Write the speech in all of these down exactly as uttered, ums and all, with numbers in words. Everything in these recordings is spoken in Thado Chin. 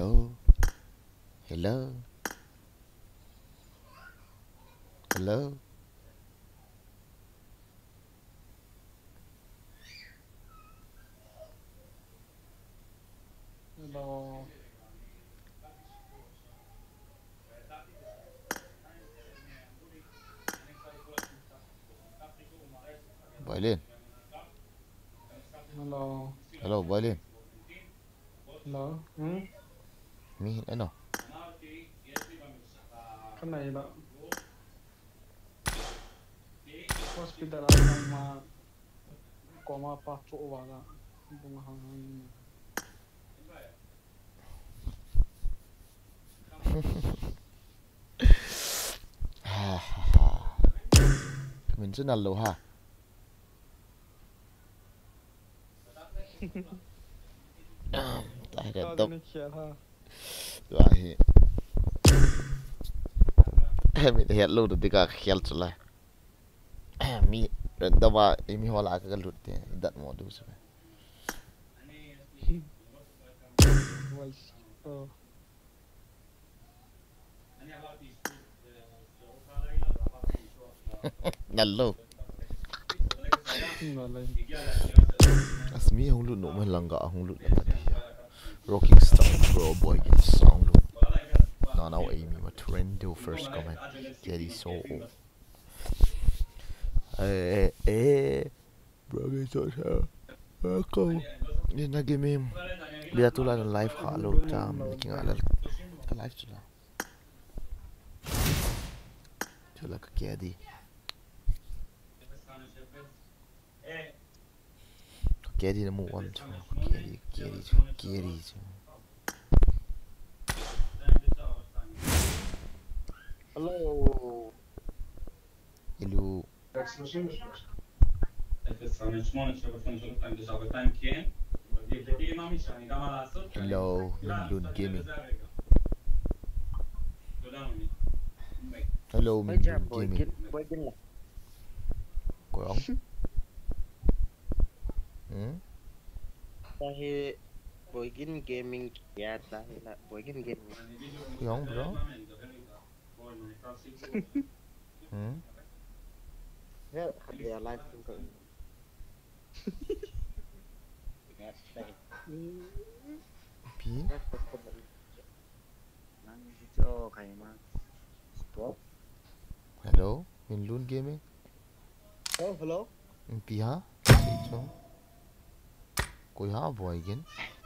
Hello. Hello. Hello. Hello. Boilin. Hello. Hello, Boilin. Hello. Hmm? Mi hin ano? Kanai la. Hospital a ma koma pa cho wa la. Bung hang hang. Min chu nal lo ha. Tahe top. Tahe. He mi he lo de ka khel chu la. Mi random a mi ho la ka lut te dat mo du se. Voice. Oh. Nalo. Nalo. Asmi hung lut no man langa hung lut na ta dia. Rocking style bro boy get sound. No, no, Amy, my trend do first comment. Get it so. Eh, eh, eh. Bro, so, so. Ko. Ni na game. Bia tu la live ha lo jam ni kinga la. Ka live tu la. Tu la ka kedi. Ka kedi na mu wan tu. Ka kedi, ka kedi tu, ka kedi tu. Hello. Hello. Hello, Minlun Gaming. Hello, Minlun Gaming. Ko jong? Hmm? Tahe Boigin Gaming kya tahe la Boigin Gaming. Ko jong, bro? Hmm? He, khat le live ko. Pi? Hello, Minlun Gaming. Oh, hello. Pi ha? Koi ha, Boigin?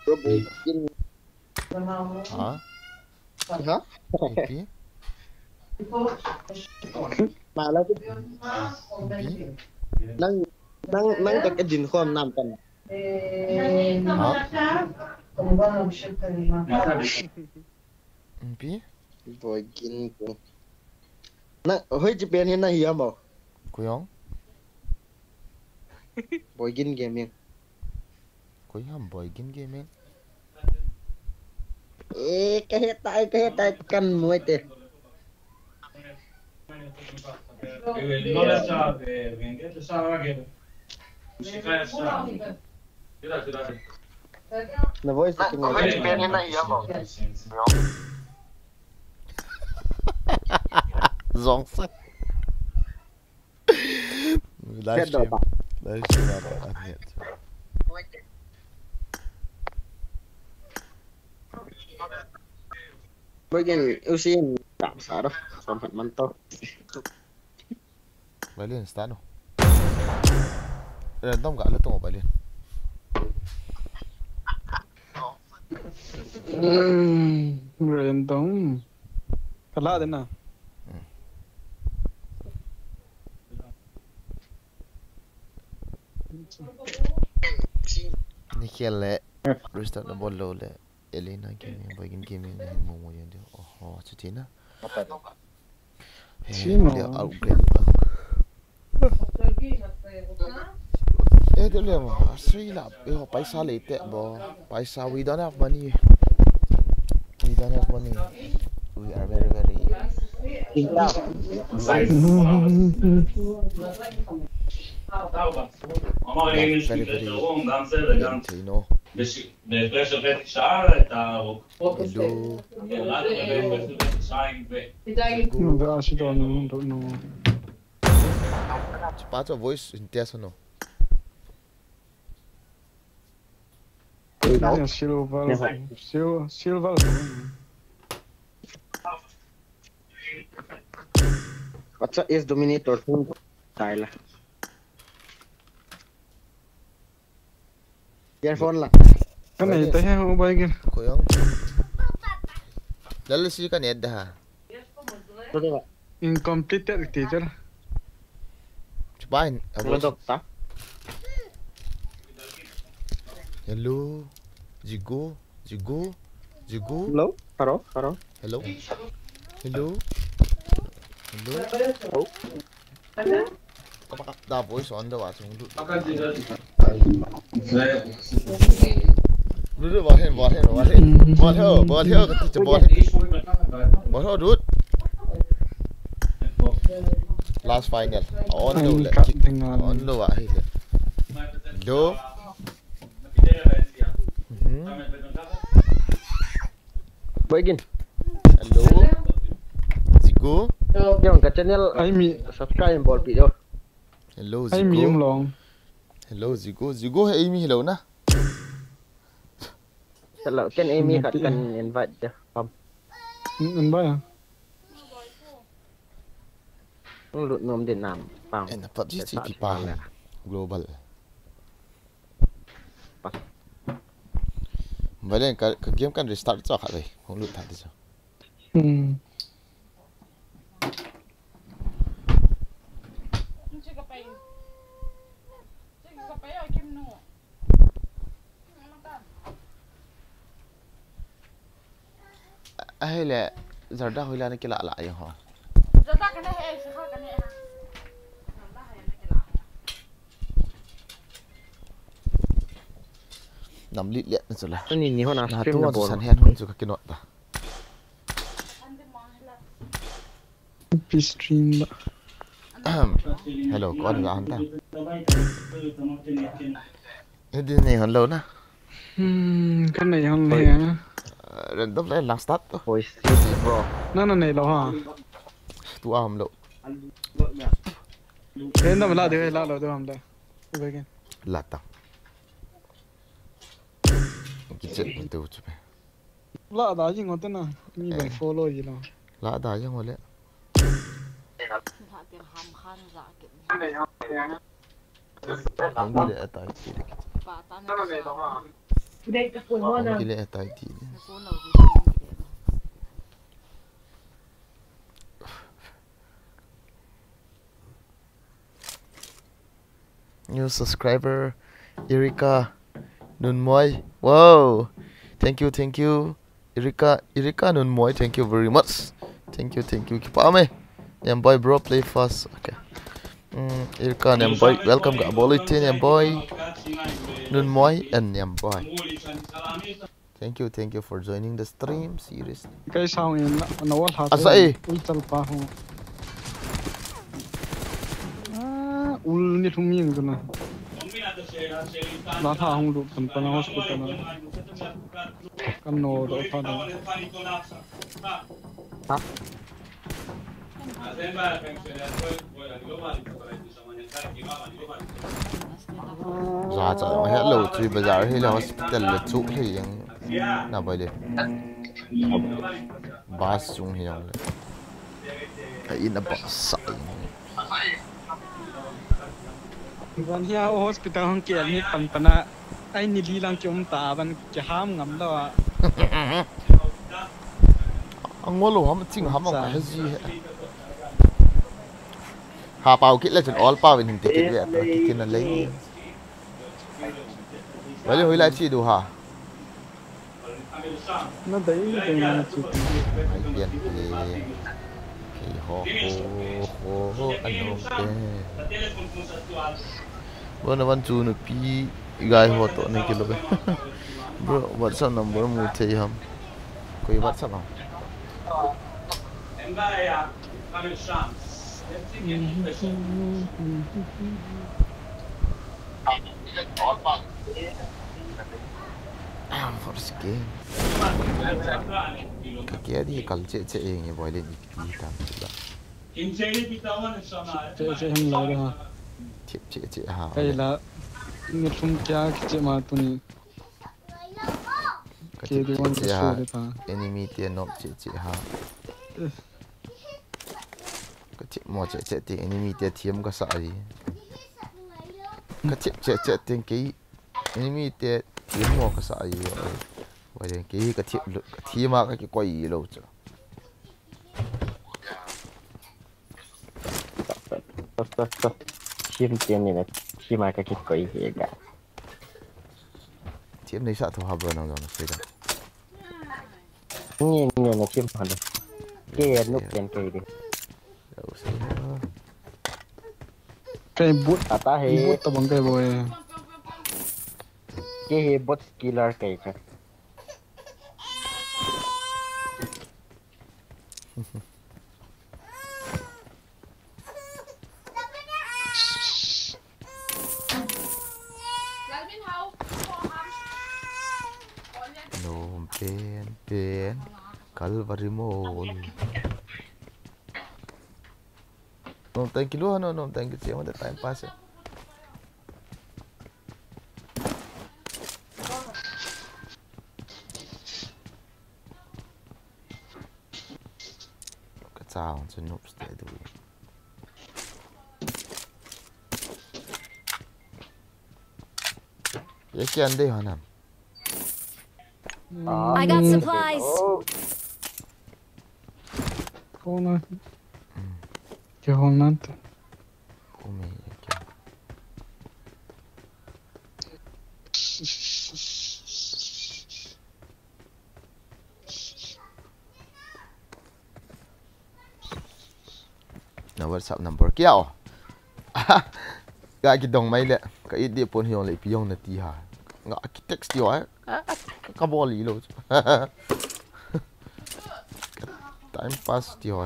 Bro, Boigin. Ha? Ha? Pi? Mala tu. Pi? Nang, nang, nang tak ejin khom nam kan. Ha? Pi? Boigin ko. Na, hoi chi pen hin na hi amo. Ko jong? Boigin Gaming. Ko jong Boigin Gaming. Eh, kahe tai, kahe tai kan moi te. Na voice tu ngai. Zong sa. Live stream. Live stream apa? Unmute. Boigin, usin, tak sa dah. Sampai mantau. Balin, start no. Random ka le tong Balin. Hmm, random. Kala de na. Hmm. Ni khel le. Restart na bol lou le. Elena Gaming, Boigin Gaming, Momo Yan Dio. Oho, chuti na. He, Chimo. Dia outgrade. Eh, dia boleh mo. Asri lah. Eh, paisa late bo. Paisa, we don't have money. We don't have money. We are very, very. Very, very. You know. Hello. Hello. Hello. Chupa chu voice in test no. Silver. Silver. What's up, is Dominator? Tyler. Earphone la. Ka nei ta he, o bai gin. Ko yong. Lal si ka net da ha. Incomplete teacher. Chupain. Hello. Jigu. Jigu. Jigu. Hello. Hello. Hello. Hello. Hello. Hello. Hello. Ka baka da voice on da wa chung du. Du du, bol hen, bol hen, bol hen. Bol ho, bol ho, ka ti bol hen. Bol ho, du. Last final. On lo le. On lo wa hi le. Do. Mhm. Boy gin. Hello. Jigu. Jong ka channel ai mi subscribe bol pi jo. Hello, Jigu. Ai mi um long. Hello, Jigu. Jigu he ai mi hello na. Hello, ken ai mi khat kan invite ja. Pam. Invite. Lut nom din nam. Pam. En PUBG chi pi pa. Global. Valen ka, ka game kan restart cho kha dei. Hung lut tha di cho. Hmm. Ahile, Zarda hoila na kila la jeng ho. Zarda ka ne he, sikha ka ne ha. Nam lit liat na chu la. Ani ni hona stream na bol. San hen hon chu ka kinot ta. Pi stream la. Hello, kon la han ta. He din nei hon lo na. Hmm, kan nei hon le. Random le lang start to. Oi, bro. Na na nei lo ha. Tu a hom lo. Random la de la lo de ham le. Ube ken. La ta. Kiche tu chu pe. La da jing hote na. Mi ban follow ji lo. La da jing hole. Hong le atai ti. Hong le atai ti. New subscriber, Erika Nunmoi. Wow. Thank you, thank you. Erika, Erika Nunmoi, thank you very much. Thank you, thank you. Keep up, eh. Niamboi, bro, play fast. Okay. Mm, Erika Niamboi, welcome ga bol ite Niamboi. Nunmoi and Niamboi. Thank you, thank you for joining the stream, seriously. Kai sound in na wall ha. Asa e. Ui chal pa ho. Ah, ul ni thum ning tu na. La tha hung lut pan pan hospital na. Kan no do tha do. Ha. Za cha jong hello, chu bazar hi le hospital le chu hi jeng na bai le. Bus chung hi jong le. Ka in a bus sa. Van hia hospital hung kial ni pan pan a. Ai ni li lang ki um ta van ki ham ngam lo a. Angol lo ham ching ham ang ka he ji he. Ha pau kit le chun all pau in hin te kit ve ta kit na le. Wale hoi lai chi du ha. Na dai dai na chi. Ai pian pi. Ki ho ho ho ho an ho pe. Bona van chu nupi gai ho to nei kilo be. Bro, WhatsApp number mu thei ham? Koi WhatsApp ham? First game. Kei di kal che che eng e boy le ni pi tam ti ba. Che che hem lai da. Che che che ha. Kai la. Ni thum kya che ma tu ni. Ka che che ha. Enemy te nom che che ha. Ka che mo che che te enemy te thiam ka sa ai. Ka che che che te kei. Enemy te thiam mo ka sa ai. Wai den kei ka thiam ka thiam a ka kikoi lo chu. Thiam te ni na thiam a ka kikoi hi ga. Thiam nei sa tho ha bro nang jong sei da. Ni ni na thiam ha da. Ke nu ken ke di. Lo sei ha. Kai boot. Ata he. Boot tabang kai boy. Ke he bot killer kai ka. Nom pen pen Calvary Mall. Nom thank you lo no nom thank you che ma time pass. Ka chang chu noobs te du. Ye kian dei hanam. I got supplies. Kona. Ke hon nan te. Kome ye kian. Na WhatsApp number kia o. Ka kidong mai le ka it di pon hiong le pi hiong na ti ha. Nga ki text ti o. Ka bol i lo. Time pass ti o.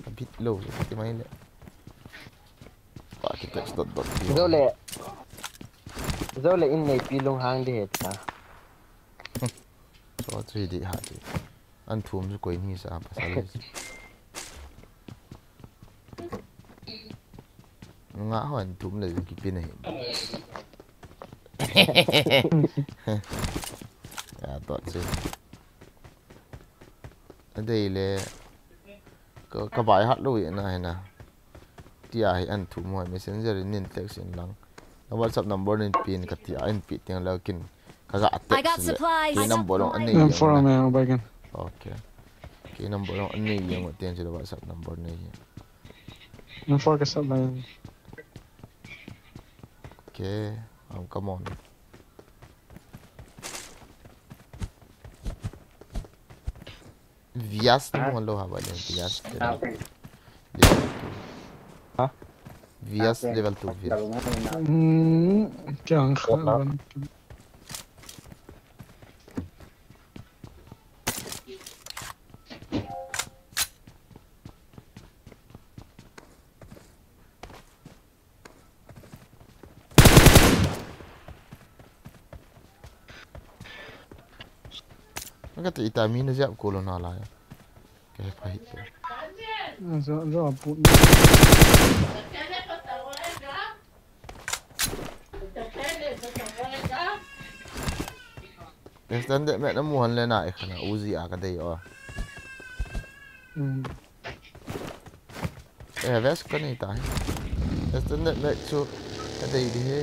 A bit lo ti mai le. Ka ki text dot dot ti o. Zo le. Zo le in nei pi lung hang di he ta. So three di ha ti. An thum chu koi ni sa pasal. Nga ho an thum le ki pin he. Ya to chu. Adei le. Ka, ka bai hat lo ye na he na. Tia hi an thum ho messenger in nin text in lang. Na WhatsApp number nin pin ka tia in pi ting le kin. Ka ga text le. Ki number long an nei. Number four me ba kan. Okay. Ki number long an nei yang ten chu WhatsApp number nei. Number four ka sa ba. Okay. Um, come on. Vias tu mo lo haba le Vias. Ha? Vias level two Vias. Hmm, kya ang kha. Ka ti ita mi na jap ko lo na la. Ke pa hi. Zo zo pu. Extended mag na mu han le na e khana Uzi a ka dei o. Hmm. Eh, vest ka nei ta. Extended mag chu ka dei di he.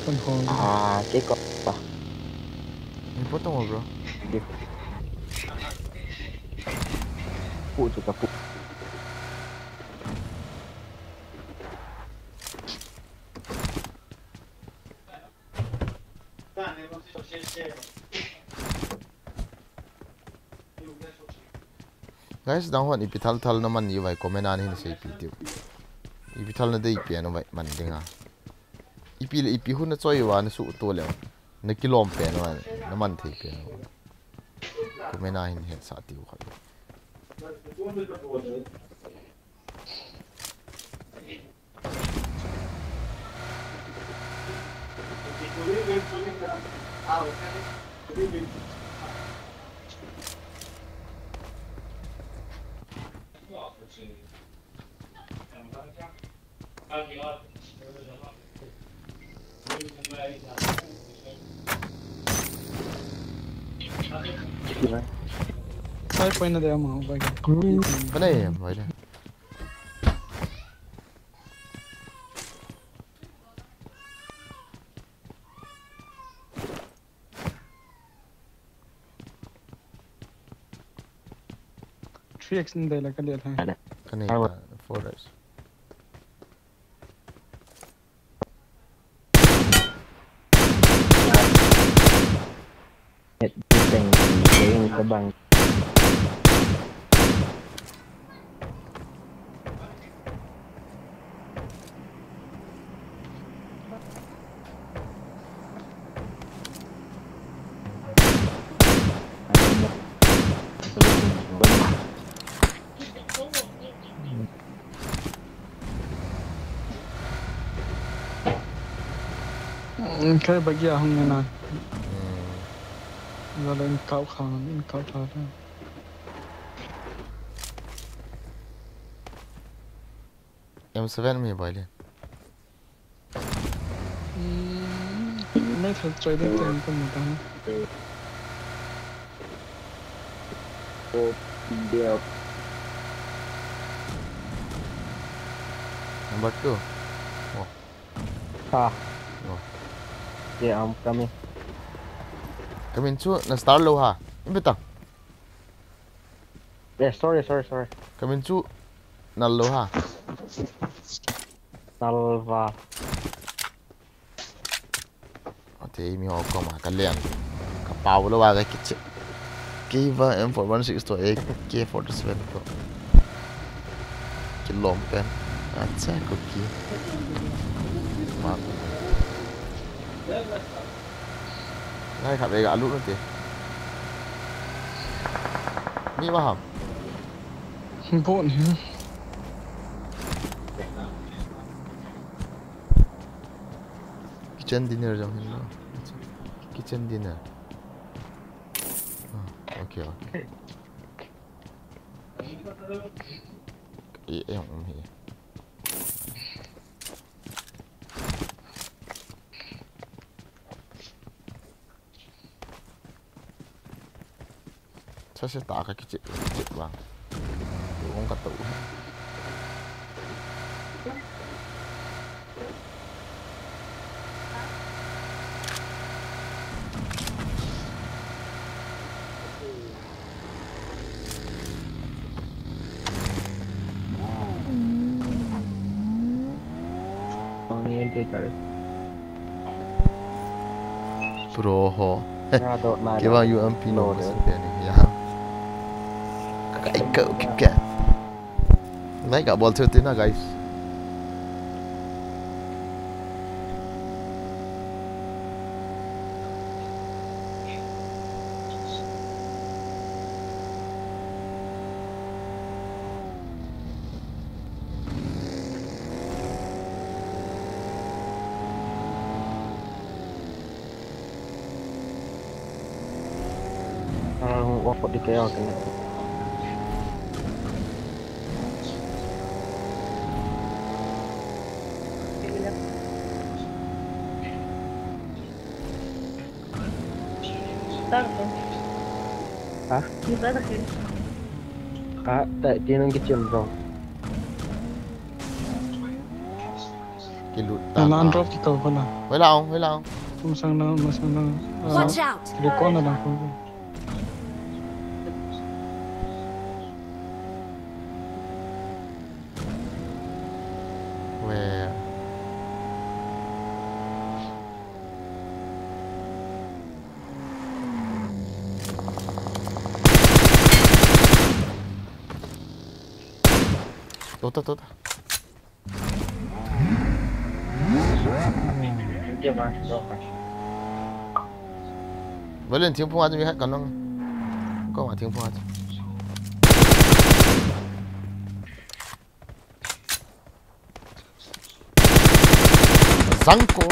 Kan hong. Ah, ke ko pa. Ni po tong bro. Pu chu ka pu. Guys, nang hon ipi thal thal na man ni vai comment a hin sei pi tiu. Ipi thal na dei pi na vai man dinga. Ipi le ipi hun na choi va na su to le. Na kilom pi na vai na man thei pi na. Comment a hin het sa tiu kha. Sai point na de ama, bai. Bane, bai de. Three X ni de la ka le tha. Ka nei ta, four X. Net tu teng ki keng ka bang. Kai bagi ahung nge na. Hmm. Wala in kau khang, in kau tha tha. M seven mi bai le. Hmm, mai thal choi de teng ko mu ta na. Number two. Oh. Ha. Oh. Yeah, I'm coming. Kamin chu na star lou ha. Imbita. Yeah, sorry, sorry, sorry. Kamin chu nal lou ha. Nal va. Ate mi ho koma ka len. Ka pau lou va ka kiche. Kei va M four one six to A K forty-seven to. Kilom pen. Acha ko ki. Ma. Ngai khat ve ga lut nate. Mi ma ham. Bon hi. Kitchen dinner jong hin lo. Kitchen dinner. Ah, okay, okay. E, e, um, hi. Sa se ta ka kiche, kiche bang. Tu ong ka tu. Pro ho. Kei vang U M P no, no, no. Ya. Ka, ka, ka, ka. Like a bol thei tina, guys. Ah, hung off di kaya kaya. Ha? Ha, ta, ti nang kichim rong. Kilut ta. Nan drop ki kau kona. Hoi lang, hoi lang. Tum sang na, ma sang na. Watch out! Recon na lang ko. Where? Tota, tota. Valen, thingphung a chu mi khat kan nong. Ko ma thingphung a chu. Zangko.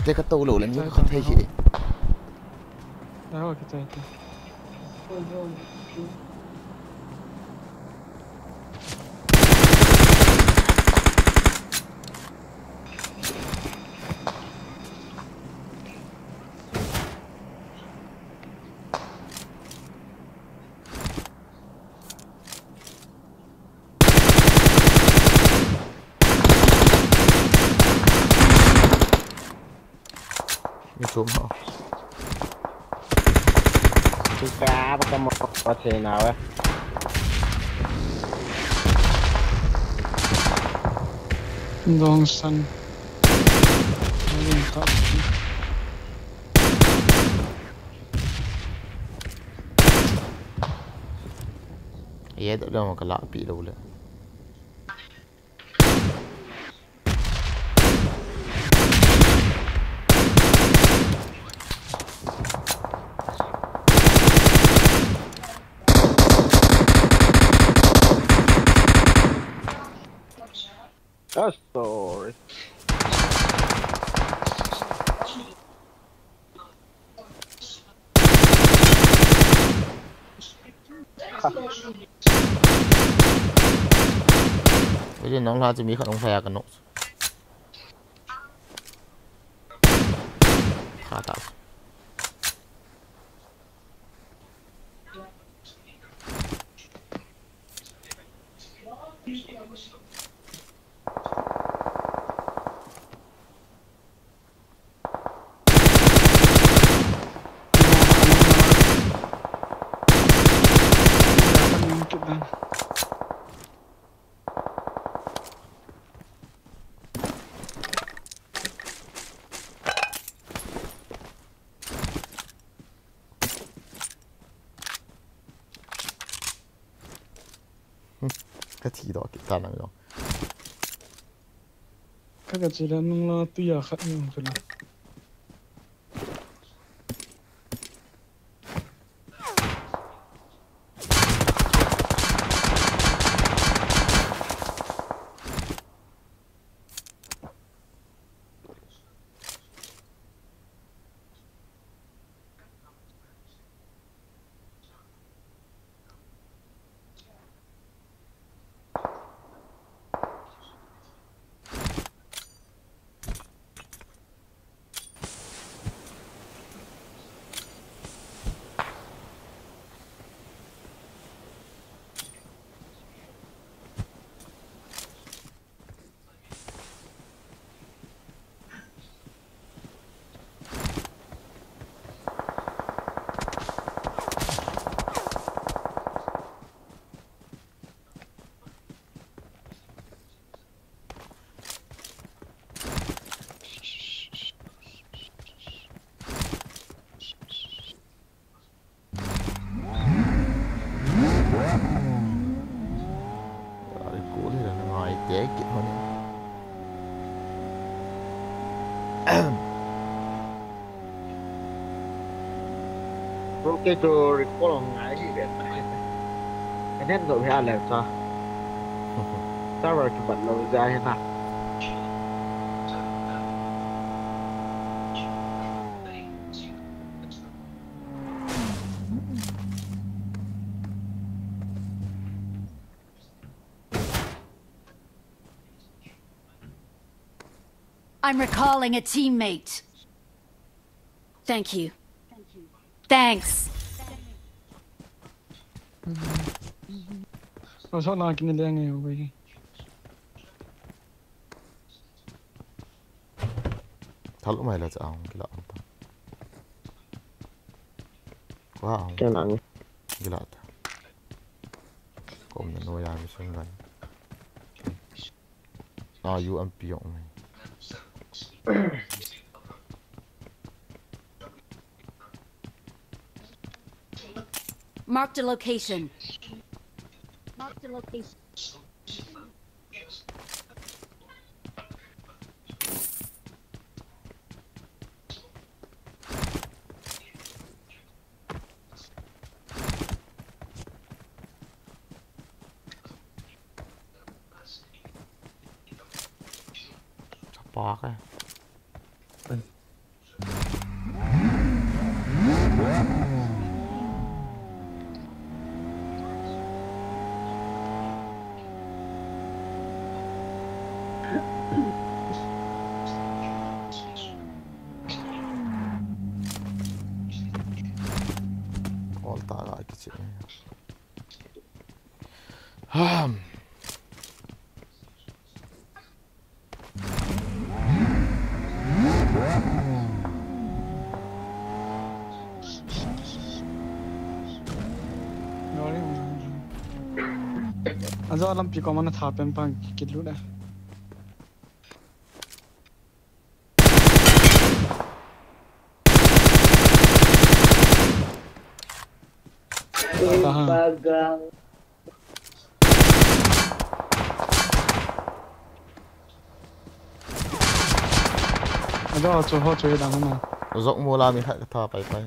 Te ka to lo le, mi ka khat thei hi. Aho, kichai te. Mi chom ho. Chu ka ba ka mo pa che na we. Dong san. Ye da dong ka la pi lo le. Oh, sorry. Ui, nang la chu mi khat hung phai a ka nok. Kha ta. Ka thi doh kit ta nang jong. Ka ka chi la nung la tu ya khat nung tu la. Recall hi la ngai te kit hon. Bro, kei chu recall ngai hi ve. Ka net lo hi a le cha. Server kibat lo ja hi na. I'm recalling a teammate. Thank you. Thanks. Masuk na kini dia ngai oi. Thal umai la cha ang kila ang ta. Kwa ang. Kila ang. Kila ta. Kom na no ya mi sun ran. Ah, U M P ang mai. Marked a location. Marked a location. Apa ka? All ta ga kiche. Hmm. Ajo lampi ko mana tha pen pang kilut e. Tahan. Ajo ho chu, ho chu dang na. Jok mo la mi khat ka tha pai pai.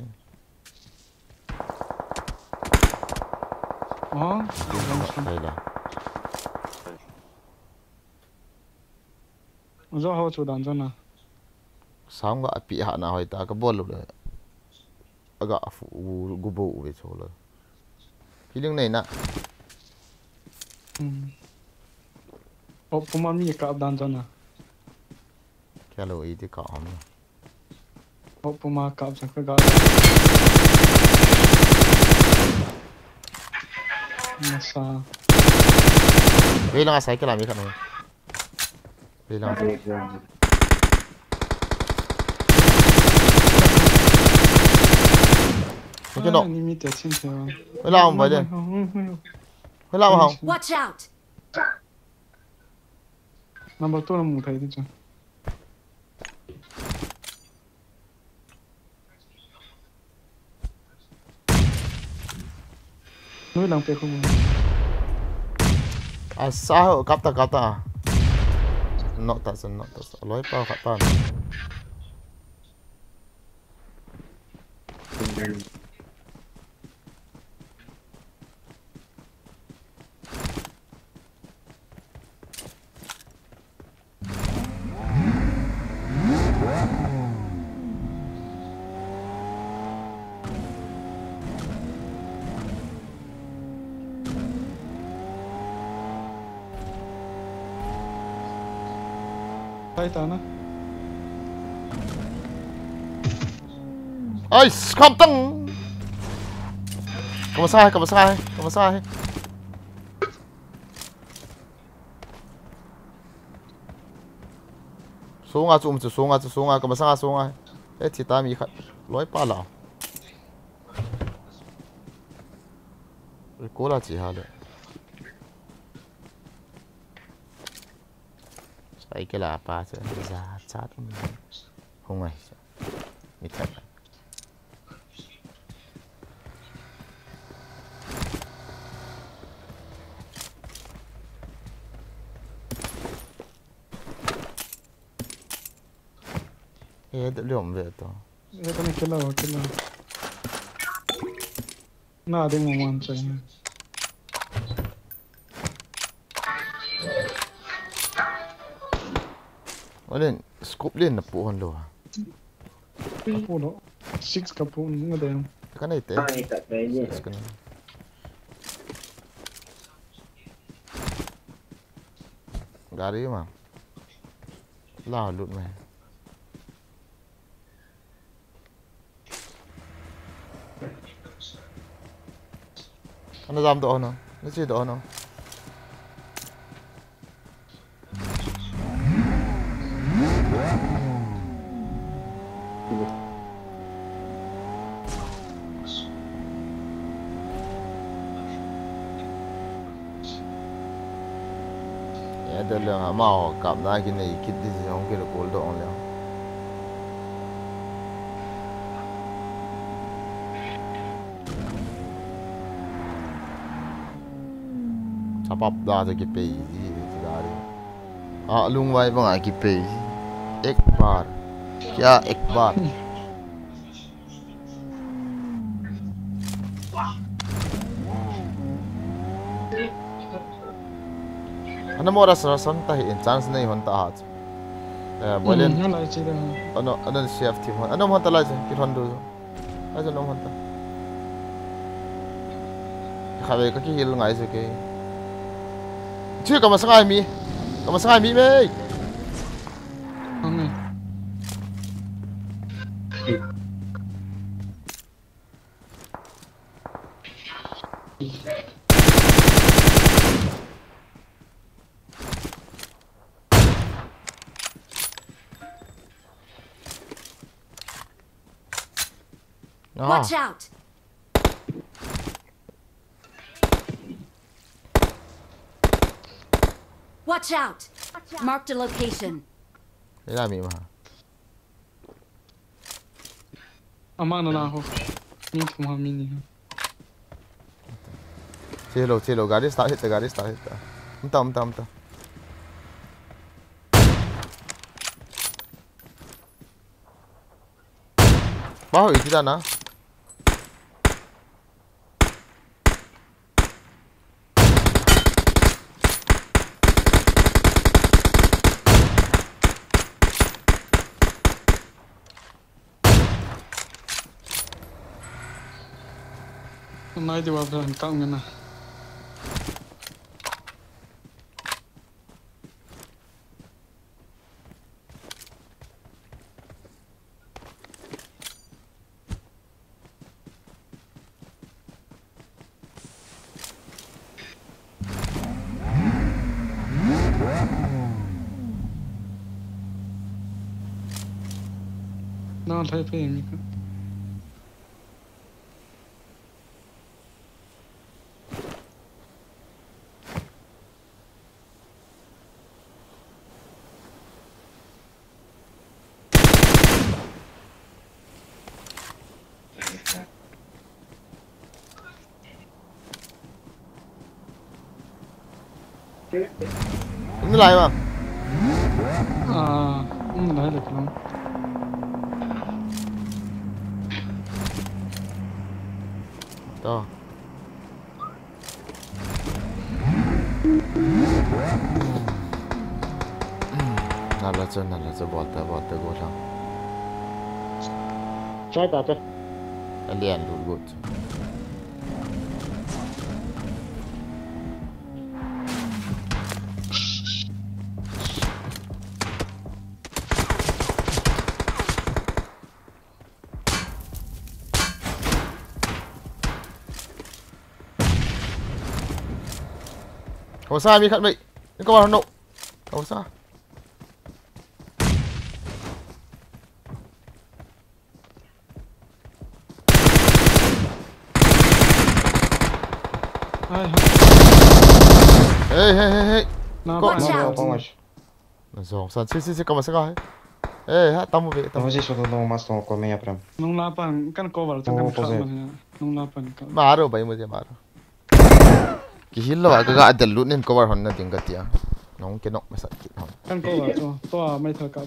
Oh, pai la. Ajo ho chu dan jona. Sam ga api ha na hoi ta ka bol le. Aga fu gu bo u ve chu le. Feeling nei na. Hmm. Oh, puma mi ka dan jona. Kya lo i ti ka om na. Oh, puma kap sa ka ga. Masa. Vei langa cycle a mi khat nung. Vei langa. Ni kino. Ni mi te chin te. Vei la om bai le. Vei la om hao. Watch out! Number two la mu thei ti chu. Nui lang pe khu mu. Asa ho, kap ta, kap ta. Knock ta, knock ta. Loi pa khat ta. Pai ta na. Ai, skam tang. Ka masa hai, ka masa hai, ka masa hai. Sunga chu um chu, sunga chu, sunga, ka masanga sunga. E thi ta mi khat. Loi pa la. Recall a chi ha le. Cycle a pa chu. Za chat um. Hung ai. Mi that. E, de liom ve to. E, kani kila, kila. Na de mo man chai na. Olen, scope len na pu hon lo ha. Ka pu lo. Six ka pu nga de. Ka nei te. Six ka nei. Gari ma. La lut me. Ana jam doh no. Na chi doh no. Ya, de le, ama ho kap na kinei kit di jong ki recall doh le. Chapap da to kipei ji, ji da ri. A, lungvai banga kipei ji. Ek bar. Kya ek bar? Ana mora sa san ta hi in chance nei hon ta ha. Eh, bolen. Hmm, ana chi da. Ano, ano C F team hon. Ano hon ta lai je, ki hon du. Ai, jong hon ta. Kha ve ka kihil ngai se ke. Chu ka masanga mi. Ka masanga mi me. Watch out! Watch out! Marked a location. Ila mi ma. Ama na na ho. Mi thum ha mi ni ha. Chelo, chelo, gari start hita, gari start hita. Umta, umta, umta. Baho iti da na. Nai di wa bran kang na. Na thai pe mi ka. Ini lai bang. Ah, ini lai le tulang. Tuh. Nala chu, nala chu, bol ta, bol ta, go lang. Chai ta te. Alian lut go chu. Hausa, mi khat mai. Ni ko ba no. Hausa. Hai, hai. Hey, hey, hey, hey. Na ko. Watch out. Na zong san, si, si, si, kama saka hai. Eh, ha, tamu be, tamu. Vamos isso do mas tão com meia prem. Nung lapan kan cover, tang kan cover. Nung lapan kan. Maro, bai mo je maro. Kihil lo, ka ga del lut nin cover hon na ding ka tia. Nung ke nok masa kit hon. Kan cover, to, to a mai thal ka.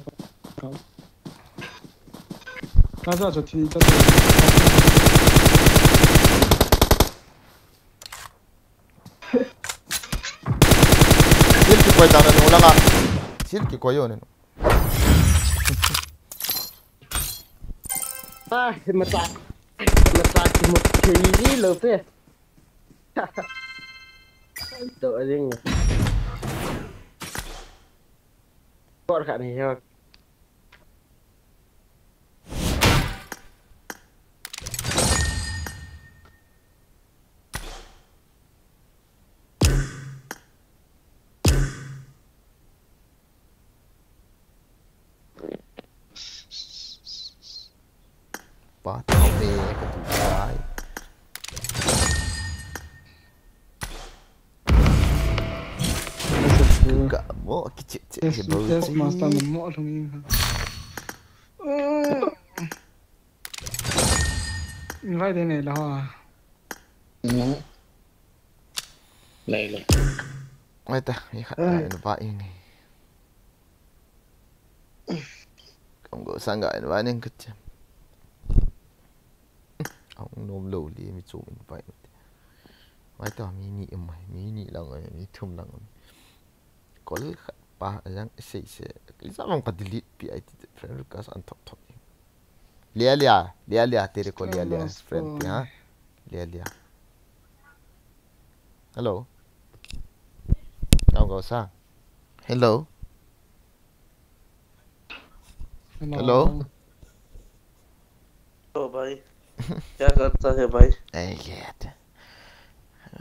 Ka ja jo thi ta. Sil kikoi ta na nung langa. Sil kikoi yo ne. Ah, mata. Mata ki mo kiri lo pe. To aling. Kor khat ni ho. Pa, tao ve, ka tu tai. Ka mo, ki che che, yes, ki bo yes, chi. Master, mo lhung in ha. Invite nei la ha. Nei le. Ai ta, mi khat invite in. Kong go sang ga invite in khat. Ang nom lo li mi chom invite. Mai ta mi ni em mai, mi ni lang, mi thum lang. Kol khat pa yang sei se. Ki sa mang ka delete pi ai ti friend request an thop thop. Lia, lia, lia, lia, tere ko lia, lia, friend te, ha? Lia, lia. Hello. Hello. Hello. Hello. ओ भाई, क्या करता है भाई? Ai, khat.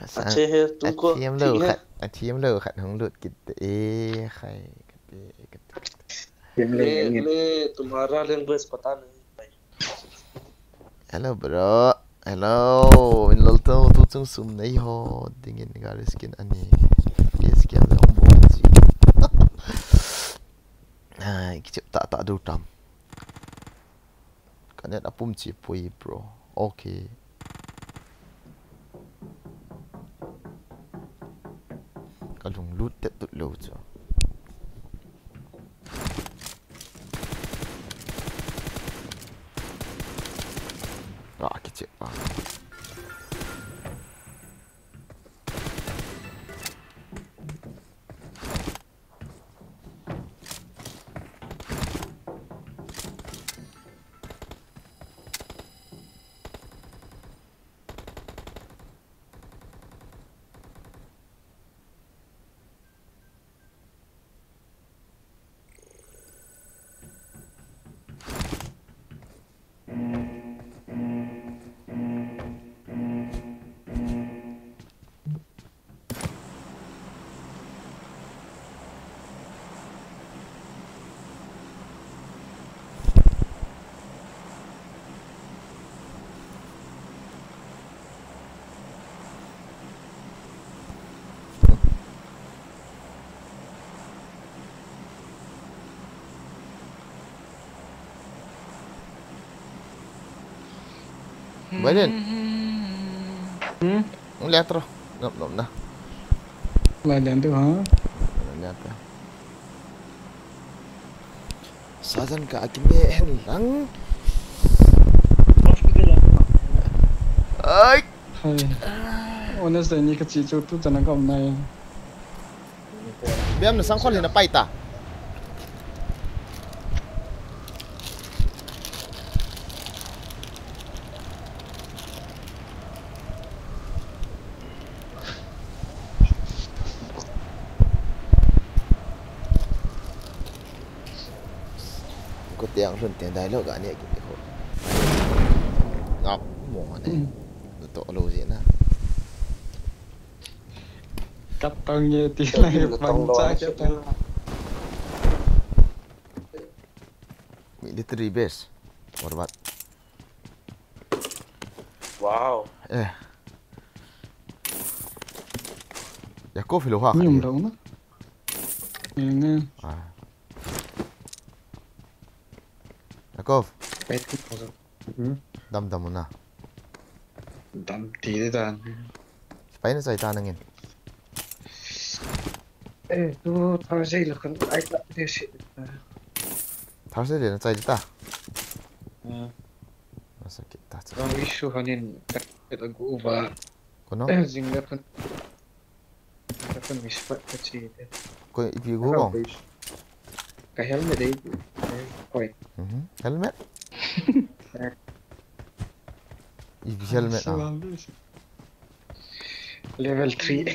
Achhe hai, tumko thik hai? Athiam lo khat, athiam lo khat hung lut kit e khai. Khat e, khat e. Le, le, tumhara language pata nahi bhai. Hello, bro. Hello. In lol to tu chung sum nei ho. Dingin gari skin ani. Yes, kiam da hong bol ji. Ai, kichep ta ta du tam. Ka net apum chi pui, bro. Okay. Ka lunglut tet tut lo chu. Ah, kichep ah. Bailen. Hmm? Lihat terus. Nop, nop, nah. Bailen tu, ha? Lihat terus. Sajan ka akime hen lang. Ai. Hai. Honestly, ni ka chi chu tu chana ka um nai. Biam na sangkhol hin apai ta. Ko tiang lhun tiang dai lo ga ne ki ko. Ngap mo ne. Hmm. To lo je na. Katong ye ti na ye pang cha ke ta. Military base. What about? Wow. Eh. Yakov lo ha. Ni um lo na. Ni ne. Ah. Yakov. Pet ku ko. Hmm? Dam dam na. Dam ti de dan. Pai na sai ta nangin. Eh, tu Thursday lo kan ai ta de si. Thursday le na sai ta. Hmm. Masakit ta. Ang issue hanin ka ta gu ba. Kono? Eh, jing le kan. Ka miss pat ka chi te. Ko ipi gu bang? Ka helmet dei. Koi. Mhm. Helmet? Eh. Ipi helmet ah? Level three.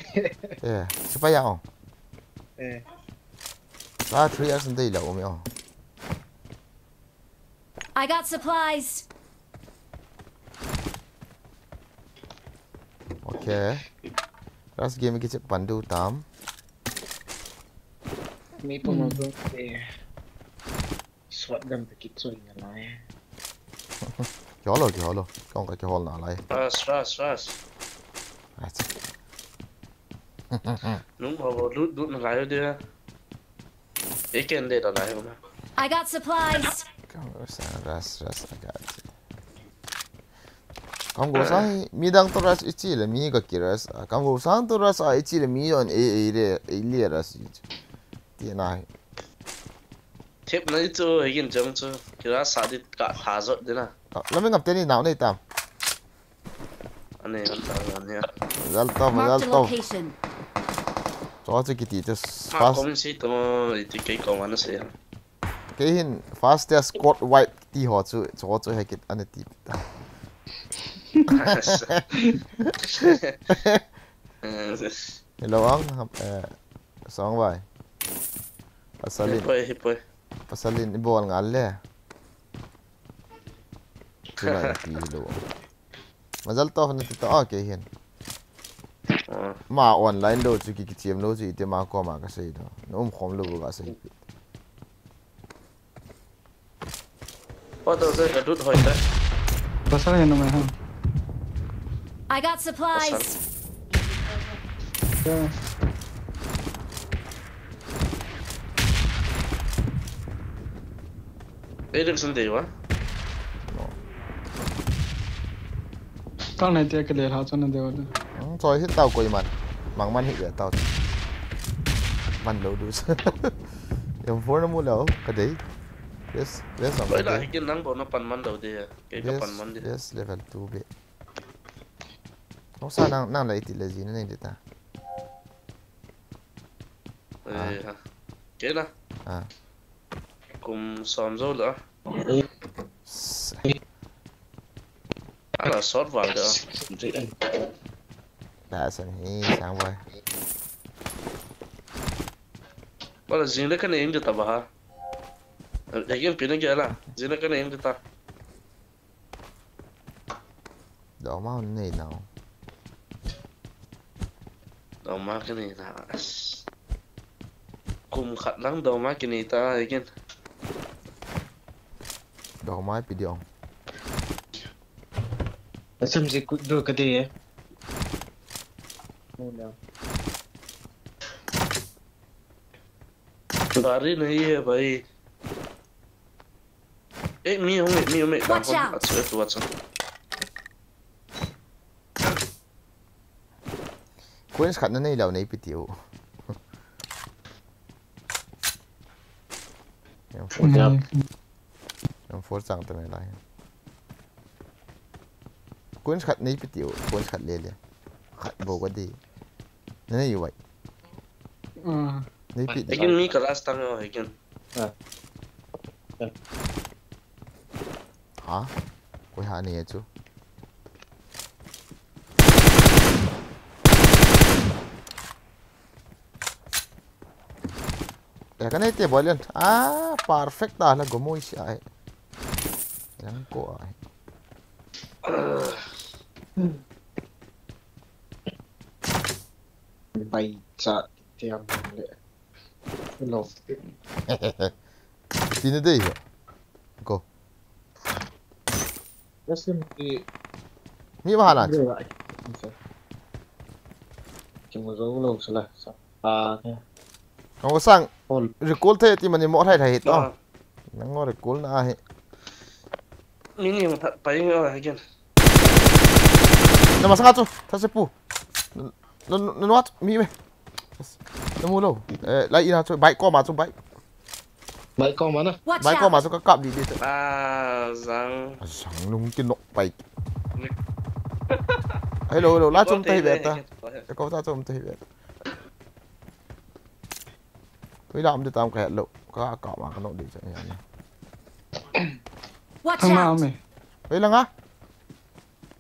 Eh, sipai ya oh. Eh. Ah, three years dei la umi oh. I got supplies. Okay. Last game kichep pan diu tam. Mi pum lo te. Shotgun te kichoi na lai. Kihol lo, kihol lo. Kong ka kihol na lai. Rush, rush, rush. Acha. Nung ho loot, loot na lai dia. Ei ken de da lai ho na. I got supplies. Come on, Ras, Ras, Ras, I got you. Kam go sang midang to Ras ichi le mi ka ki Ras. Kam go sang to Ras a ichi le mi on e e le e le Ras. Ti na. Thep na ichu hegin jong chu. Ki Ras sa dit ka tha jot de na. Lam ngam te ni nau nei tam. Ane, an ta, ane. Zal to, Marked zal a to. Location. Cho chu kiti chu Ma fast. Kom si to, iti kei kom ana se. Kei hin fast test squad wipe ti ho chu, cho chu he kit ana ti ta. Hello, ang, eh, song bai. Pasalin. Hipoi, hipoi. Pasalin ibol ngal le. Chulai ti lo. Mazal to na ti to, ah, kei hin. Ah. Ma online lo chu ki, kichem lo chu ite ma ko ma ka sei do. Na um khom lo ka sei. Auto se ka dut hoi ta. Pasal yang nama ha. I got supplies. Ei, ding sun dei wa. Tang nai tia ke le ha chana dei wa. Choi hit tau koi man. Mang man hit ya tau. Man lo du. Yang four na mu lo ka dei. Yes, yes. Oi la, hikin nang bo na pan man dau dei. Kei ka pan man dei. Yes, level two be. Nang sa nang nang lai ti le ji na nei dei ta. Eh, ha. Kei la. Ah. Kum som zo la. Ala sort val da. Da san hi sang boy. Wala jing le ka nei ing ta ba ha. Ejin pina ke la. Jing le ka nei ing ta. Doma nei nau. Doma ka nei na. Kum khat lang doma ki nei ta ejin. Doma pi diong. Asam si kut do ka de. गाड़ी नहीं है भाई। एक मी हूँ, मी हूँ, मी Watch out! अच्छा है तू अच्छा। Coins khat na nei lo nei pi tiu. Yang four chang ta nei lai. Coins khat nei pi tiu, coins khat le le. Khat bo ka di. Na nei wai. Nei pi di. Again, mi ka last time ho again. Ha? Koi ha ni chu. Ya ka nei te bolian. Ah, perfect ta la gomoi si ai. Yang ko ai. Bai cha tiam le. Lo. Tina dei ho. Go. Yasim di. Mi ba hala. Kimu zo lo sala. Sa. Ah. Kang sang. Recall the ti mani mo thai thai to. Nang recall na hi. Ni ni mo thai pai ngo again. Na masanga chu. Tha se pu. No no no mi me. Na mu lo. Eh, lai ina chu bike ko ma chu bike. Bike ko ma na. Bike ko ma chu ka kap di di chu. Ah, zang. Zang nung ki nok pai. Hello hello, la chum ta hi ve ta. Ko ta chum ta hi ve. Ui lam de tam ka lo. Ka ka ma ka nok di chu ya na. Watch out! Ui la nga.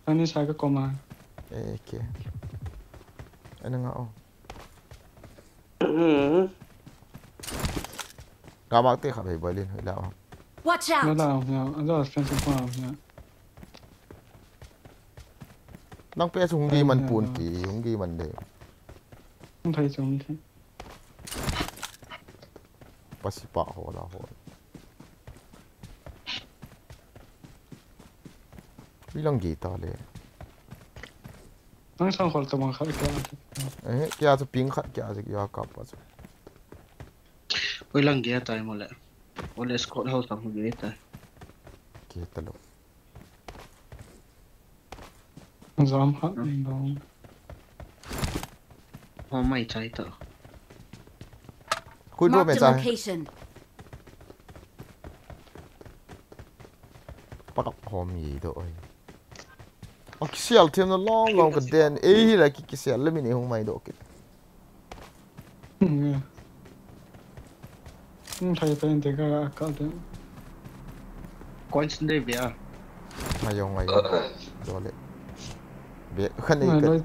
Ani sa ka koma. Eh, okay. Ana nga o. Ka mak te kha bai bai lin hoi la. Watch out! Nala ya, alo strength ko ya. Nang pe chung di man pun ti, hung di man de. Hung thai chung thai. Pasipa ho la ho. Bilang gita le. Nang sang khol tabang khat kya. Eh, kya chu ping khat kya chu kya kap pa chu. Oi lang gya tai mo le. Ole squad house tang gya tai. Gita lo. Zam khat dong. Ho mai chai to. Khui do me Marked a cha. Location. Pakap hom yi do oi. O kisial thiam na long long ka den. Ei hi la ki kisial le min ei hung mai do ki. Hmm. Hmm, thai pen te ka ka te. Coins de bia. Ngai yong ngai yong. Do le. Be khan ei Ngai ka. Loi.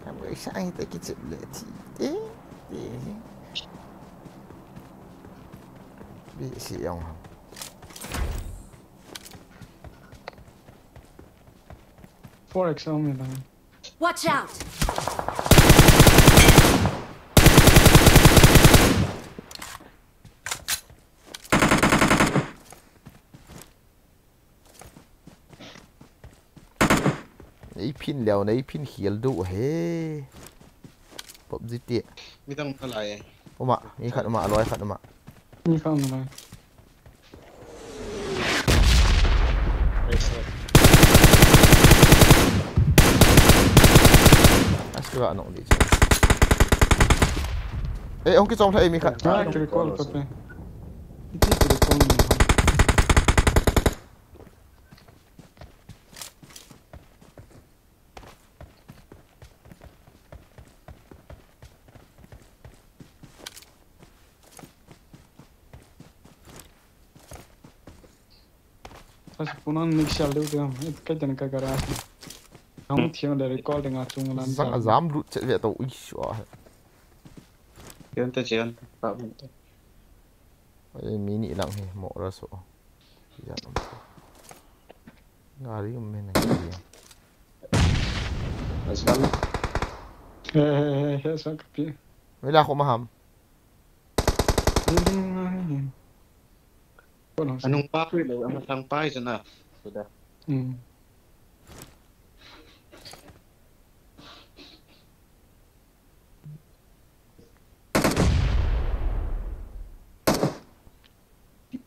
Kam ngai sa ai te ki chip le ti. Ti. Ti. Bi si yong. Four X om mi la. Watch out! Iphin leo na, iphin khial du he. Pop G T. Mi dang ka lai e. Uma, mi khat uma, aloi khat uma. Mi khat uma lai. Nice shot. Nice shot, anong di. Eh, hong kichom thei mi khat. Ah, recall ka pe. Iti recall mo. Sa si punan mix sial deu deu. It kai ten ka garage. Hong thiang de recall ding a chung lan. Zang ta. Azam lut chet ve to, ui, shua. Chian ta, chian ta. Pa mo ta. Ai, mi ni lang he, mo ra so. Ya, um. Gari um me na ki. Asal. He, he, he, he, sa kapi. Wala ko maham. Building nga he. Ko lang sa. Anong pa ko lo, ang sang pa isa na. Sudah. Hmm.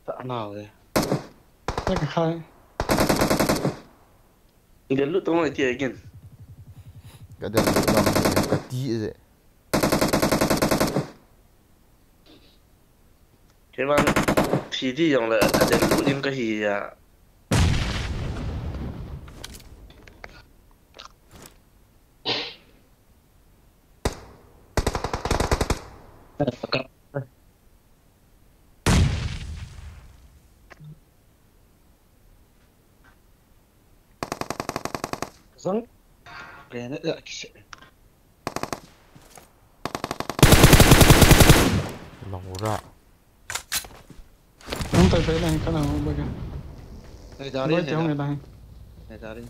Ta nau le. Ta ka khai. Del lut tong ai ti again. Ka del lut tong ai ti again. Kei vang thi di jong le a del lut in ka hi a. Zang. Grenade la kise. Laura. Hung tai pai lang ka na hung ba ka. Nai dari. Hung tai hung tai. Nai dari.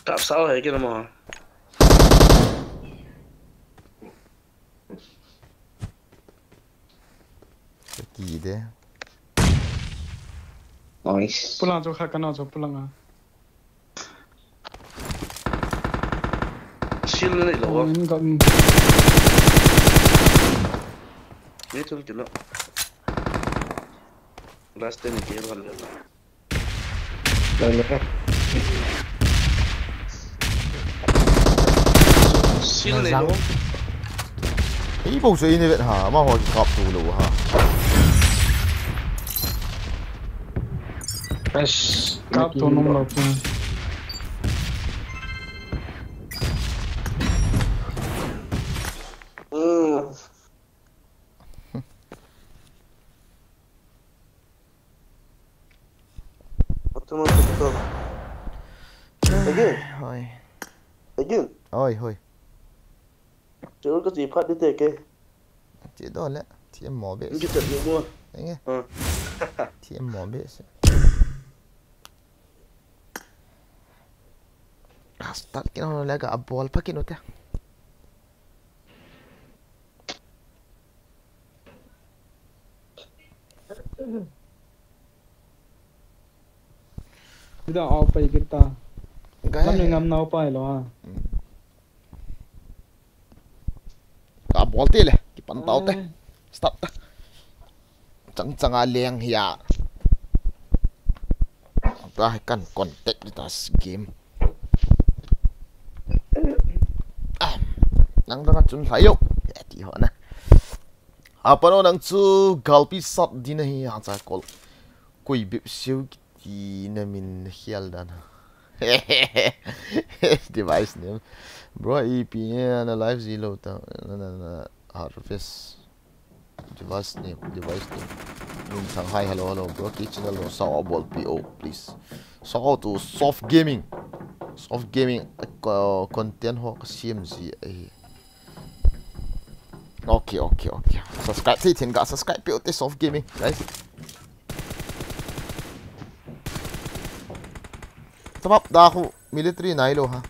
Kap sao hai kina mo. Ki de. Nice. Pulang chu kha ka na chu pulang a. Shield nei lou. Oh, in got me. Ni tum kilo. Last ten ke hal le. Shield nei lou. Ei, bou se ini vet ha, ma ho kap tu lou ha. Kap tu nung lou pu. Again. Hoi. Again. Hoi, hoi. Chul ka chi phat di te ke. Chi do le. Chi mo be. Ngi te mo. Nge. Ha. Chi mo be se. Start kit un le ka bol pha kit un te. Ida au pai kita. Gai. Lam ngam nau pai lo ha. Hmm. Ka bol te le, kipan tau te. Eh. Start ta. Chang chang a leng hi a. Ta hai kan contact with us game. Ah, nang dang a chun hlai yo. Eh, ti ho na. Apa no nang chu galpi sat di na hi hang cha kol. Koi bep siu kiti na min khial dan. Device name. Bro, ipi na live zero ta. Na, na, na, harvest. Device name, device name. Min thang hai, hello, hello, bro. Ki channel lo, sao bol P O, please. Sao to Soft Gaming. Soft Gaming, uh, content ho ka siam ji ahi. Okay, okay, okay. Subscribe thei thin ga subscribe peh u te Soft Gaming, guys. Top up da khu military nai lo ha.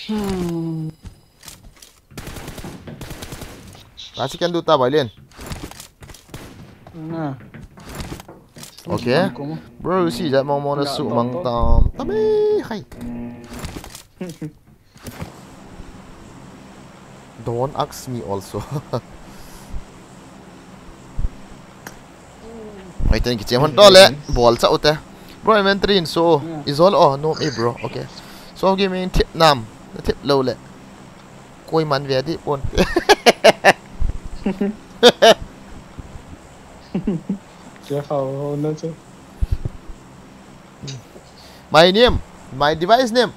Hmm. Kachi kan du ta bai len. Na. Okay. Bro, si jat mong mong na su mang tam. Tam e, hai. Don't ask me also. Ai, thank you, Chem Hon to le. Bol cha ute. Bro, inventory in so. Is all, oh, no, eh, bro. Okay. So, give me tip nam. Na tip lo le. Koi man ve di pon. Che khao ho na che. My name, my device name,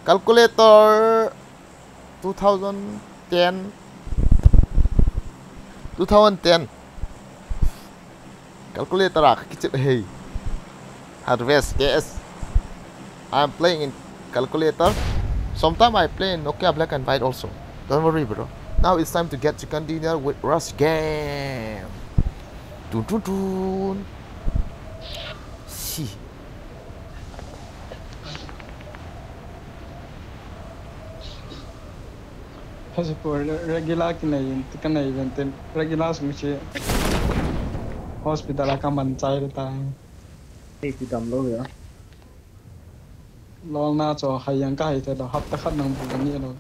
calculator two thousand ten, two thousand ten. Calculator a kichep hei. Harvest, yes. I'm playing in calculator. Sometimes I play in Nokia black and white also. Don't worry, bro. Now it's time to get chicken dinner with Rush Game. Tun tun tun. Si. Hasi po regular kinei, kinei vente regular sum si hospital a kaman chai ta. Ei, ti dam lo ya. Lol na cho hai yang ka hai te lo, hapta khat nang bu ni lo.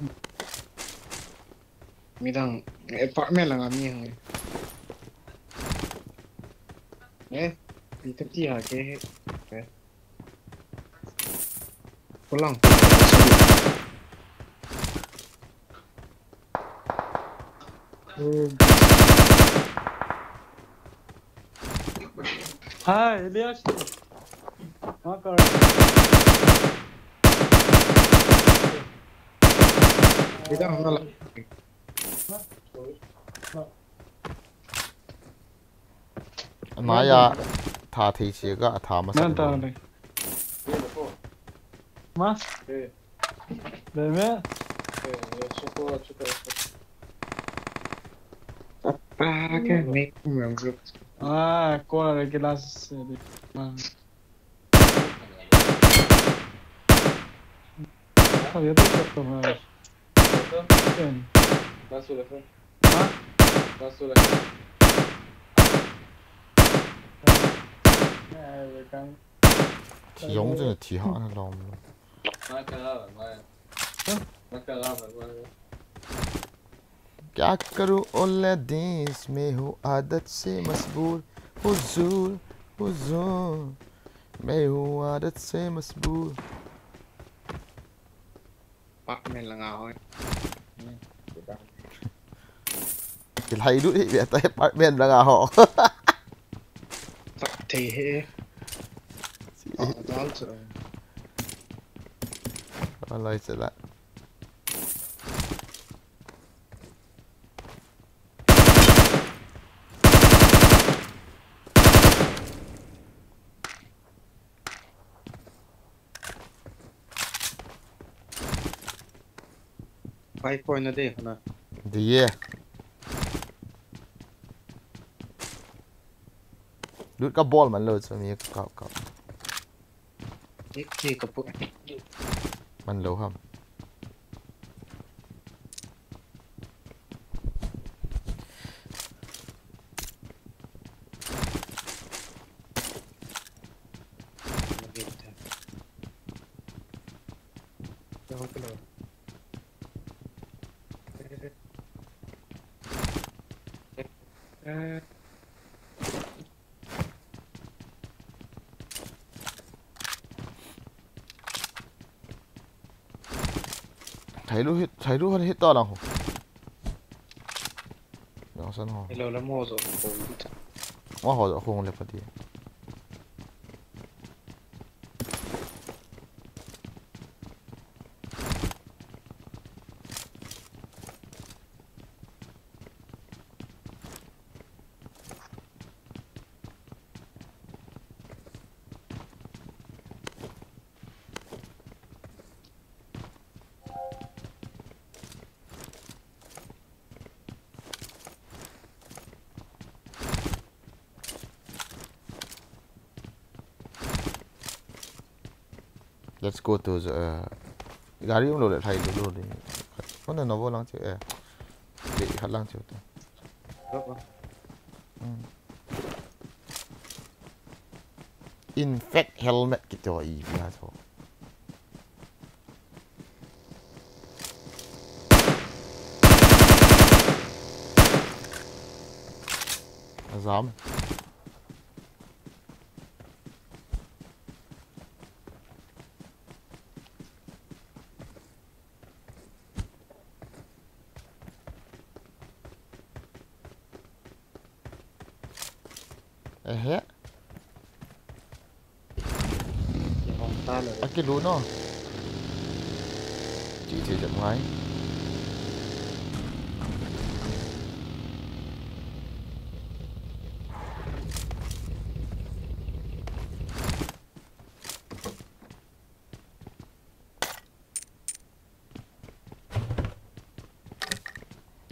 Midang apartment langa mi hang. Eh, pi ta ti ha ke. Eh. Pulang. Hai, Elias. Makar. Kita mana lah? Maya, tha thei che ga, tha masa. Nan ta le. Ma? Dai me? Ah, ke me, me, me. Ah, ko la ke la se de. Ah. Oh, ya te to to ha. Ken. Ha? Thi jong chu thi ha na lom. क्या करूं ओ लेडीज, मैं हूं आदत से मजबूर। हुजूर, हुजूर, मैं हूं आदत से मजबूर। Apartment langa ho. Kilhai lut hi ve ta apartment langa ho. Tak thei he. Oh, dal chu. Alai chala. Five point na de hana. De ye. Lut ka bol man lo chu mi ka ka. Ek ke ka pu. Man lo ham. Thailu hit, thailu hit ta lang ho. Yang san ho. Hello, lam ho jo. Wa ho jo khong le pati. Let's go to the, uh, gari um lo le thai lo lo ni. Kona no bo lang chu, eh. Be khat lang chu. Hmm. Infect helmet kiti ho ipi ham chu. Ajam. Ehe. Kihong ta lou. Akilu no. Chi chi jam ngai.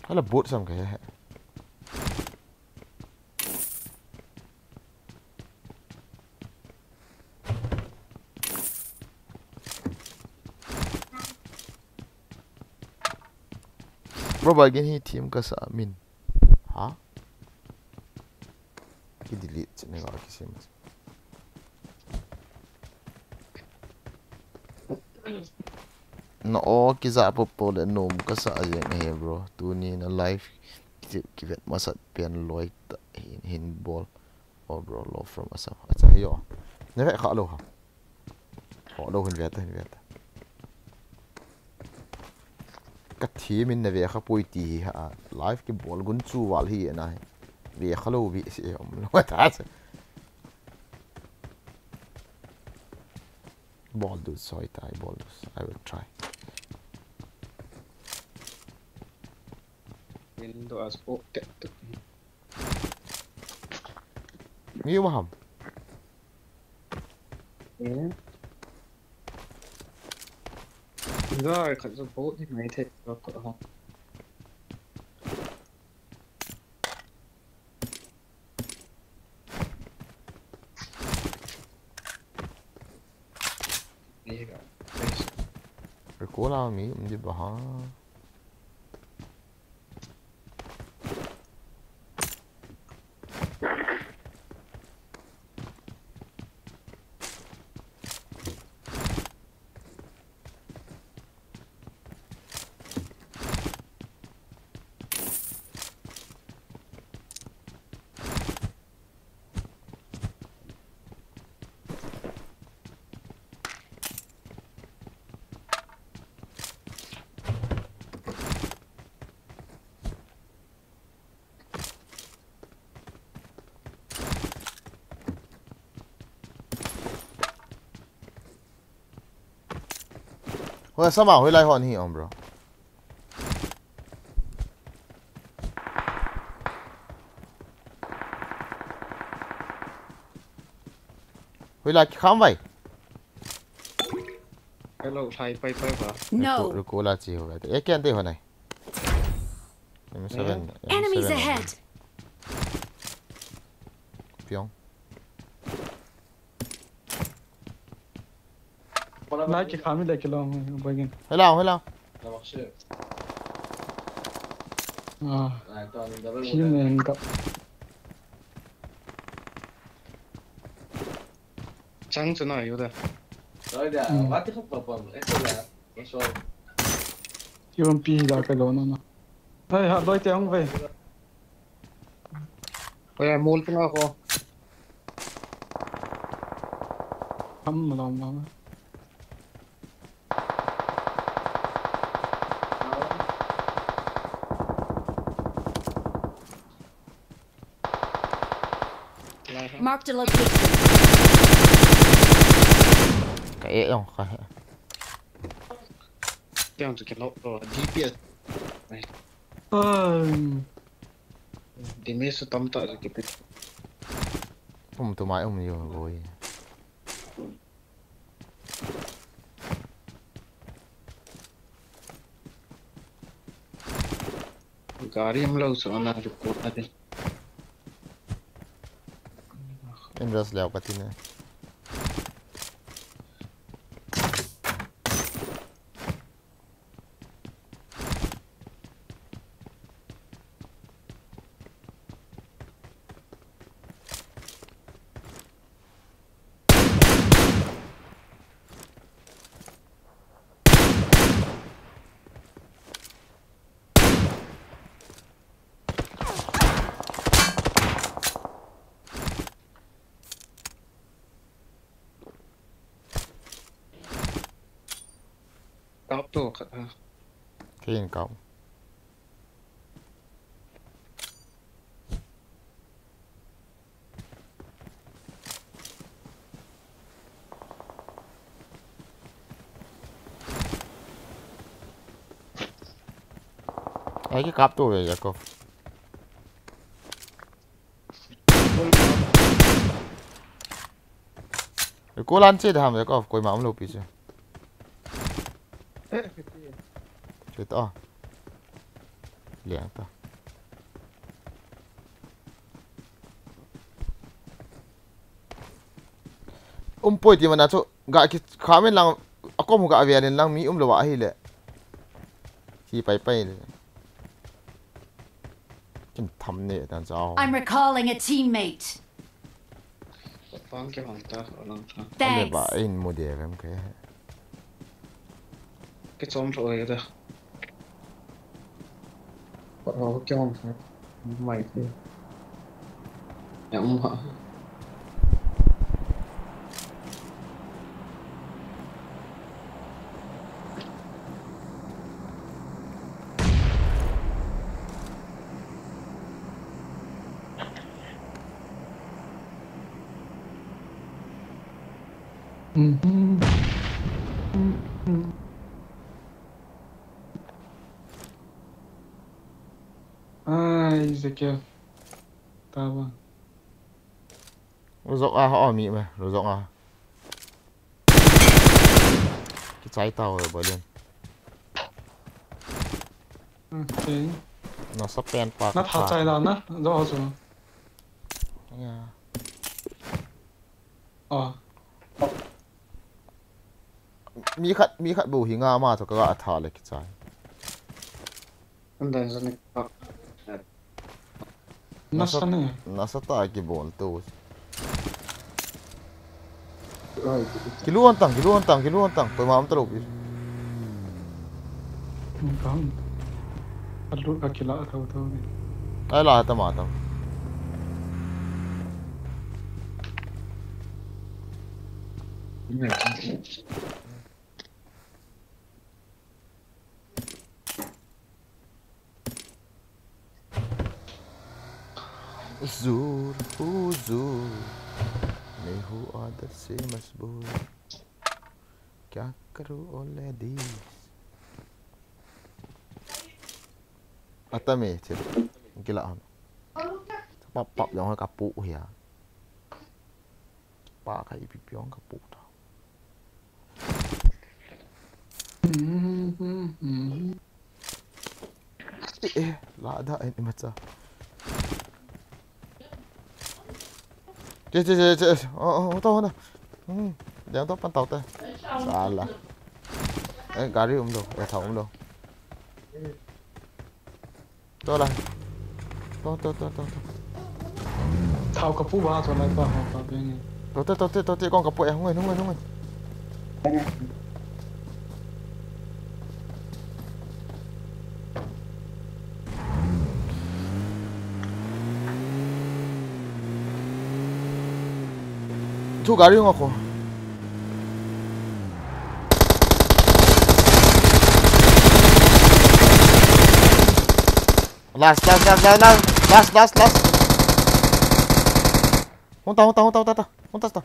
Hala bot sam kahe. Bro, ba gen hi team kasa min. Ha? Ki delete chine ga ki sim. Na o kija popo le nom kasa jeng he bro. Tuni na live ki, kivet masat pen loi ta hin, hin bol. Oh bro, love from Assam. Acha yo. Ne ve kha lo ha. Ho lo hin ve ta, hin ve ta. Ka thi min na ve kha poi ti hi ha. Live kibol gun chu val hi na hi. Ve kha lo vi si om lo ta se. Bol du soi tai, bol du. I will try. Window as open. Mi um ham. Eh. Rồi, khẩn dùng bố thì mày thấy nó có không? Recola mi um di ba ha. Hoi, sama, hoilai hon hi om, bro. Hoilai ki kham vai. Hello, sai pai pai ba. No. Ruko, ruko la chi ho. E ken te ho nai. M seven, Enemies M seven. Ahead. Piong. Lai ki kham le ki long, boy gin. Hello, hello. Ah. Team name ka. Chang chu na yu da. Hmm. Ki rum pi la ka lo na na. Hey, ha, loi te hung ve. Oi, mol pung a ko. Ham lom lom. Marked a location. Ka e long ka. Tiang chu ke lo, lo, D P S. Ai. Damage chu tamtah chu kipet. Um, tumai um jo boi. Gari um lou chu ana report na de. Invest leo ka tin e. To khat ha. Kei in kau. Ai, kikap to ve, Yakov. Ko lan che da ham, Yakov, koima umlou pi chu. Che ta. Liang ta. Um poi ti mana chu ga ki kha men lang, akom ga ve len lang mi umlou va ahile. Hi pai pai le. Kin tham ne tan chao. I'm recalling a teammate. Pang ke hong ta, lang ta. Ale ba Thanks. In mu de vem ke. Ke chom tho e da. Ko ho ke hong ta. Mai te. Ya um ha. Mhm. Ai, Ezekiel. Tava. Ruzok a, ho mi me, ruzok a. Kichai tau le, boy len. Okay. Na sa pen pa. Na ka tha pa. Chai la na, zo zo. Ya. Ah. Mi khat, mi khat bu hi nga ma to ka tha le kichai. Andan zan ka. Nasa, nasa ne. Nasa ta kibol tu. Kilu an tang, kilu an tang, kilu an tang. Koima um ta lou pi. Kang. Alu ka kila tau tau ni. Ai la ta ma ta. Huzur, huzur, main hua aadar se majboor. Kya karoon, o ladies? Ata me, che. Kila hon. Pap, pap, jong ka pu hia. Pa ka ipi piong ka pu ta. Eh, eh, la da en imacha. Che, che, che, che. Oh, oh, to, to. Hmm. Jang to pan tau te. Sala. Eh, gari um do, eh, thau um do. To la. To, to, to, to, to. Thau ka pu ba, to lai pa, ho pa pe ni. To te, to te, to te, kong ka pu e, hung e, hung e, hung e. Thu gari hung a ko. Last, last, last, last, last, last, last, last. Hung ta, hung ta, hung ta, hung ta, hung ta, hung ta.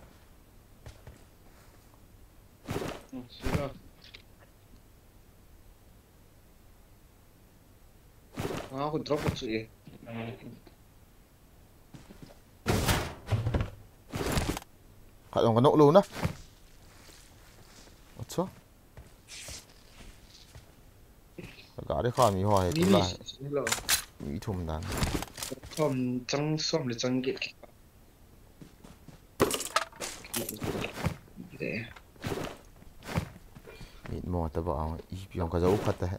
Ah, ko drop ko chu e. Khat jong ka nok lou na. Acha. Ka gari kha mi ho he tu la. Mi thum dan. Thum chang som le chang get. Mit mo ta ba ang ipi jong ka jo khat ta he.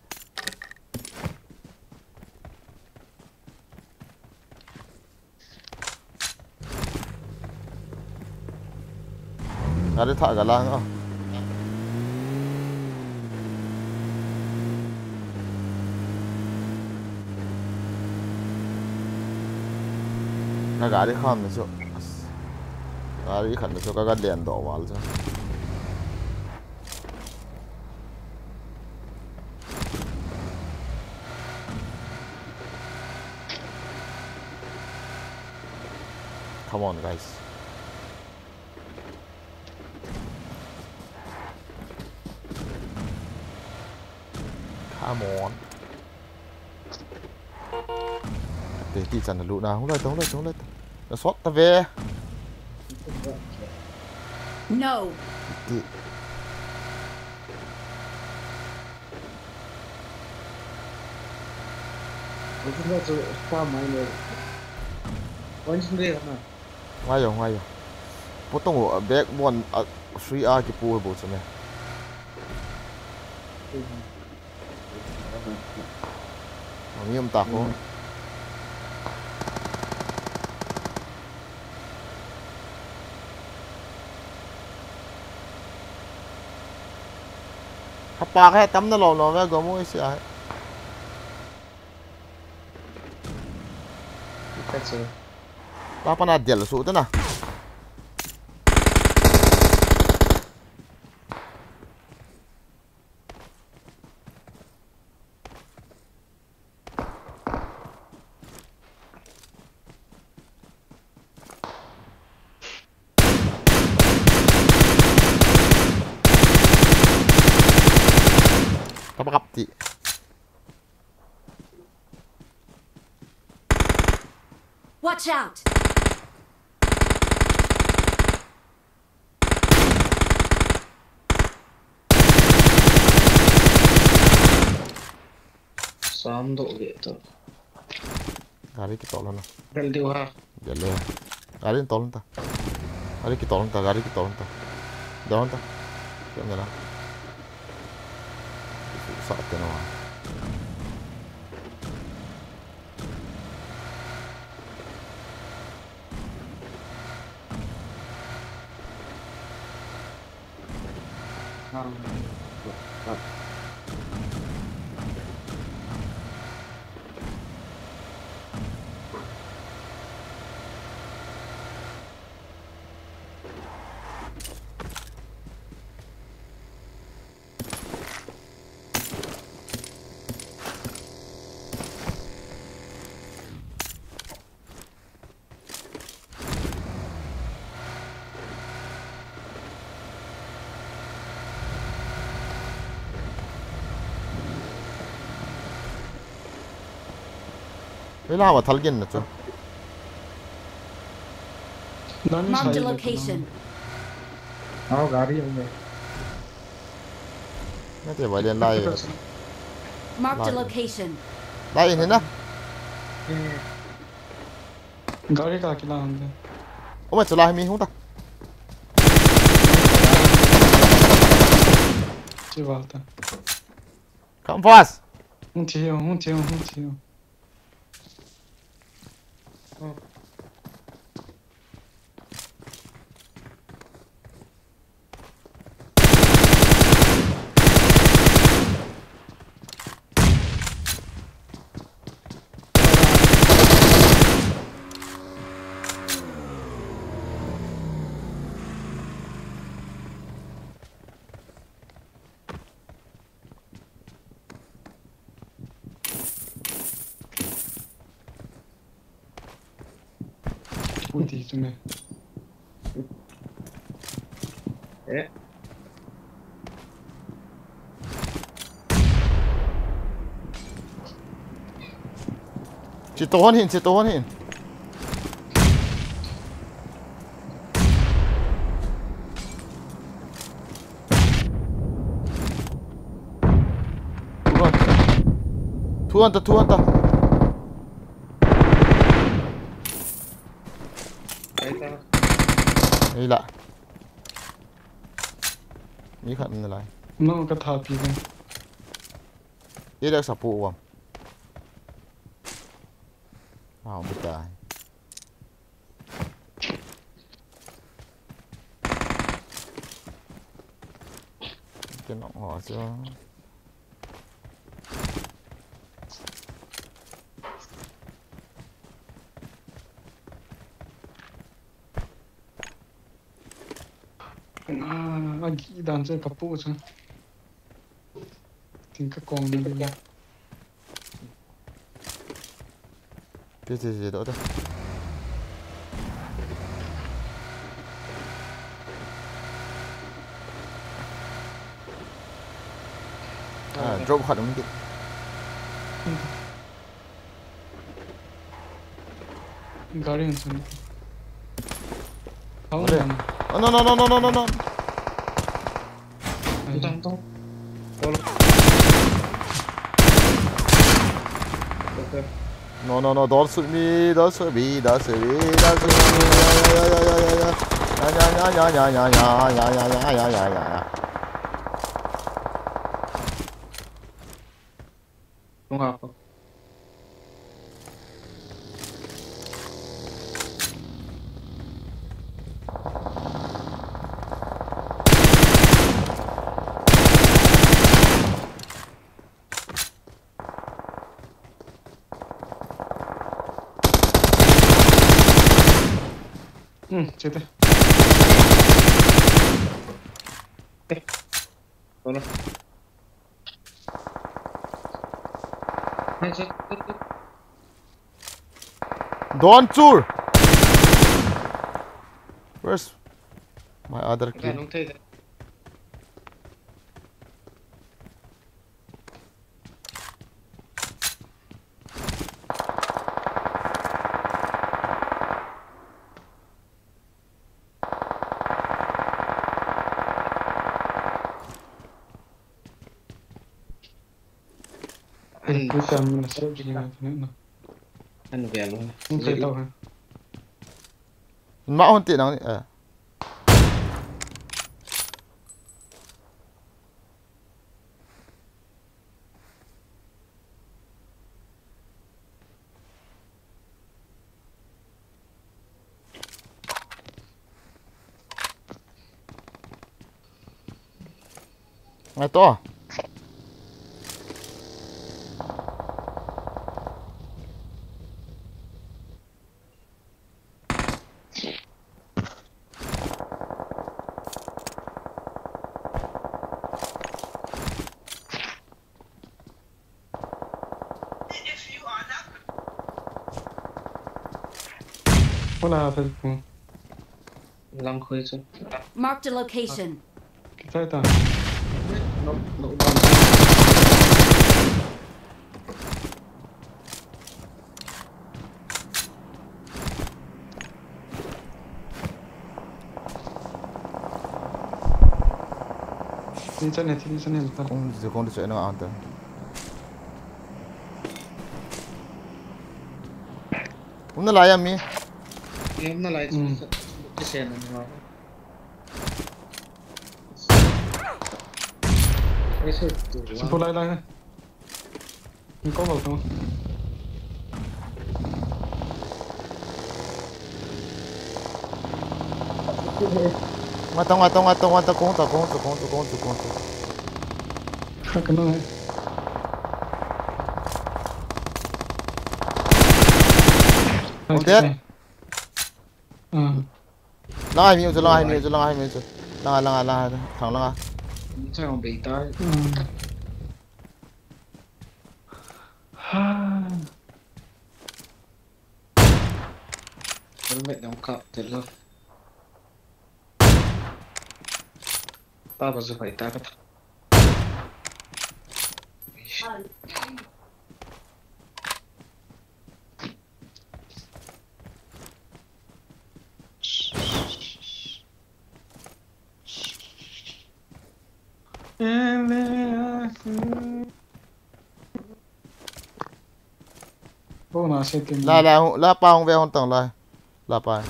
Gari thah ka lang a. Ka gari kham na chu. Gari khat na chu ka ga den doh val chu. Come on, guys. Come on. Te ti chan na lu na, hung lai ta, hung lai ta, hung lai ta. Na sot ta ve. No. Ti. Oi, ti na chu pa mai ne. Oi, sin de na. Ngai yo, ngai yo. Potong o, a backbone a three a kipu bo chu me. Ami um ta ko. Hapa ka tam na lo lo ve go mo isi a. Ka chu. Pa pa na del su ta na. Tapa kap ti. Watch out! Sam do ve to. Gari kitol na. Del diu ha. Del le. Gari tol ta. Gari kitol ta, gari kitol ta. Del ta. Kya mera? Sa te no. Hei la wa thal gen na chu. Marked a location. Aw, gari hung e. Na te wa len lai. Marked a location. Lai hin na. Eh. Gari ka kila hung de. O ma chala mi hung ta. Chi wa ta. Come fast. Hung thi, hung thi, hung thi. Udi tu me. Eh. Chi to hon hin, chi to hon hin. Thu hon ta. Thu hon ta, thu hon ta. Ei la. Mi khat min lai. No ka tha pi ve. Area support wa. Wow, buta. Ken ong ho chu. Ah, agi dan che kapu chu. Tin ka kong ni. Te, te, te, te, te. Ah, drop khat um kit. Gari an san. Hau. Ore. Lang. Oh, no, no, no, no, no, no, no. Ai. Tang, tang. Tol. Okay. No, no, no, don't shoot me, don't shoot me, don't shoot me, don't shoot me. Yeah, yeah, yeah, yeah, yeah, yeah. Yeah, yeah, yeah, yeah, yeah, yeah. Tunga ko. Hmm, chete. Eh. Tol. Don't shoot. Where's my other kill? An, an vel. Hung tai tau ha. Ma hon te nang ni, eh. Ngai to. Wala fel pu. Lang khoi chu. Marked a location. Kitai ta. No, no, no. Internet, internet. Kong, kong, kong, kong, kong. Um nalai a mi? Eh, um nalai. Hmm. Kise na ma. Kise tu. Support lai lai. Hung ko bol tu. Nga tong, nga tong, nga tong, nga tong, kong ta, kong ta, kong ta, kong ta, kong ta. Kha ka no hai. Kong ta. Ah. Langa hi mi u chu, langa hi mi u chu, langa hi mi u chu. Langa, langa, langa, thang langa. Chang bei tai. Hmm. Ha. Helmet dong kap te lo. Pa ba zu pai ta ka ta. Bo na se tin. La, la, la pa hung ve hung tong la. La pa.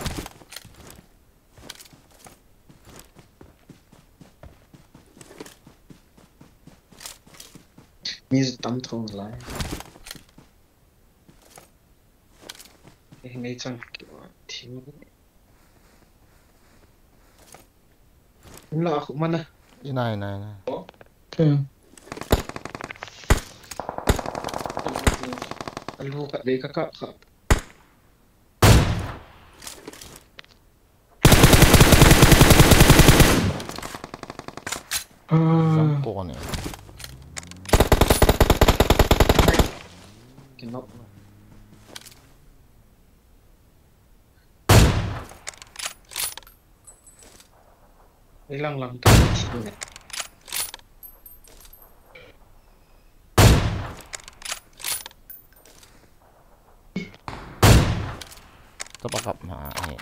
Mi tam thong la. Eh, nei chang ki wa thi. Inla khu mana. Ina, ina, ina. Okay. Alu ka dei ka ka ka. Ah. Zang ko ne. Kinok. Ilang lang ta. Tapa kap na ni.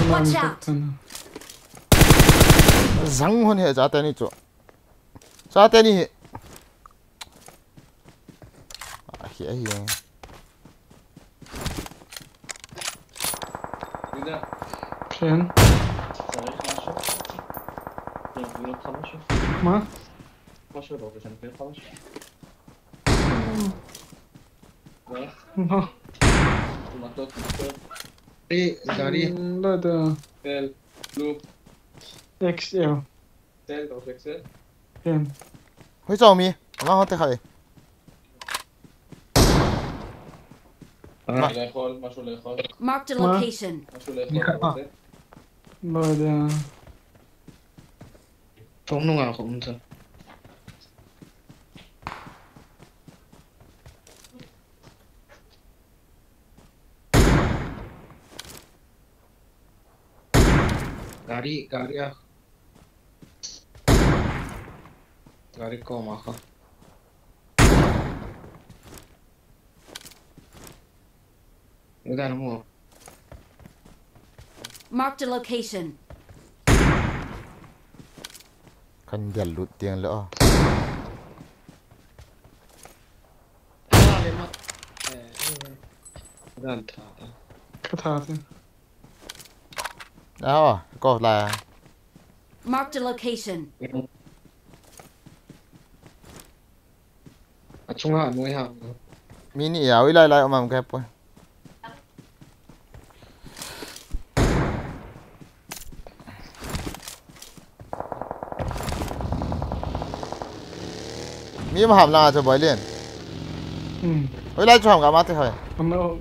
Watch out! Zang hon he, chate ni chu. Chate ni hi. Ahi, ahi. Plan. Ma? Ma? Ei, gari. Hmm, da, da. X L. Ten. Hoi chong mi. Ma hon te khai. Marked a location. Ba da. Chong nunga ko um cha. Gari, gari a. Gari koma kha. Idan mo. Marked a location. Kan gel lut tiang le o. Ama le ma. Eh, eh, eh. Dan tha. Ka tha te. Ao, ko la. Marked a location. Achunga anoi ha. Mi ni a, ui lai lai, umam ka poi. Mi ma ham la chu Boilin. Hmm. Ui lai chu ham ka ma te hoi. Ano,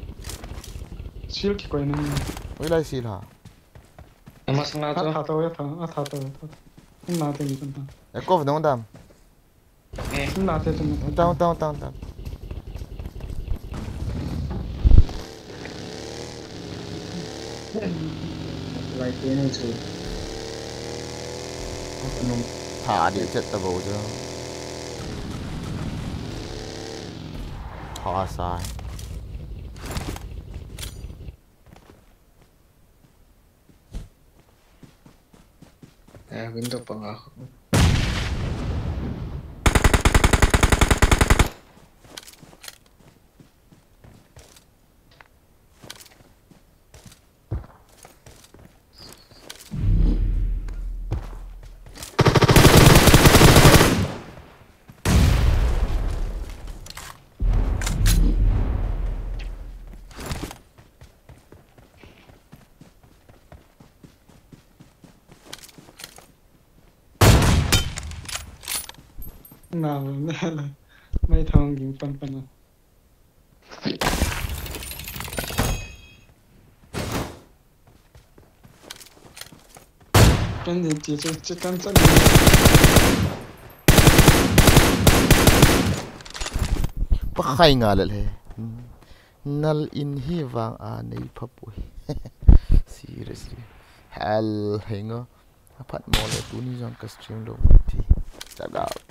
shield kikoi na. Ui lai shield ha. Ama sanga chu. Atha to, atha, atha to, atha to. Na te ni kan ta. E ko dong dam. Eh. Na te tu. Down, down, down, down. Lai te ni chu. Nung tha di chet ta bo chu. Tha sai. Eh, window panga. Na, na, na. Mai thang ging pan pan na. Kan ni ti chu, chu kan chan ni. Pakhai nga le le. Nal in hi vang a nei pha poi. Seriously. Hell, hei ngo. Aphat mo le tuni jong ka stream lo ti. Check out.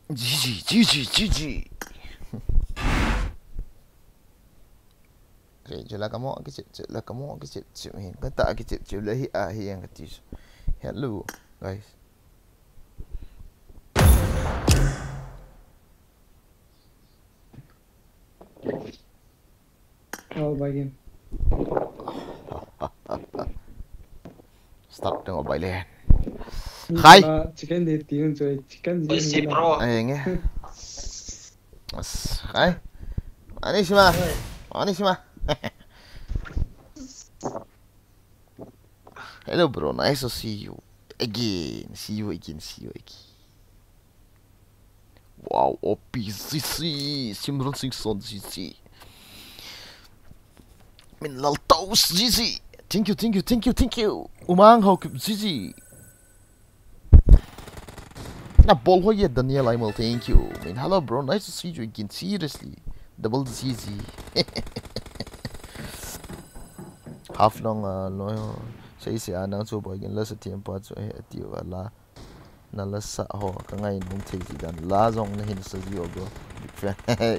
G G, G G, G G. Kichep chep la kamo, kichep chep la kamo, kichep chep hin. Kata kichep chep la hi a hi yang kati. Hello, guys. Oh, by game. Start teng o bai le. Khai. Chicken de ti un choi chicken ji. Oi si bro. Ai nge. As khai. Ani sima. Ani sima. Hello bro, nice to see you again. See you again. See you again. Wow, O P Z Z, Simran Singson Z Z. Min Lal Taus Z Z. Thank you, thank you, thank you, thank you. Umang Haokip Z Z. Na bol ho ye Daniel Aimal, thank you. Min hello bro, nice to see you again. Seriously. Double Z Z. Half long uh, no. Say say anang chu boy gin la sa tiempo chu eh tiu ala. Na la sa ho ka ngai nom thei ji dan la jong na hin sa ji o bro. Big fan.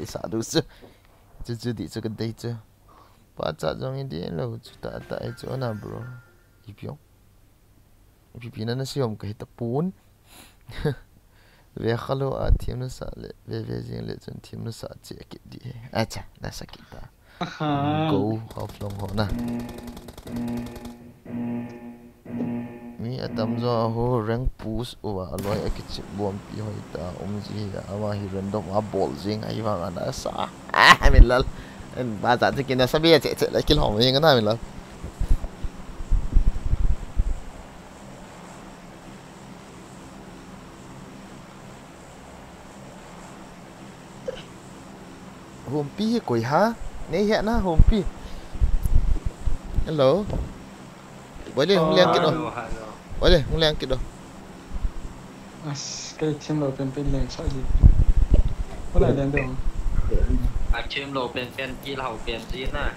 Sa du chu. Chu chu di chu ka dei chu. Pa cha jong i di lo chu ta ta e chu na bro. Ipi ong. Ipi pi na na si om ka hita pun. Ve khalo a thiam na sa le ve ve jing le chun thiam na sa che kit di. Acha na sa kit ta. Go half long ho na. Mi atam jo a ho rank push uva aloi a kichip bompi hoi ta um ji hi a ama hi random a bol jing ahi vang ana sa. Ah, min lal. En ba ta te kin na sa bia che che la kil hom jing na min lal. Humpi hi koi ha? Nei he na Humpi. Hello. Bole hung leng kit o. Hello, hello. Bole hung leng kit o. As, kei thim lo pen pen leng sa ji. Bole leng do. A thim lo pen pen kil hau pen ji na.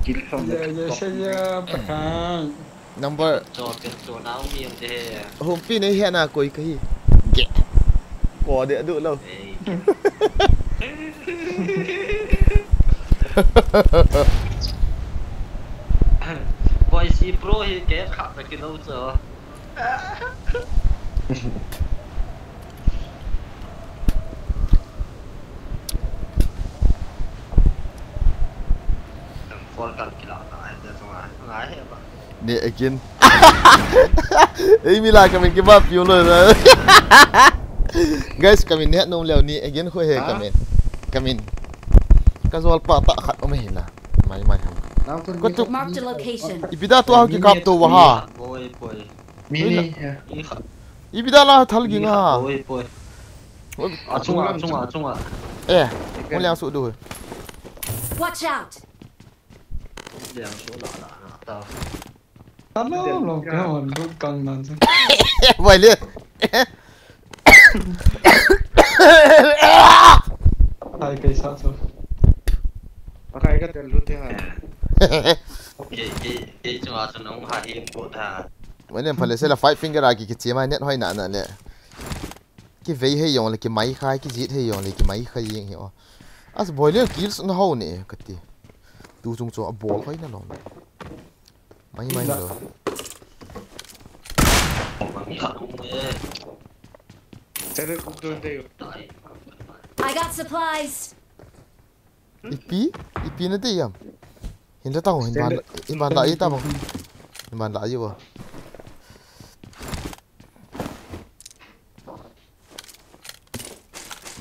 Kil hau. Ya ya sa ya pakai. Number. Cho pen cho nau mi te he. Humpi nei he na koi kahi. Ge. Ko de du lo. Boy si pro hi ke kha ta ki lo cho. Call kal kila na ai da to ai ai he ba. Ni again. Ei mi la kamin kiba piu lo na. Guys, kamin ni hat nom leo ni again kho he kamin. Kamin. Ka jol pa ta khat om he la. Mai mai ham. Ko tu. Mark the location. Ipi da tu ha ki kap to wa ha. Boy boy. Mi ni. Ipi da la thal gi nga. Boy boy. Achunga achunga achunga. Eh. Mo liang su du. Watch out. Liang su la la ta. Hello, long ka hon lut kang nan sa. Vai le. Hai kai sa so. Akai ka tel lut ha. Ke ke ke chunga chun ong ha hi ko tha. Mai nem phale se la five finger a ki ki chi mai net hoi na na le. Ki vei hei jong le ki mai khai ki jit hei jong le ki mai khai jing hi o. As boy le kills na ho ne ka ti. Tu chung chu a bol khai na lo. Mai mai lo. Tele kum don de. I got supplies. Ipi? Ipi na te yam? Hin ta tang hin ban hin ban la i ta bang. Hin ban la i wa.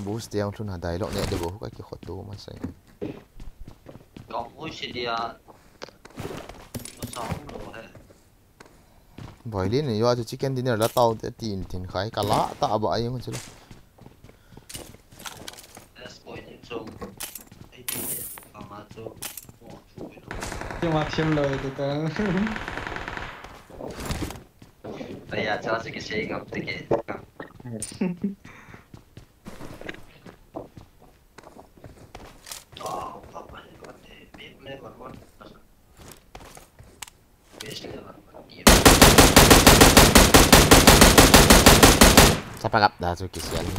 Boost yang thun ha dai lo ne de bo ka ki khot tu ma sai. Kong ui si dia. Masang lo he. Boy le ni yo chu chicken dinner la tau te tin tin khai ka la ta ba ai ngun chu. Kima thim lo te ta. Aya cha se ki sei ngam te ke. Sa pagap da chu kisian ni.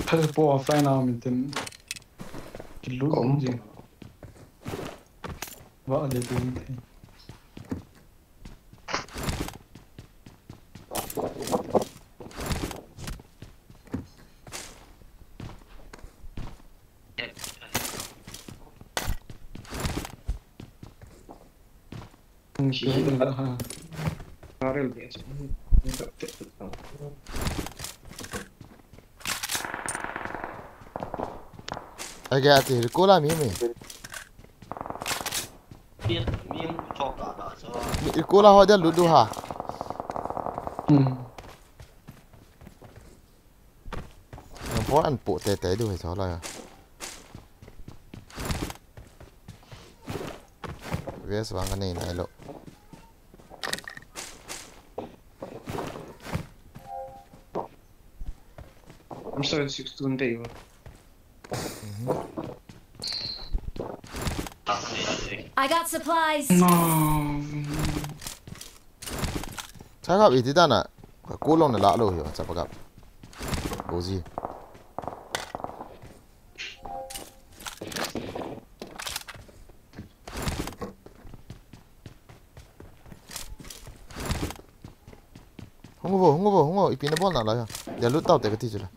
Thal po offline a min tin. Kilu ji. Wa le tin. Ang si Ang ha. Barrel dia. Age ati, recoil a mi mi. Recoil a ho dia lut diu ha. Hmm. Ang po an po te te diu hi so la. Vest vang ka nei nai lou. I'm sorry, sixteen day. I got supplies. No. Chagap iti dana. Ka kulong na la lo hi, chapa gap. Gozi. Hung vo, hung vo, hung vo. Ipi na bol na la ya. Dia lut tau te kati chu la.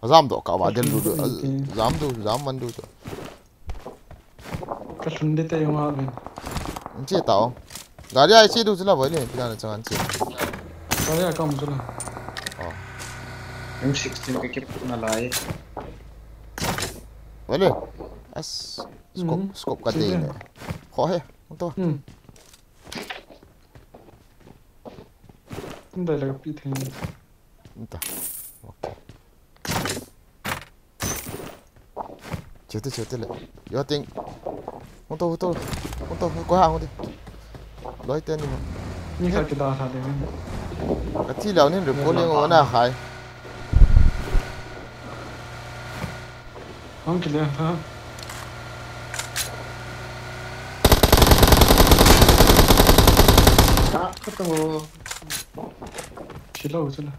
Jam doh ka va, dia lut, jam du, jam man du. Ka lhun de te yong a vin. Che tau. Gari ai che du chu la voi le, pila na chang che. Gari a kam chu la. Oh. M sixteen ka kip na lai. Vale. As, scope, scope ka te ne. Kho he, to. Hmm. Ndai la ka pi thei. Nta. Okay. Chete, chete le. Yo ting. Hung to, hung to. Hung to, ko ha hung di. Loi ten ni. Ni ka kida sa de. Ka thi leo ni recoil ling o na khai. Hung kile ha. Ta ka to. Chilo, chilo.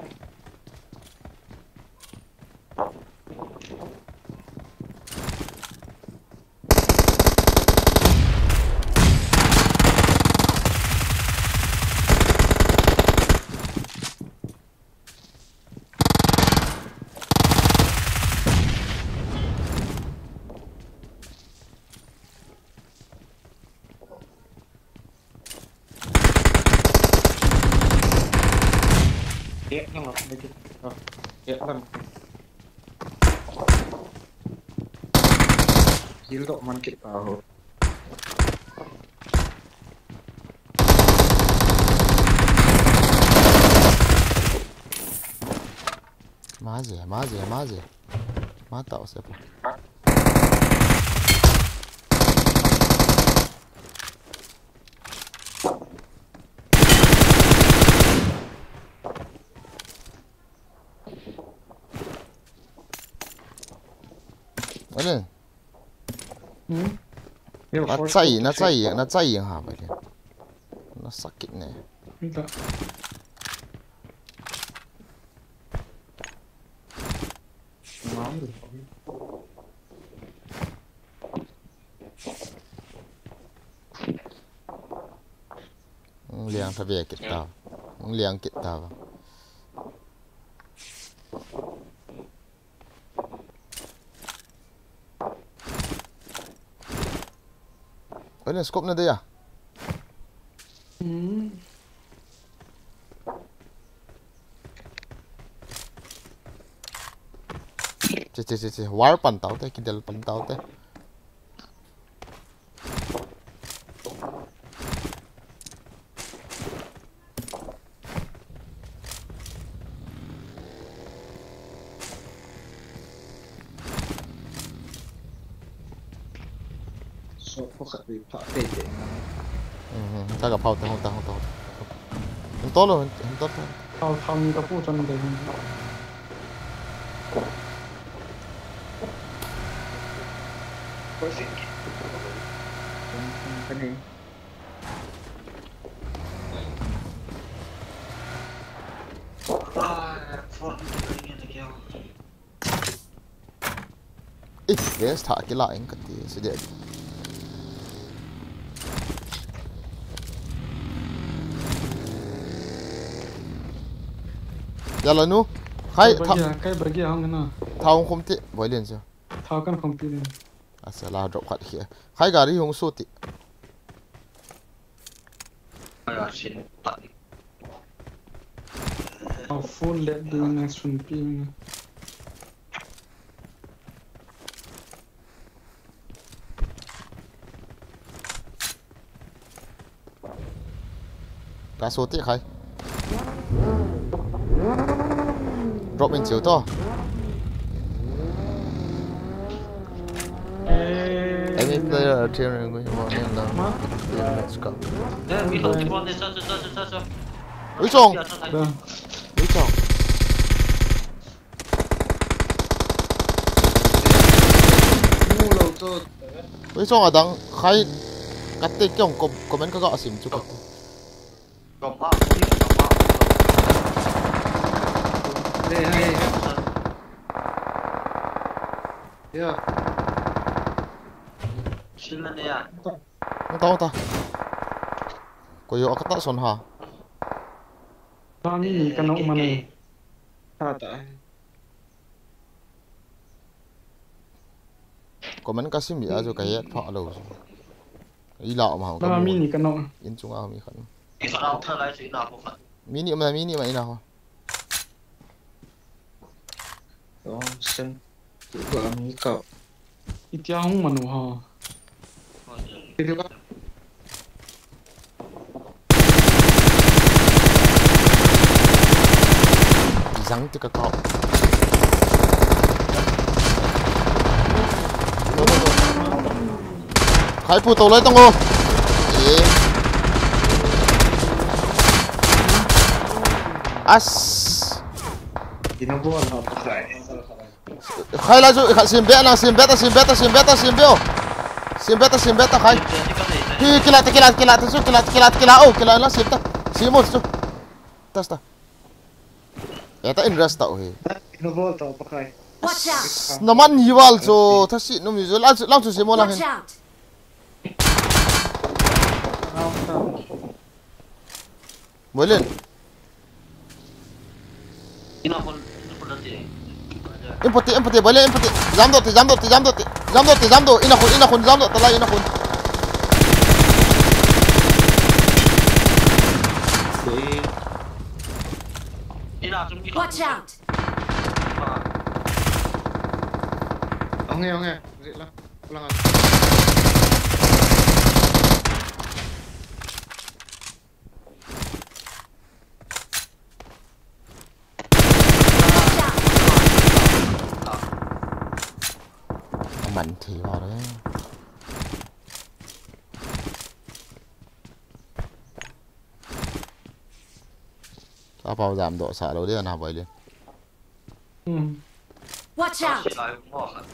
Yak lang ako, yak lang. Heal doh man kit ta ho. Maje, maje, maje. Mata o se pa. Ale. Hmm? Na chai, na chai, na chai ha ba le. Na sakit ne. Ita. Liang ta ve kit ta. Liang kit ta ba. Oi, scope na de ya. Hmm. Che, che, che, che. War pan tau te, kidel pan tau te. So, pho khat ri pha te te na. Mhm, ta ka phau ta, hung ta, hung ta, hung ta. Hung to lo, hung, hung to, to. Phau tham ka pu chan de. Ko sin ki. Ka ni. Ah, phone ki ring in again. Eh, vest tha kila ing kati, si de. Yala nu. Khai, kai tha-, bagi, kai bagi hang na. Thau khum ti, boi len si. Thau kan khum ti len. Asa la drop khat hi. Khai gari hung su ti. A full lap ding na sun pi na. Ka so ti khai. Drop in chiu to. Enemy player appearing, we want him down. Let's go. Ui chong. Ui chong. Ui chong adang khai. Kate kyong comment ka ga sim chu kate. Hei, hei. Ya. Hung ta, hung ta. Koi yo akata son ha. Ba mi ni ka nok mane. Ta ta. Comment ka sim a chu ka het pha lo. I la ma ha. Ba mi ni ka nok. In chunga mi khat. Mi ni ma, mi ni ma ina ho. Ong sen. Tu ba mi ka. Itia hung manu ha. Itia ba. Zang ti ka ka. Khai pu to lai tang o. E. As. Ina bo na khai. Khai la chu, kha sim be na, sim be ta, sim be ta, sim be ta, sim be o. Sim be ta, sim be ta khai. Hi, kila ta, kila, kila ta chu, kila, kila, kila o, kila la sim ta. Sim o chu. Tas ta. Eta in rest ta o hi. Ina bo ta pa khai. Watch out! Naman hi val chu, thasi num hi chu, la chu, la chu sim o la hin. Watch out! Boilen. Ina hol, ina hol lati. Empathy, empathy, boilen, empathy. Jam do te, jam do te, jam do te. Jam do te, jam do. Ina hol, ina hol, jam do, talai ina hol. Ina chung ina. Watch out! Onge, onge. Zit la. Pulang. Aman thei va re. Sa pau jam do sa lo dia na boi le. Hmm. Watch out! Watch out!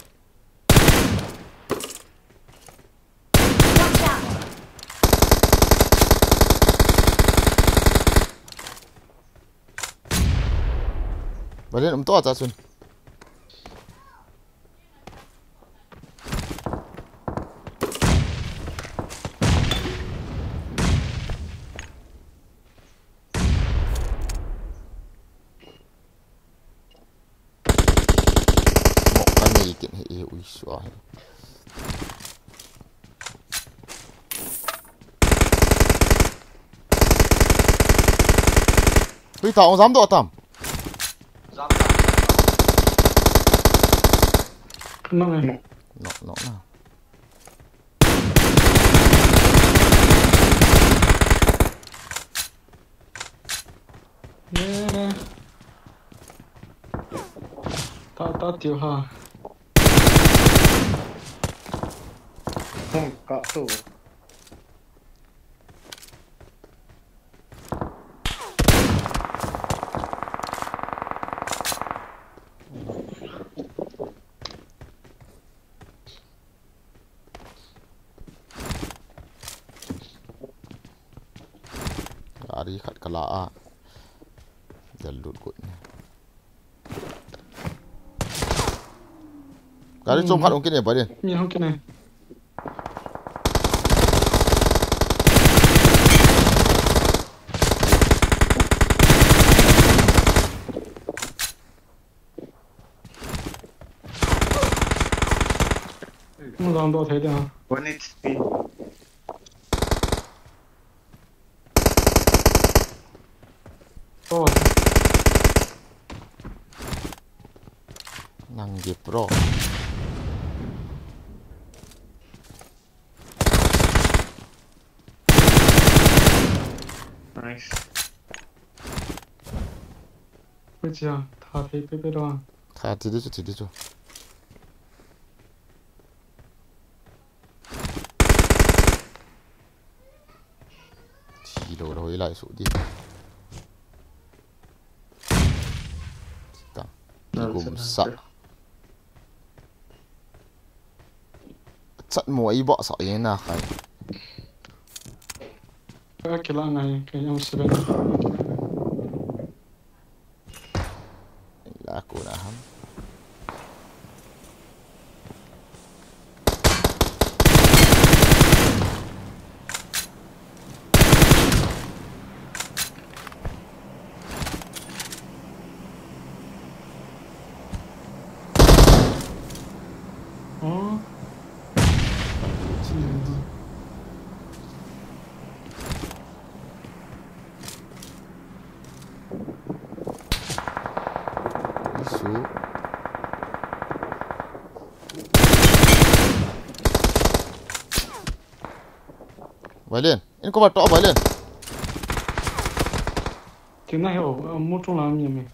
Balen um to cha chun. Mo ka nei kin he e ui sua he. Hui ta ong jam do tam. Nang e. No, no, no. Ye. Ta, ta tiu ha. Hung ka tu. Gari khat ka la a. Del lut kut. Gari chom khat hung kine bai din. Mi hung kine. Hung jam do thei dia. One H P. Oh. Nang je pro. Nice. Koi chia, tha thei pe pe lo. Tha thi di chu, thi di chu. Thi lo lo, i lai su di. Tang. Kigum sa. Chat mo i ba sa i na khai. Ka kila ngai, ka yang seven. La ko na ham. Oh. Isu. Violin. In cover to, Violin. Tina ho, mutung la mi mi.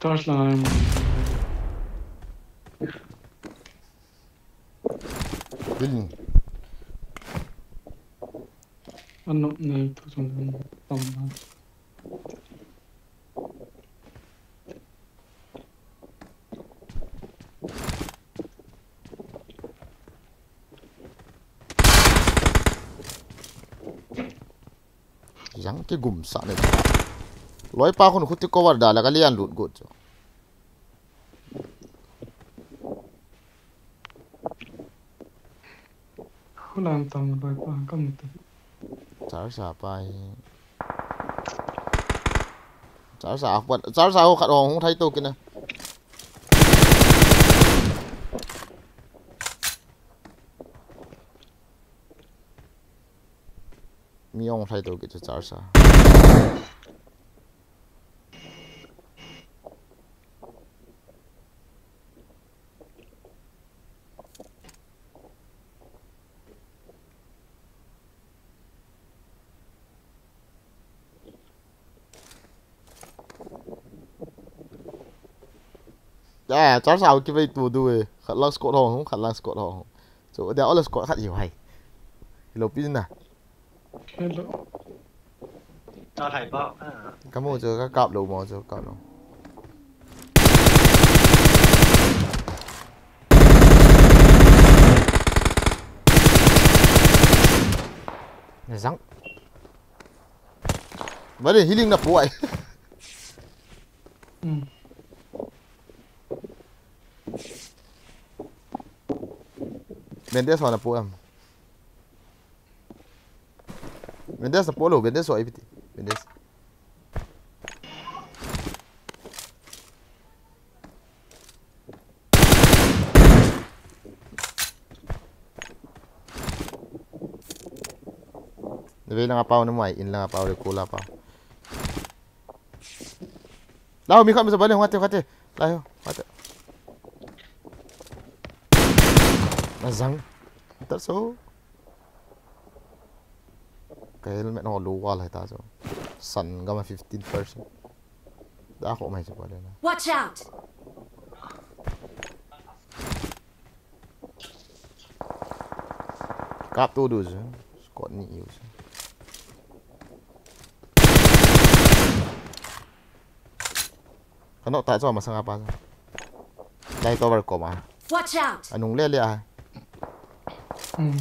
Torch lang ai mo. Building. Ano nei tu sung tam na. Jang kigum sa ne. Loi pa khun khuti cover da la ka lian lut got chu. Hulam tam loi pa kam te. Char sa pa hi. Char sa pa, char sa ho khat hong hung thai to kina. Mi hong thai to kina char sa. Ya, char sa ki vai tu du e. Khat lang squad ho, khat lang squad ho. So, they are all squad khat hiu hai. Hello, pin na. Hello. Ka mu chu ka kap lou mo chu kap lou. Na jang. Bale healing na pu ai. Hmm. Bandage ho na pu am. Bandage na pu lou, bandage ho ai piti. Bandage. Na vei langa pau na mai, in langa pau le kula pau. Lau mi khat mi sa bale hung ate, hung ate. Lai ho, hung ate. Na jang. That's all. Ka helmet ho lou val hai ta chu. San gama fifteen percent. Da kho mai chu pa le na. Watch out! Kap to du chu. Squad ni use. Ka nok ta chu masang apa chu. Lai tower ko ma. Watch out! Anung le le a. Hmm.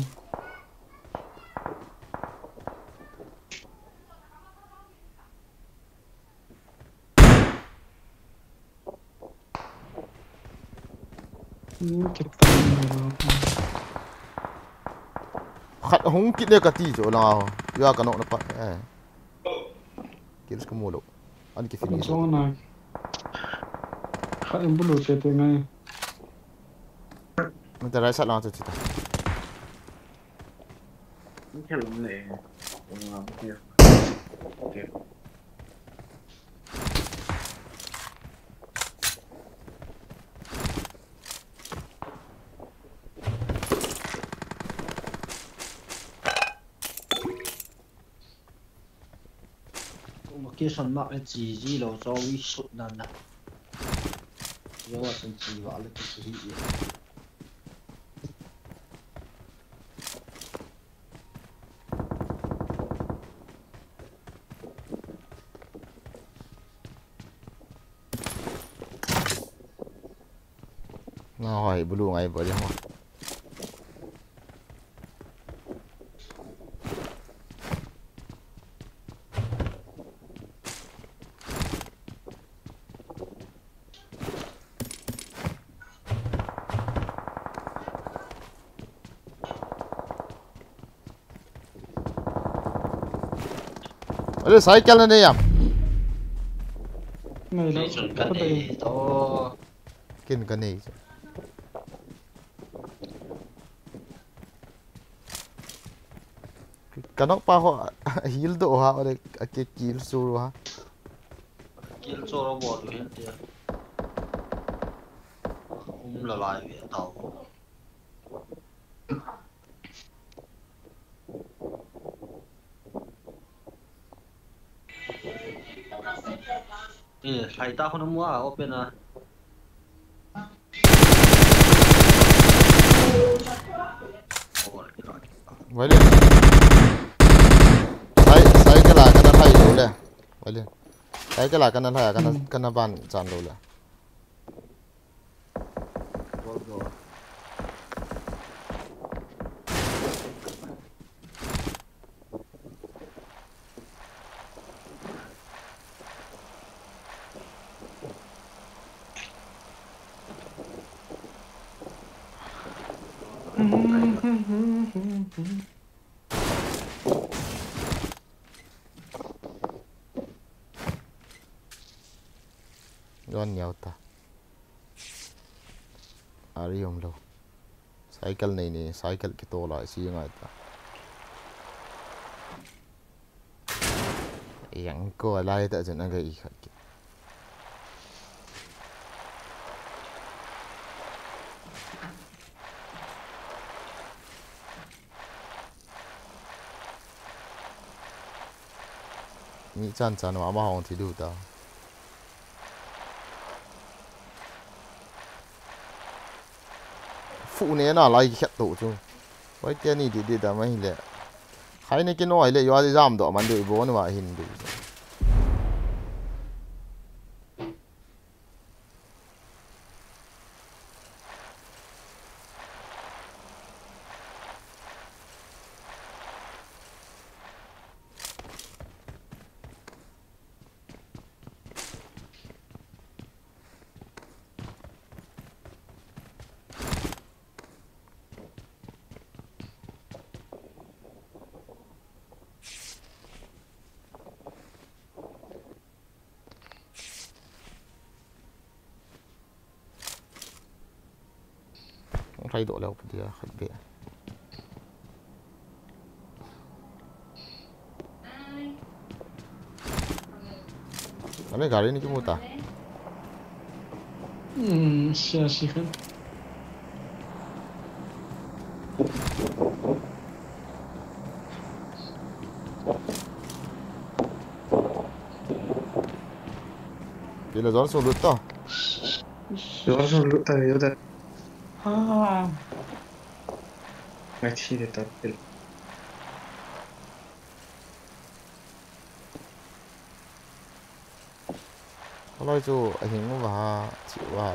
Hmm, kita ni lo. Khat hung kit le kati chu langa ho. Yo ka nok na pa. Eh. Kills ka mu lo. An ki finish. Song na. Khat in bulu te te ngai. Mata right side langa chu chita. Ni khel lom le. Okay. Location mark le chi ji lo cho wi sut nan na. Yo wa sun chi wa le chi hi. Nga hoi bulu ngai bo di ho. Are cycle na nei am? Nei lo. Nei chun ka nei to. Kin ka nei chu. Ka nok pa ho heal do ha, ore, a ke kill sur ha. Kill sur bol hin tia. Um la lai ve tau. Eh, sai ta khun a mu a, open a. Wale. Sai, sai kala kana phai lo le. Wale. Sai kala kana phai, kana, hmm, kana ban chan lo le. Yon niau ta. Ari um lo. Cycle nei nei, cycle kitoh lai si ngai ta. Yang ko lai ta chen aga i khat ki. Ni chan chan ma ma hong thi du ta. Fu ne na lai khat to chu. Wai te ni di di da mai le. Khai ne ki noi le yo jam do man du i bo ni wa hin du. Rai do leo dia khat be. Ane gari ni kimu ta. Hmm, sia si khan. Pila zon sung lut to. Zon sung lut ta yo da. Ah. Ngai thi de ta pil. Aloi chu ahing uva, chi uva.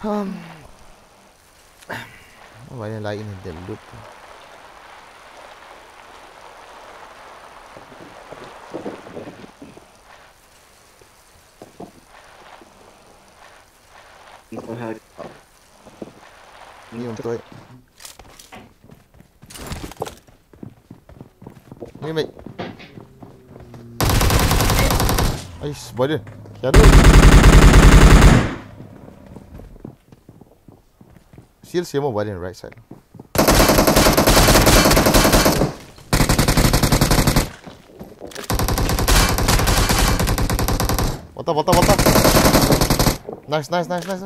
Hmm. Why didn't I in the loop? Ni um toi. Ni mai. Ais, boy din. Kya do? Seal same over in right side. Bota, bota, bota. Nice, nice, nice, nice.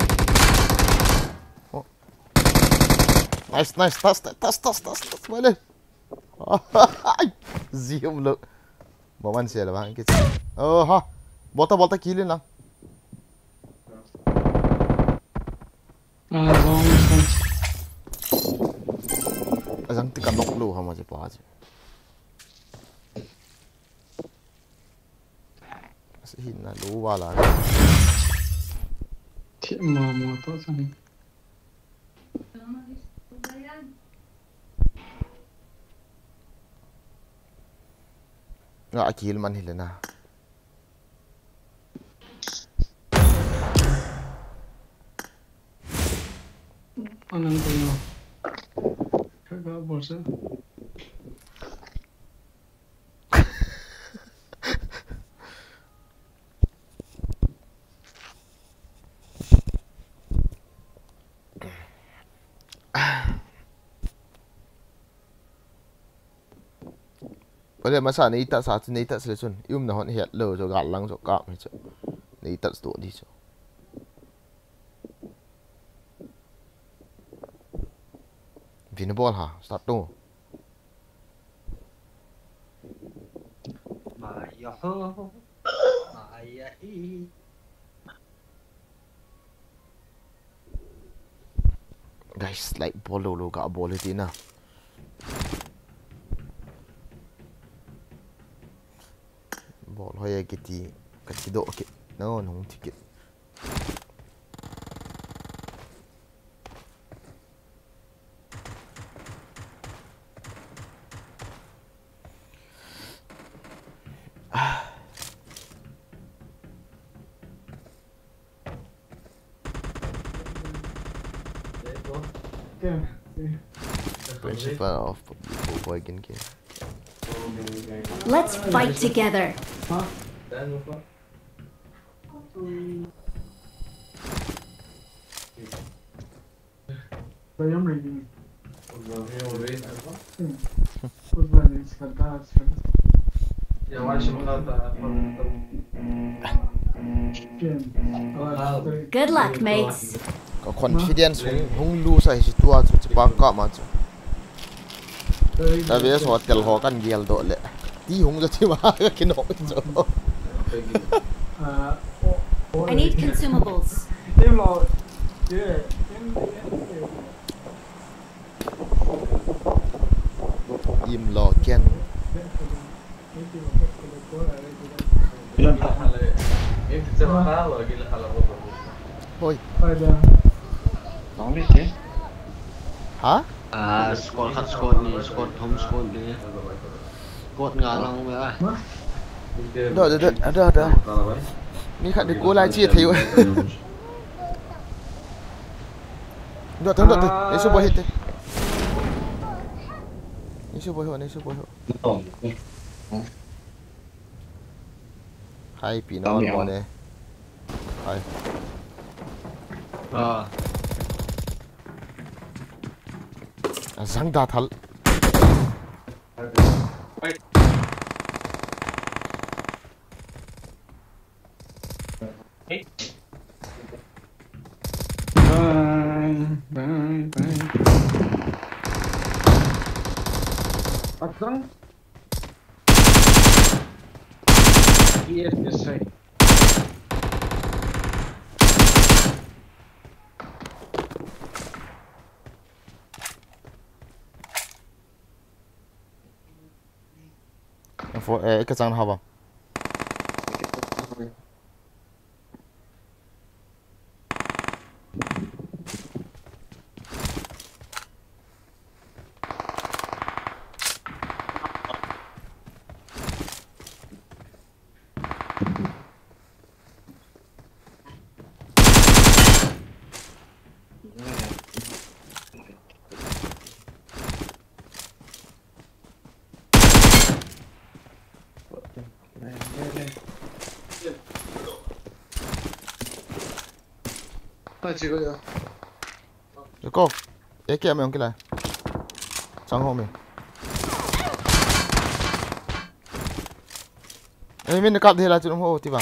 Oh. Nice, nice. Tas, tas, tas, tas, tas. Bale. Ai. Zium lo. Baman sia la bang kichi. Oh ha. Bota, bota, kill in lang. Ah, long distance. Ajang ti ka knock lo ha ma je pa je. Asi hin na lo wala. Thi ma ma to sang. Nga a kill man hi le na. Anang ko no. Kaka bolsa. Ole masa nei ta sa chu, nei ta sele chun. I umna hon het lo chu, gal lang chu, kap hi chu. Nei ta chu di chu. Vin bol ha, start to. Maya ho. Maya hi. Guys, like bol lo lo ka bol hi ti na. Bol hoi e kiti, ka thi doh kit. No, nung thi kit. Principal of Boboigin game. Let's fight together. Good luck, mates. Ka confidence hung, hung lose ahi si tua chu, chi pang ka ma chu. Ta ve so tel ho kan gel doh le. Ti hung jo ti ma ka kino jo. I need consumables. Im lo ken. Hoi. Ha? Ah, squad khat, squad ni, squad thum, squad li. Squad nga lang me a. Do, do, do, do, do. Mi khat de ko lai chi thei. Do, do, do, do. Nei su boi hite. Nei su boi ho, nei su boi ho. Hai, pi na on mo ne. Hai. Ah. Azang da thal. Bye, bye, bye. Azang. Yes, yes, sir. Info, eh, ka chang haba. Hai chi ko ya. Ko. Eke ame ong kila. Chang ho me. Ei, min kap de la chu ho ti ba.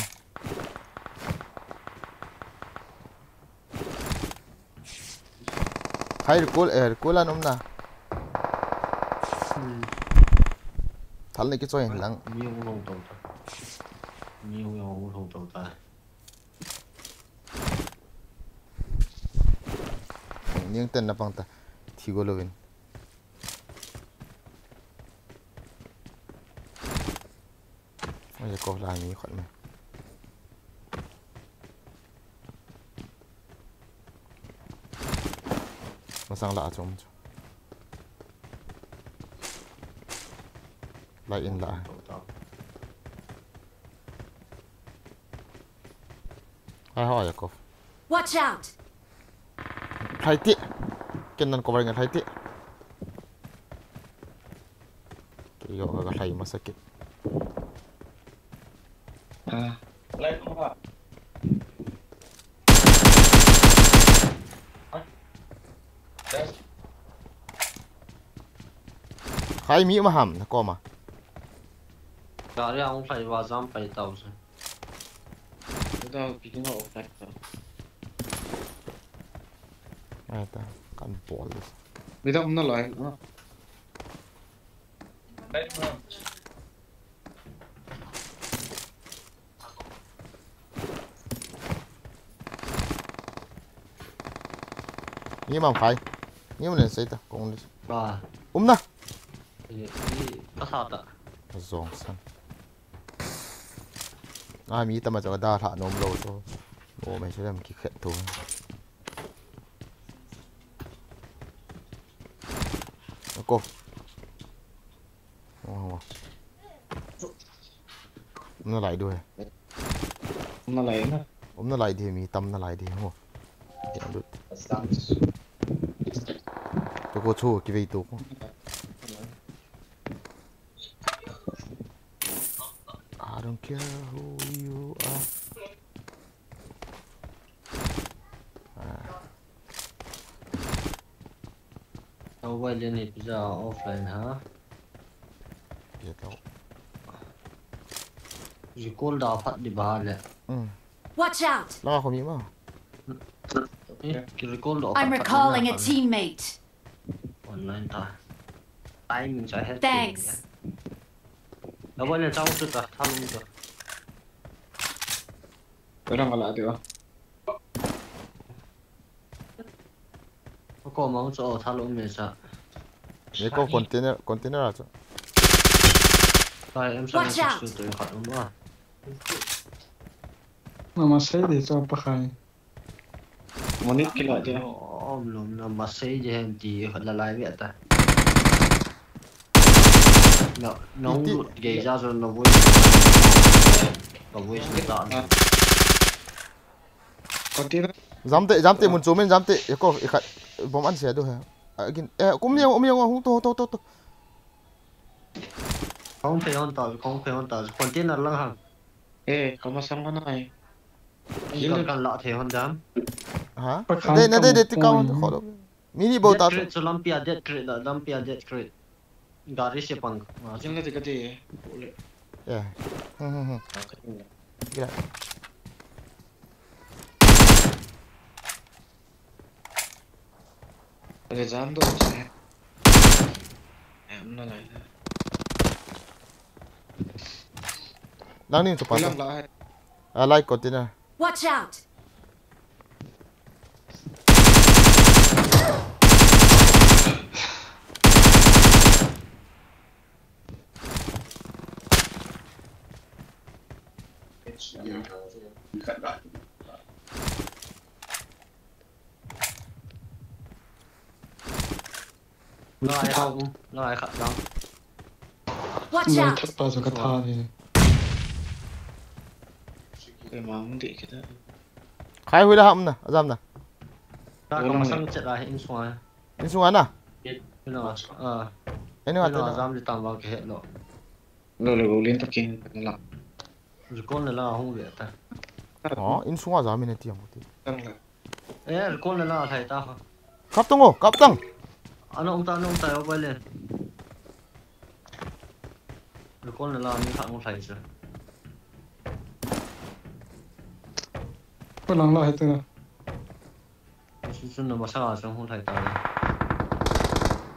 Hai, recall, eh, recall an um na. Hmm. Thal le kichoi lang. Mi hung long tong ta. Mi hung long tong ta. Niang ten na pang ta. Thi go lovin. Oi, ko la mi khot me. Masang la a chom chu. Lai in la. Hai ho ya ko. Watch out! Hai ti. Ken nan cover ngal hai ti. Kei jong ka lhai masa kit. Ah. Khai mi ma ham na koma. Gari ang khai wa jam pai tau sa. Ito, picking up of that. Ai ta, kan bol. Midang um nalai, no? Ni mam khai. Ni mam len sei ta, kong ni. Ba. Um na. Ni, ni, ka sa ta. Jong san. A, mi tama chu ka dalha nom lou chu. Mo mai chu lam ki khet tu. Ko. Oh, oh. Um nalai du he. Um nalai na. Um nalai di mi tam nalai di ho. Ya lut. Tu ko chu ki vei tu ko. I don't care who you are. Ah. Tau vai le ni pizza offline ha. Ye tau. Recall da phat di ba le. Mm. Watch out! La ko mi ma. Eh, ki recall da. I'm phat phat recalling na a phat. Teammate. Online ta. Timing sa het. Thanks. Tau vai le chang tu ta, thalung ta. Orang ala dia. Ko mang chu thalung me sa. Ye ko container, container a chu. Tai em sa. Watch out! Six two tu khat um a. Mama sei di chu pa khai. Monit kila dia. Om lom na ma sei di hen ti la lai ve ta. No, no. Iti. Lut gei ja zo no voi. Ka voi sa ta. Container. Jam te, jam te, mun chu min jam te. Ye ko, i khat. Bom an sia du he. Again. Eh, kum ni, um yang, hung to, to, to, to. Kong phe hon ta, kong phe hon ta. Container lang hang. Eh, kama sang hon ai. Kan, kan la the hon jam. Ha? Pa khang. Dei, na dei, dei, ti ka hon, hon. Kholo. Mini bo ta. Death crate chu lampi a death crate da, lampi a death crate. Gari se pang. Jing le te ka te. Ya. Hmm, hmm, hmm. Gila. Ka jam do se. Em na lai na. Lang ning chu pa. Lang la hai. A lai container. Watch out! Lai khat, lai khat lang. Watch out! Thak pa chu ka tha ni. Ke mang di kita. Khai hui la ham na, ajam na. Ka ka masang chet a hin sung a. Insung ana? Ino, ah. Ino, ino, ate na. Jam di tang bang ke lo. Lo, lo, lo, lin to kin, la. Recall na la hung ve ta. Oh, insung a jam ina ti ang ti. Tang la. Eh, recall na la, lhai ta ho. Kap tang o, kap tang. Ana um ta, ana um ta, yo, bai le. Recall na la, mi khat hung lhai chu. Ko lang la, hai tu na. Su, su, na masa, sa hung lhai ta.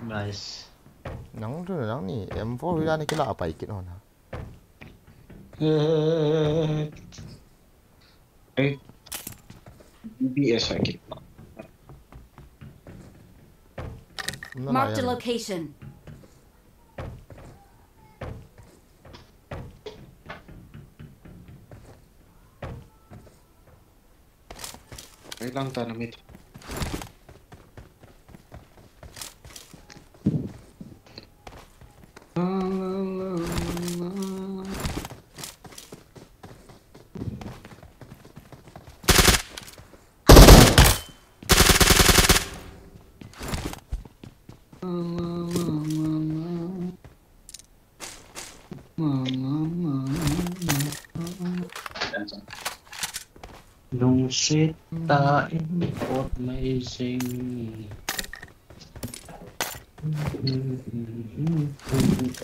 Nice. Nang tu, nang ni, M four hui la ni kila apai kit hon ha. Eh, eh, eh, eh, eh. Eh, B S I K. Marked a location. Ay lang ta na mid. Lungset tah in pot mai jing.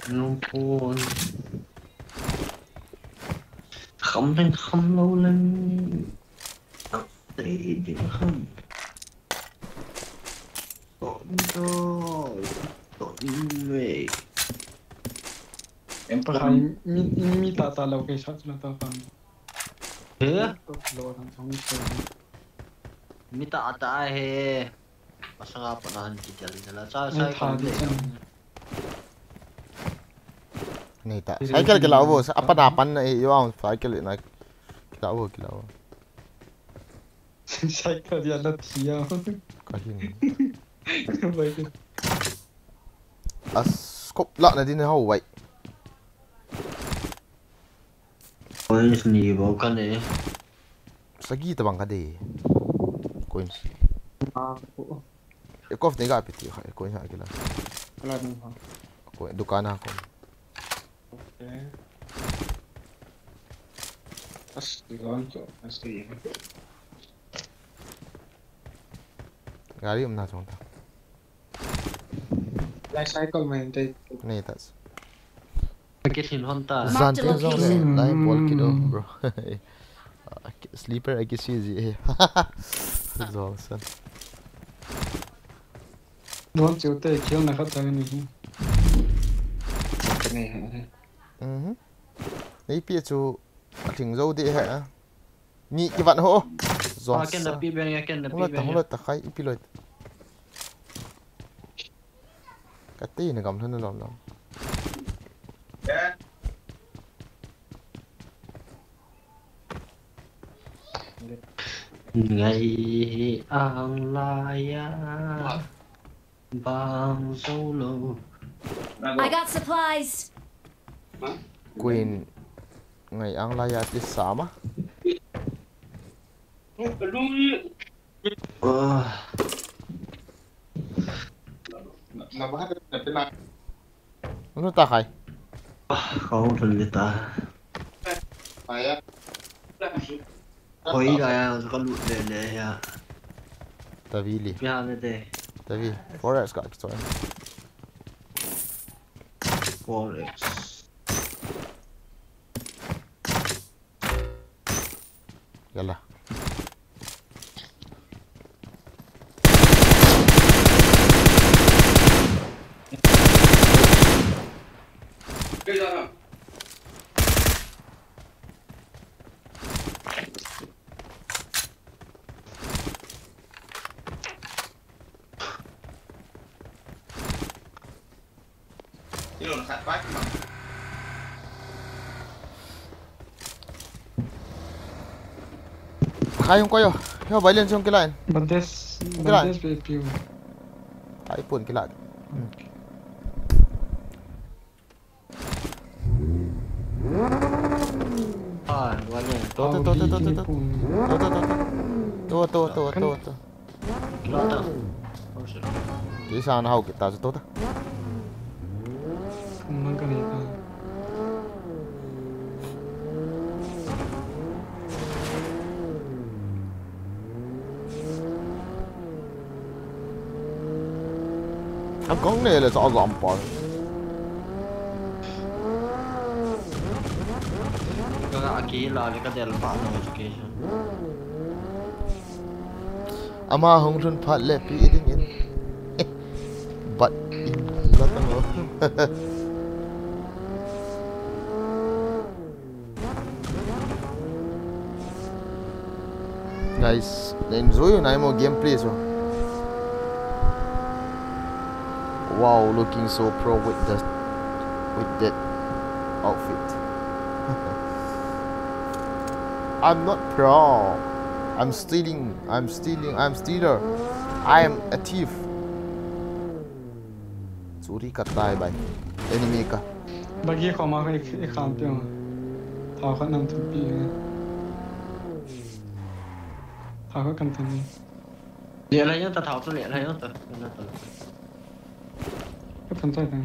Lungpon. Kham leng kham lou leng. Tei ding ham. Ton doi. Ton wei. Em pa hai mi, mi ta ta lou kei sa chuna ta pa. He? To lo dang chong mi se. Mi ta ta he. Pasanga pa na han ki jal jal. Cha sa kon de. Nei ta. Cycle kila vo, sa apa na pan na e, yo ang cycle na. Kila vo, kila vo. Cycle dia na thia. Ka hin. Bai ke. A scope la na din hau wai. Coins ni bou ka nei. Sagi tabang ka dei. Coins. Ah, ko. E kof nei ga piti kha, e coins ha kila. Kala ni ha. Ko dukan ha ko. Okay. As, di ko anto, as ko yun. Gari umna chong ta. Life cycle main te. Nei ta. Kit hin hon ta. Marked a location. Zan te jong le, lai bol kit o, bro. Sleeper a kisi ji e. Zol san. Don chiu te, kill na khat ta ni hi. Ka nei ha. Mhm. Nei pi chu a thing zo de ha. Ni kivat ho. Zong. Ah, ken na pi beng ya, ken na pi beng ya. Hula ta khai ipi loi. Ka te na gam thon lom lom. Ngai ang la ya. Bang solo. I got supplies. Queen ngai ang la ya ti sama. Ah. Anu ta khai. Ah, kau thun le ta. Koi la ya, ka lut le le ya. Tavi li. Ya le de. Tavi. Four X ka kichoi. Four X. Yala. Khai hung koi o. Yo, bai len chung kilain. Bandes, kilain. Bandes pe piu. Ai pun kilain. Hmm. Ah, wale. To, to, to, to, to, to. To, to, to, to. To, to, to, to, to. Kisa na hau kita tu ta. Nang ka ni ta. Ang kong ne le sa gam pa. Ka aki la le ka del pa no education. Ama hung lhun phat le pi ding in. But in la ta mo. Guys, na enjoy na mo gameplay so. Wow, looking so pro with the with that outfit. I'm not pro. I'm stealing. I'm stealing. I'm stealer. I am a thief. Churi ka tai bai. Enemy ka. Bagi ko ma ko ik kham pi ma. Tha ko nam tu pi. Tha ko kam tu ni. Leh la yang ta thao tu leh la yang ta. Na ta. Ka tan ta ta.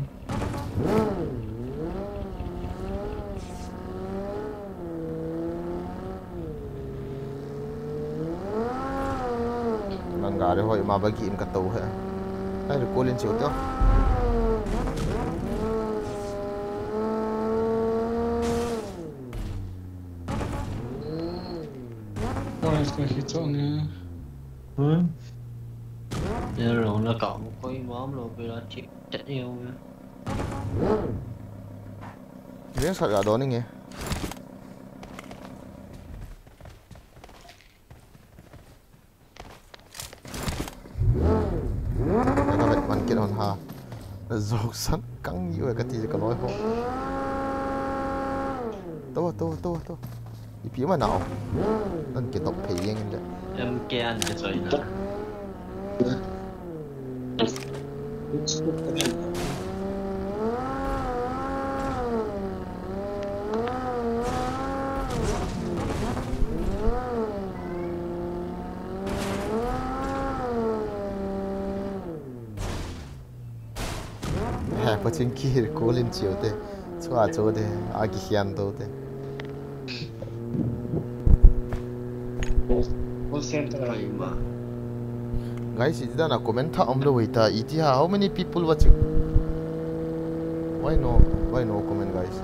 Nang gari hoi ma bagi in ka to he. Ai, recall in chiu to. Orange ka hi chon ne. Hmm? Ne rong na ka mo koi mam lo pe la thik chet ne u. Ven sat ga do ni nge. Ka vet man kit hon ha. Zok san kang yu ka ti ka loi ho. To, to, to, to. Ipi ma nao. Nan ke top phei yeng le. M K an ke choi na. He, pachin ki hir kulin chiu te. Chua chu de, a ki hian to te. Guys, iti dan a comment tha um lo wei ta, iti ha, how many people watching? Why no, why no comment, guys?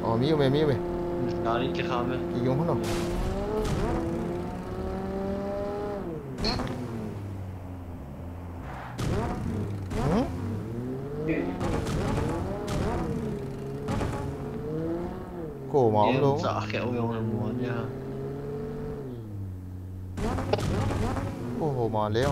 Oh, mi ume, mi ume. Gari ke khame. Ki yung hono. Hmm? Ko ma lo. Sa ke u yong mo nia. Ko ho ma le.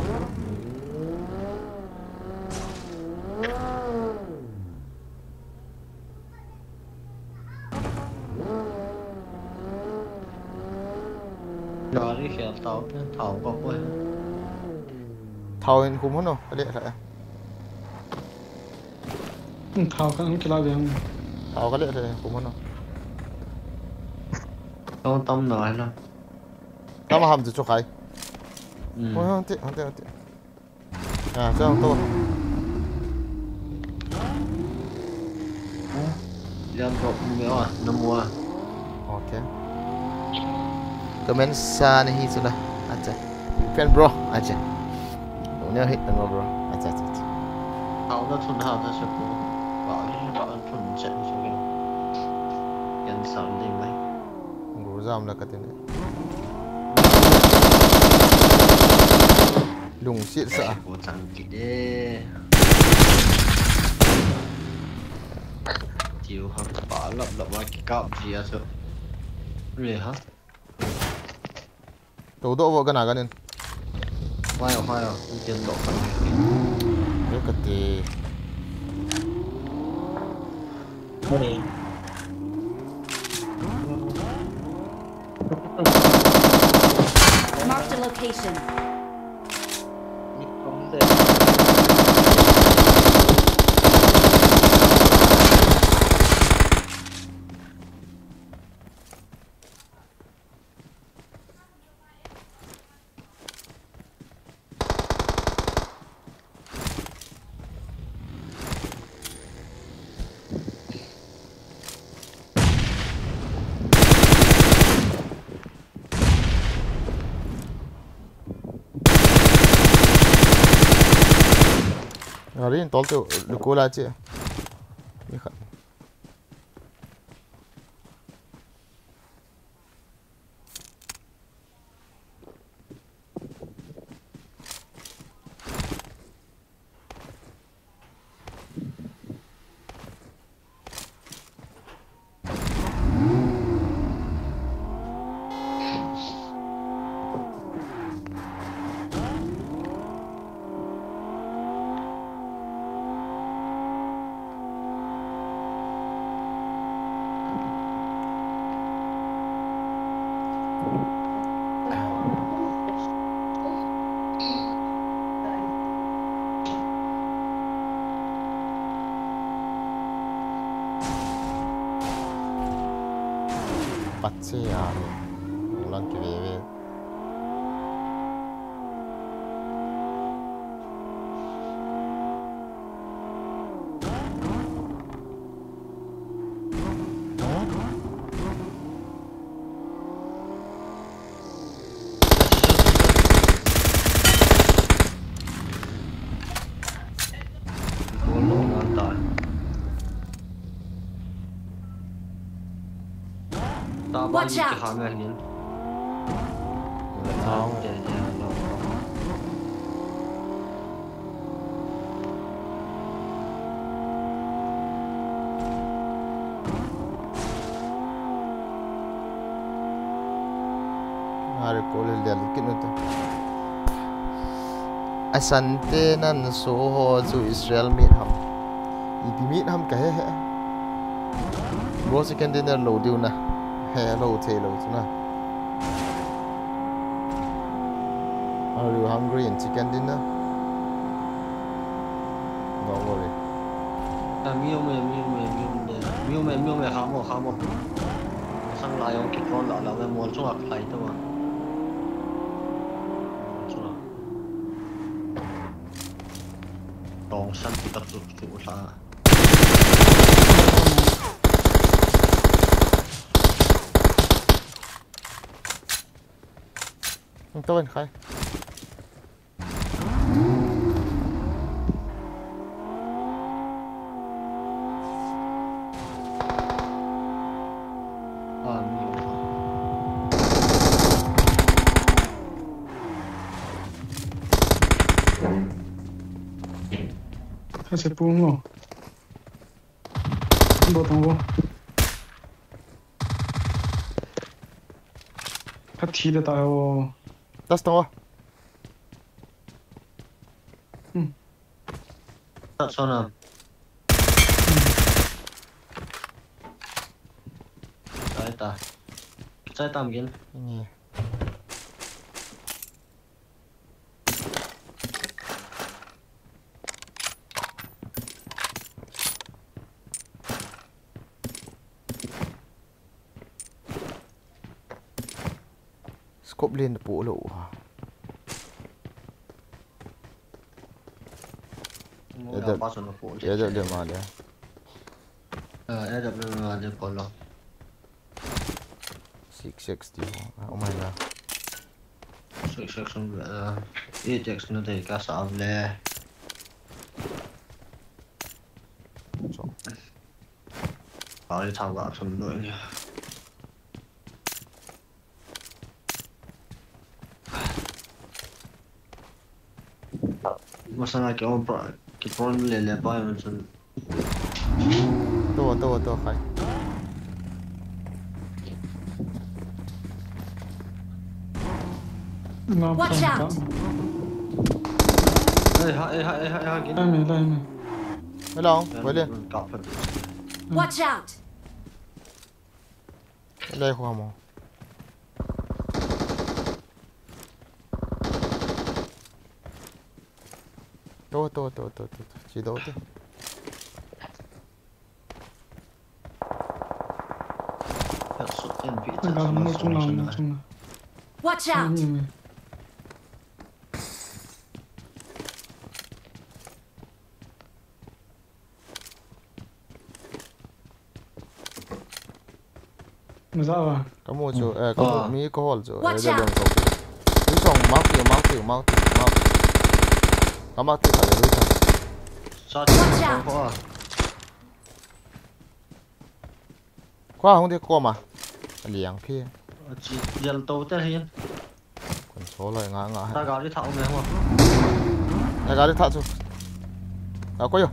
Gari khel tau te, thao ka koi. Thao in kum hono, ka le thao. Thao ka ang kila de. Thao ka le thao kum hono. Tao tam na hai na. Tam ham chu chu khai. Hmm. Hoi, hoi, ti, hoi, ti, hoi, ti. À, sao không tôi? Yan to, mua, na mua. Ok. Comment sa nahi sula. Acha. Fan bro. Acha. Uni hit na bro. Acha, acha, acha. Hao na thun, hao na sa ko. Ba, ba thun chat sa ko. Yan sa ding mai. Guru jam la ka tin. Lungsiat sa. Ko chang kit e. Tiu ha pa lap lap ma ki kap ji a so. Re ha. To do vo gana ganin. Mai o, mai o. Ken do ka. Re ka ti. Marked a location. Rin tol tu, lu ko la che. Mi khat. Patse a ni. Ulang ki ve ve. Watch out! Are ko le lel kin uta. Asante nan so ho chu Israel mi ham. Ipi mi ham ka he he. Bro, chicken dinner lo diu na. He lo thei lo chu na. Are you hungry in chicken dinner? Don't worry. A, mi um e, mi um e, mi um e. Mi um e, mi um e, khamo, khamo. Sang la yong ki phone la la, me mol chung a khai to ma. Chung a. Tong san ki tak chu chu la. Hung to en khai. Kasi pung mo. Botong ko. Ka thi da ta ho. Tas to. Hmm. Ta sona. Sai ta. Sai tam gin. Ni. Scope len po lo ha. Mo ya Edap, pa so no po. Edap le ma le. Ah, Edap le ma le ko lo. Six sixty. Ah, oh my God. Six sixty, uh, eight X na dei ka sa le. So. Ai, tha ba thun lo. Masanga ki on pra, ki pron le le pa yon sun. To, to, to, khai. Watch out! Ei, ha, ei, ha, ei, ha, ei, ha, gin. Lai me, lai me. Hello, wait there. Ka pha. Watch out! Lai khu mo. To, to, to, to, to, to. Chi do te. Watch out! Maza ba? Kamu chu, eh, kamu mi kahol chu. Watch out! Area dong ko. Hui song, mark ti, mark ti, mark ti, mark. Ka mark ti kha le, hui song. Sa Watch out! Kho a. Kho a hung de koma. Aliang phi. Achi, yal to te hin. Kon so lai nga nga. Ta gari tha um le hua. Ta gari tha chu. Ka ko yo.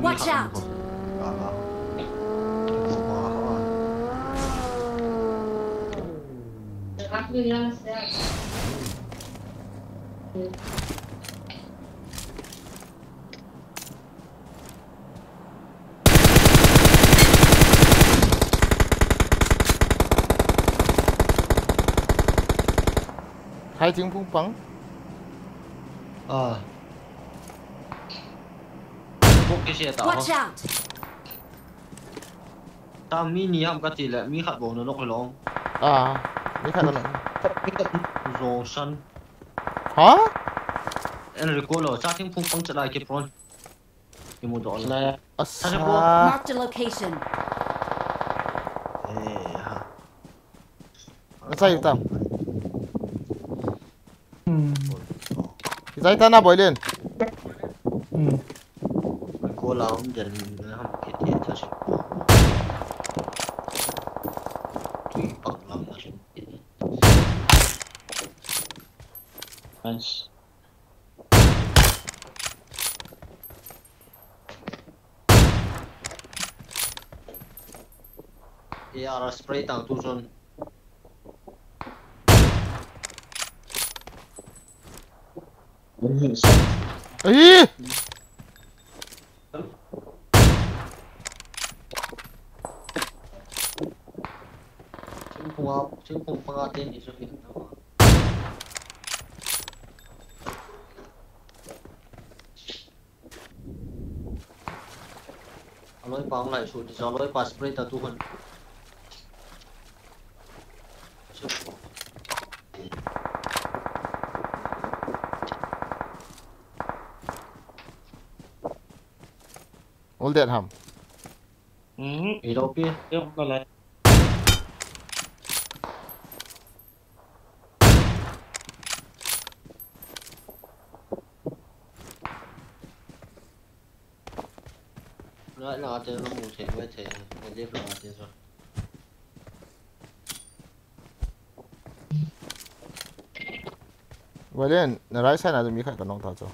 Watch out! Hai ting pung pang. Ah. Buk kisi ta. Watch out! Ta mi ni ham kati le, mi khat bou na nok long. Ah, mi khat na nok. Mi khat zo san. Ha? En recall lo, cha thing phung pang chala ke pron. Ki mu do la. Asa. Marked a location. Eh, ha. Asa yu tam. Hmm. Ki zai ta na boilen. Hmm. Ko la um den na ham ke ti ta si. Tui pak lam na si. Nice. A R spray tang tu son. Ai! Thingphung a, thingphung panga ten ni chu hin. Aloi pa hung lai su ti, aloi pa spray ta tu hon. All that ham. Hmm, ilo pi. Yo, ko lai. Right now, I don't know what to do. I live now, I think so. Valen, na right side na mi khat ka nong ta chu.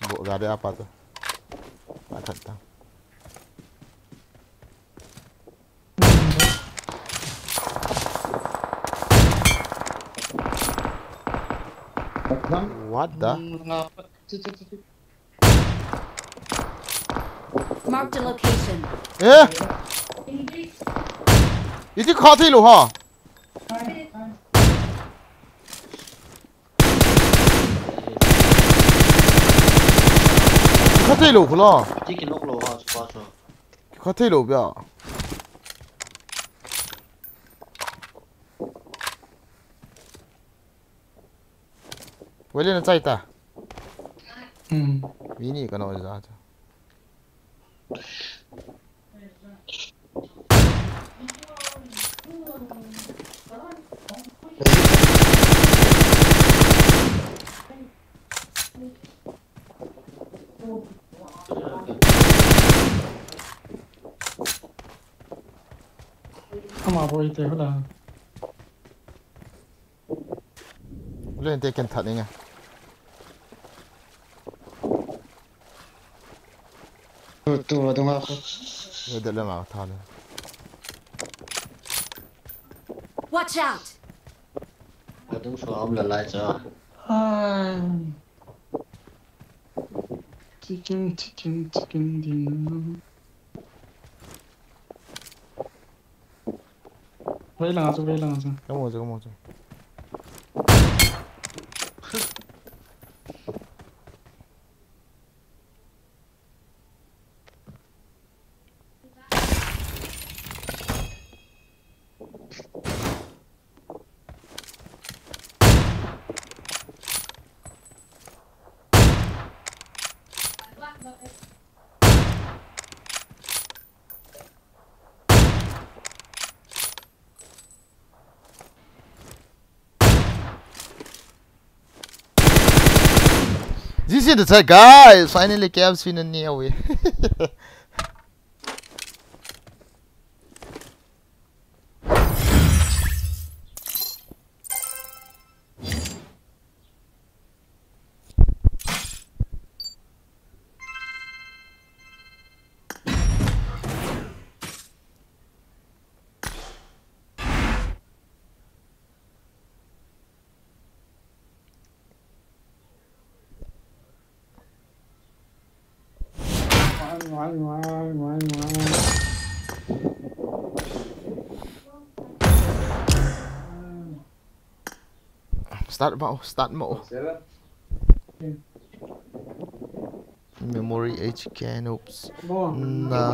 Bo gari apa chu. Athat ta. What the? Marked a location. Eh? Iti kha thei lou ha. Kha thei lou khu la. Ti ki nok lou ha, chu pa chu. Kha thei lou bia. Valen na chai ta. Hmm. Mi ni ka no ja cha. Ama boi te hula. Len te ken that ninga. Tu, tu, tu nga. Ye de le ma tha le. Watch out! Adung so am la lai cha. Ai. Chicken, chicken, chicken dinner. Vei langa chu, vei langa chu. Ka mu chu, ka mu chu. This is the time, guys. Finally, K F C na ni awi. Start mo, start mo. Memory H K, oops. Na.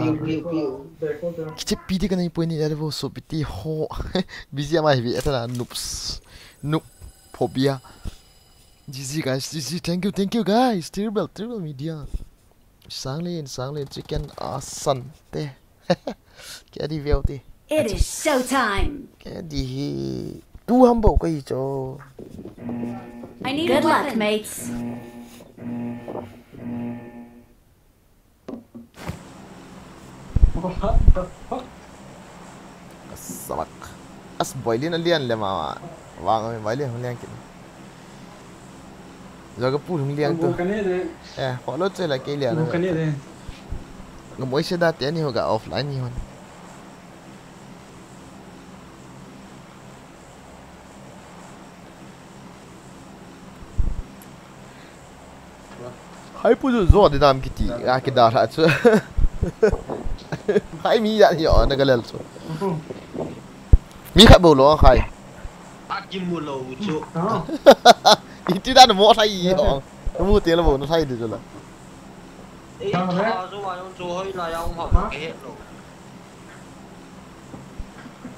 Kiche piti ka nai poi ni level so piti ho. Busy ama heavy eta na noobs. Noob phobia. G G guys, G G, thank you, thank you guys. Terrible, terrible media. Sanglen, sanglen, chicken, asan te. Kya di veo te. It is showtime. Kya di hi. Tu ham bo kai cho. I need Good luck, mates. What the fuck? Sabak. As boilin alian le ma. Wang boilin hung lian kin. Jaga pu hung lian tu. Kane de. Eh, follow che la ke lian. Kane de. Ngam oi se da te ni ho ga offline ni hon. Hai pu chu zo di nam kiti, a kida la chu. Hai mi ya ni o na ga lel chu. Mi khat bo lo khai. A ki mu lo chu. Iti da mo sai o. Mu te lo bo no sai di chu la. Ei, ta zo wa yong chu hoi la ya um ha ke he lo.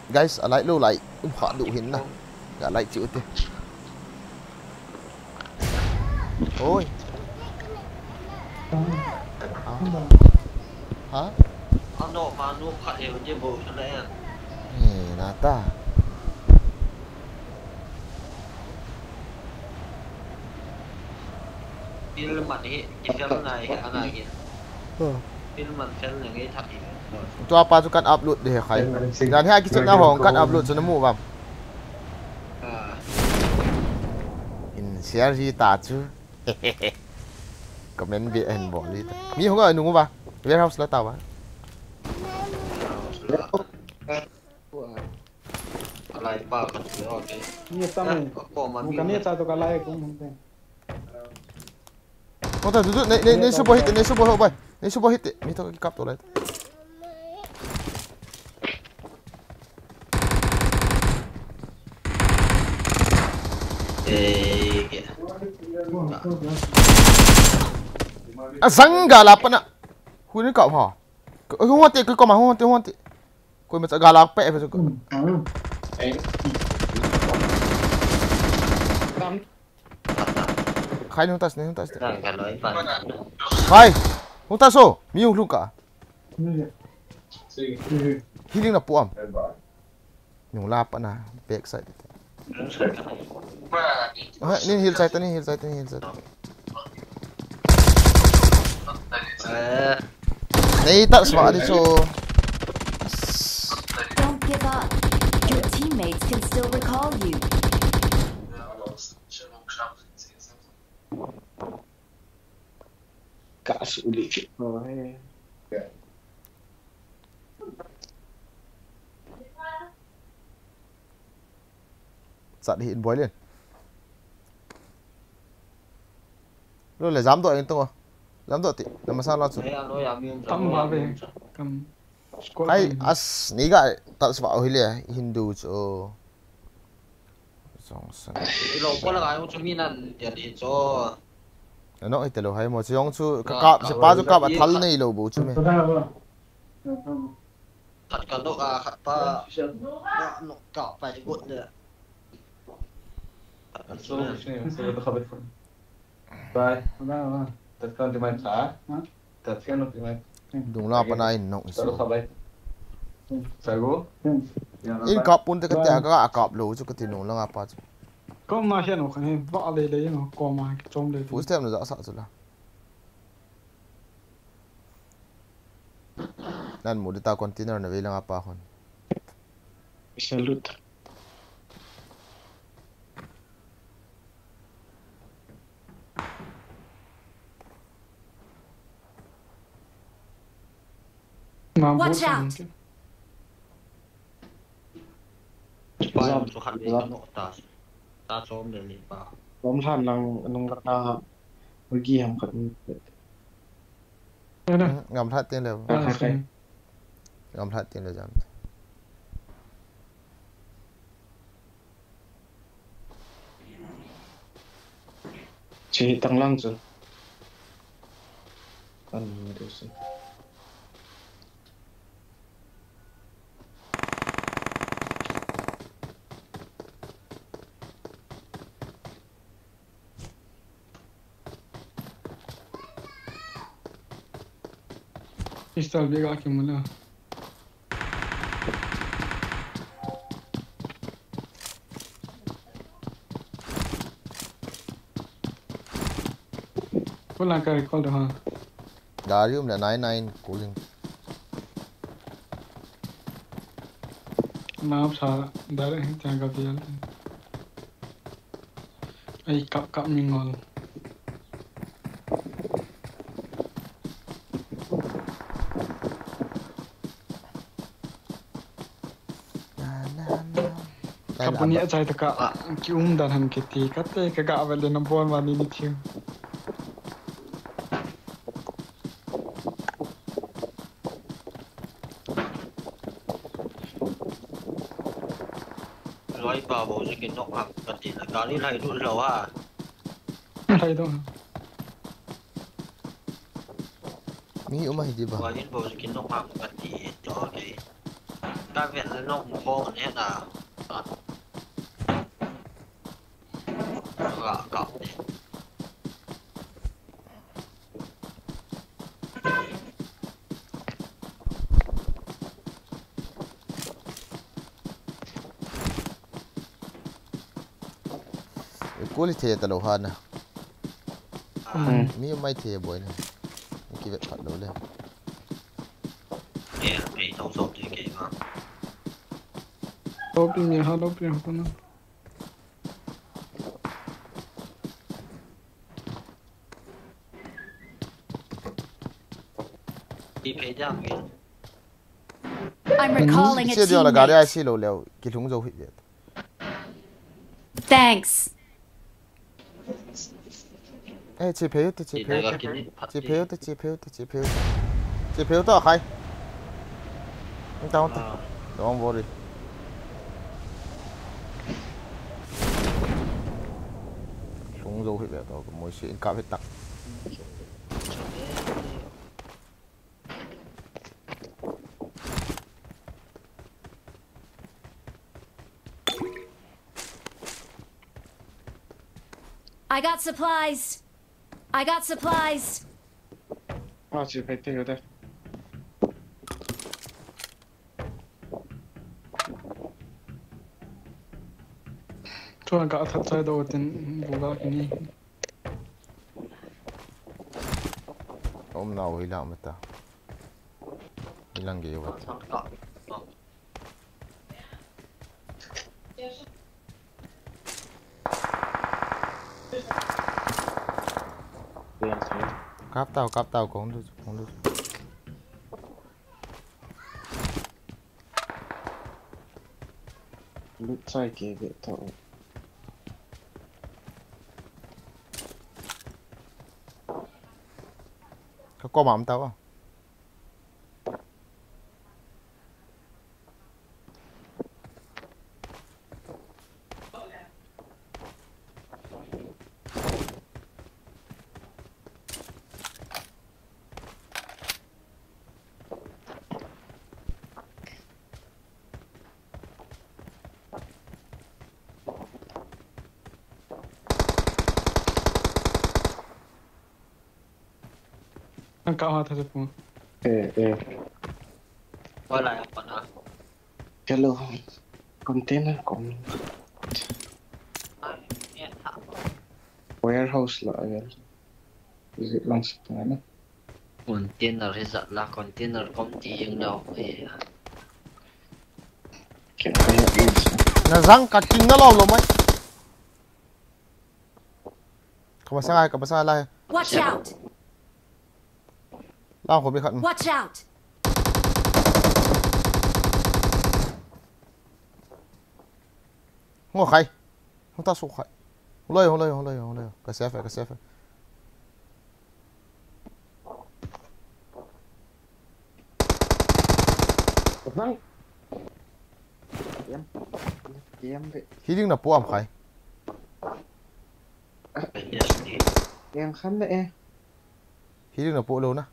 Guys, a light lo light. Um kha du hin na. Ga light chi u te. Oi. Ha? Ano, manu kha e je bo na e. Eh, nata. Film man hi, ki film na hi, ana ki. Film man film na ngai thak hi. Tua pa chu kan upload de khai. Dan hi a ki chun a hong kan upload chu na mu vam. In share hi ta chu. Comment be en bol hi ta. Mi hong a nung va. Warehouse la ta va. Alai pa ka chu, okay. Ni tam. Ko ma mi. Ka ni cha to ka lai ko mun te. Kota tu tu nei nei nei subo hit nei subo ho bai. Nei subo hit mi to kap to lai. Eh, ke. Asanga la pana. Huni ka ha. Hung te ko ma hung te hung te. Koima cha ga la pe pe chu. Khai hung tas ne hung tas ne. Khai. Hung tas o. Mi hung lung ka. Healing na puam. Nung la pa na back side. Ah, nin heal side, nin heal side, nin heal side. Eh. Nei ta swa di chu. Don't give up. Your teammates can still recall you. Ka su li. Sat hi in boy len. Lo le jam doh eng tung o. Jam doh ti. Na masa la chu. Tam ba ve. Kam. Hai as ni ga ta swa o hi le Hindu chu. Jong san. Lo ko la ga chu mi nan dia di chu. Ano ite lo hai mo chu jong chu ka kap se pa chu kap a thal nei lo bo chu me. Khat ka nok a, khat pa. Ka nok ka pai got le. Khat ka so, so, so, so, khabar phone. Bye. Bye, bye. Tatkan di mai tha. Ha? Tatkan nok di mai. Dung la pa na in nok so. Khabar. Sago. In kap pun te ka te ka kap lo chu ka ti nung la nga pa chu. Kom na hian o khan hi va le le, you know, kom a kichom le le. Footstep na ja sa chu la. Nan mu de ta, container na vei lang a pa khun. Salute. Watch out! Zam, zam. Zam hlan lang, nung laka, magi ham khat. Ngam hlat teng le. Ngam hlat teng le jam. Chi tang lang chu. Kan ni tu si. Pistol bag a kimu le. Ko lang ka recall do ha. Dari um le nine nine cooling. Nam sa dari hin chang ka bial. Ai, kap kap mi ngol. Ka puni a chai taka, ah, ki um dan han kiti, ka te ka ga vel le na bol ma ni ni thiu. Loi pa bo je ki nok ha ka ti na ka ni lai du lo ha. Lai do. Mi um ahi di ba? Loi bo je ki nok ha ka ti to ke. Ka vet le nok mo ko ne na. Ka ka. Kuli the ta lo ha na. Hmm. Mi mai the boi na. Ki vet phat lo le. Ke, ke, tong tong ke, ke, ma. Lo pi mi ha, lo pi ha, ko na. Ti phei diam nge. I'm recalling a teammate. Che dia la gari ai si lo leo, ki lhung zo hi ve. Thanks. Eh, che phei te, che phei te. Che phei te, che phei te, che phei te. Che phei te, khai. Down, down. Don't worry. Lhung zo hi ve to, ka moi si in kap hi tak. I got supplies. I got supplies. Ah, che phei te ko te. Chuan ka that chai do tin bu ga ki ni. Om na oi la mata. Ilang ge wa. Kap tau, kap tau, kong du, kong du. Lut chai ke ve tau. Ka kom am tau. Ang ka ha tha pu. Eh, eh. Wala ya pa na. Hello. Container kom. Warehouse la avel. Visit lang sa tanga na. Container hi zat la, container kom ti jing lou. Eh. Kya kaya is? Na zang ka king na lou lou mai. Ka masang ai, ka masang ai la. Watch out! Lang ko bi khat. Watch out! Ngo khai. Hung ta su khai. Hung loi, hung loi, hung loi, hung loi. Ka safe, ka safe. Bang. Diam. Diam be. Healing na po am khai. Yang khan le eh. Healing na po lou na.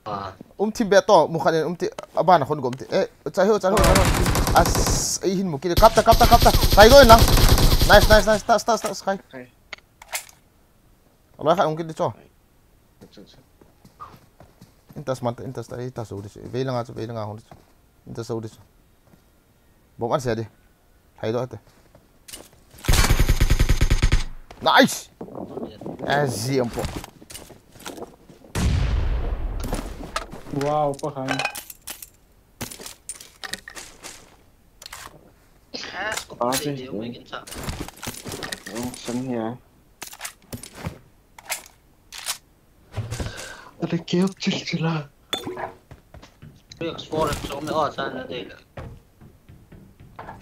Ah. Um thim be to, mu khat in um ti, aban a khon gom ti. Eh, chai ho, chai ho, chai ho. As, ei hin mu kit. Kap ta, kap ta, kap ta. Kai go in lang. Nice, nice, nice. Tas, tas, tas, kai. Kai. Aloi khai um kit di cho. Acha, acha. Intas man ta, intas ta, intas so di cho. Vei langa cho, vei langa hon di cho. Intas so di cho. Bom an se di. Hai do ate. Nice. Eh, zi am po. Wow, pa khai. Ah, scope. Ah, se, se. Yung sang ya. Ada kiap cil cila. Explore so me oh sana de.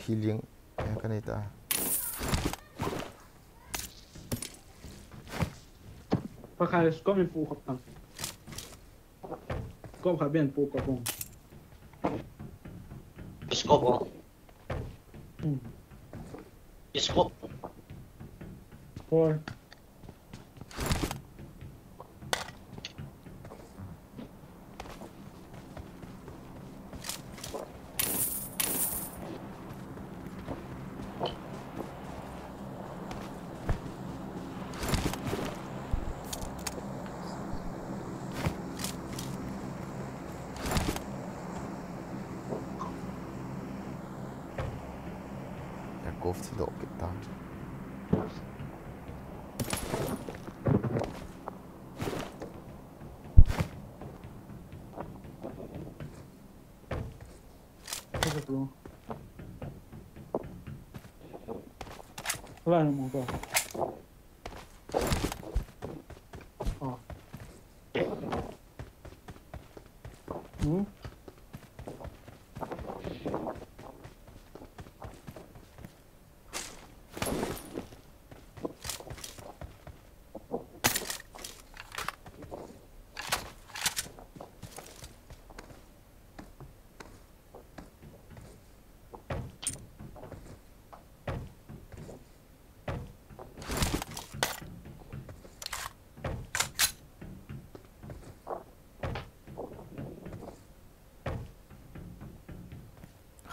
Healing. Eh, kanita. Pakai scope me pu khop tang. Scope kha ben pu khop bong. Scope bong. Hmm. Scope. Four. Yakov thi doh kit ta. Wala na mo to. Oh. Hmm?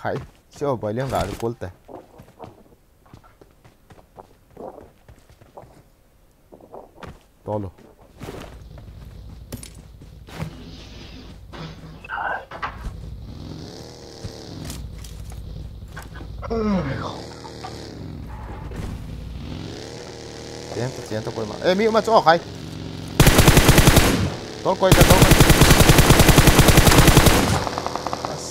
Hai, si o bai liang ga kol te. Tolo. Sienta, sienta, koi ma. Eh, mi ma cho khai. Tol koi ta, tol koi. As.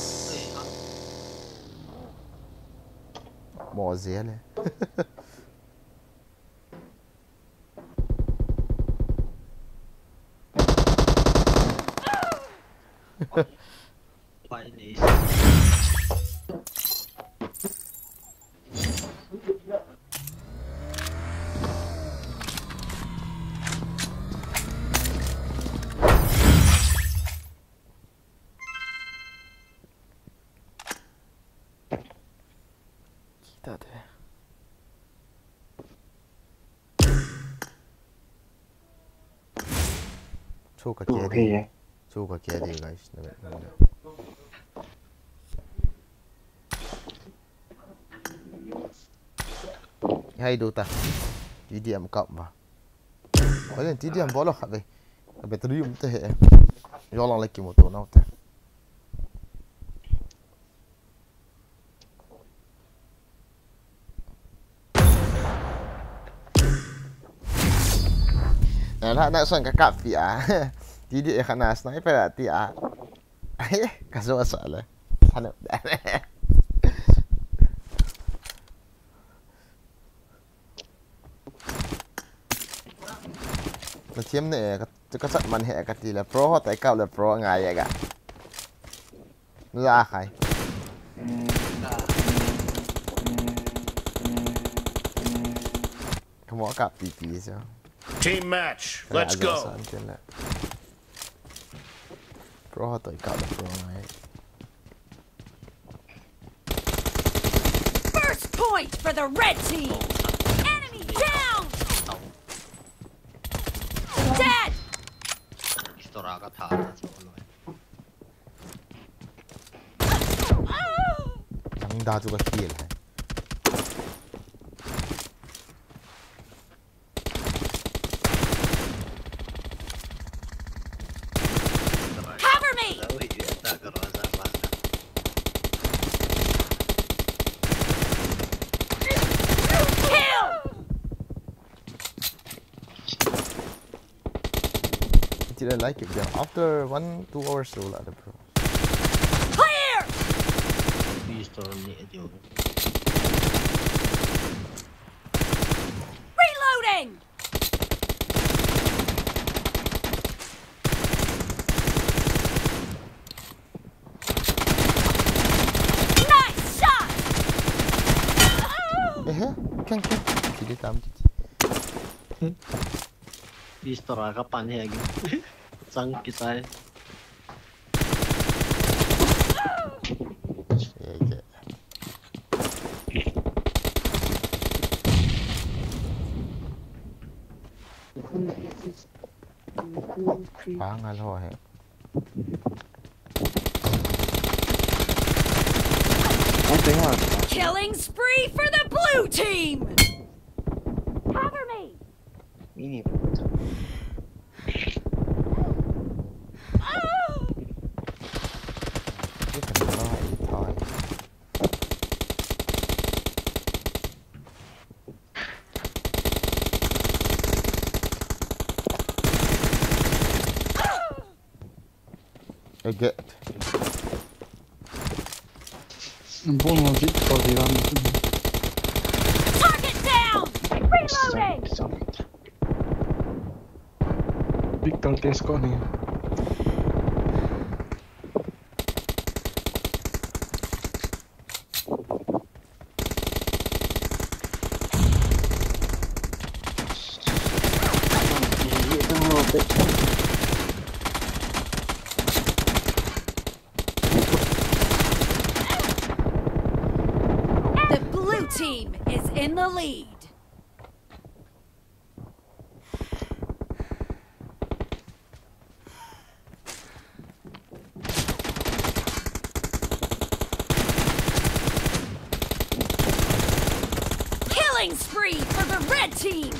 Mo zia le. Kita te. Chu ka kia di. Chu ka kia di, guys. Na, na, na. Hai do ta. T D M kap ba. Wala T D M bolo khat ve. Ka battery um te he. Yo lang le ki motor na te. Nala na son ka kap pi a. Ti di e khana sniper a ti a. Ka zo sa le. Sana. Na thiam ne ka, ka chat man he ka ti le pro ho tai kap le pro ngai e ga. Za khai. Ka mo ka pi pi so. Team match. Let's go. Pro ho tai kap le pro ngai. First point for the red team. Enemy down. Dead. Pistol a ka tha ta chu noi. Chang da chu ka kill hai. Cover me! Kill! Did I like it? Yeah, after one, two hours, so la, bro. Clear! Please don't need you. Reloading! Nice shot! Ehe, ken, ken. Kili tam kiti. Pistol a ka pan he agi. Chang kitai. Pangal ho he. Killing spree for the blue team! Cover me! Mini. Ege. Bom a Victor Viran. Target down! Reloading! Victor test ko ni. The blue team is in the lead. Killing spree for the red team!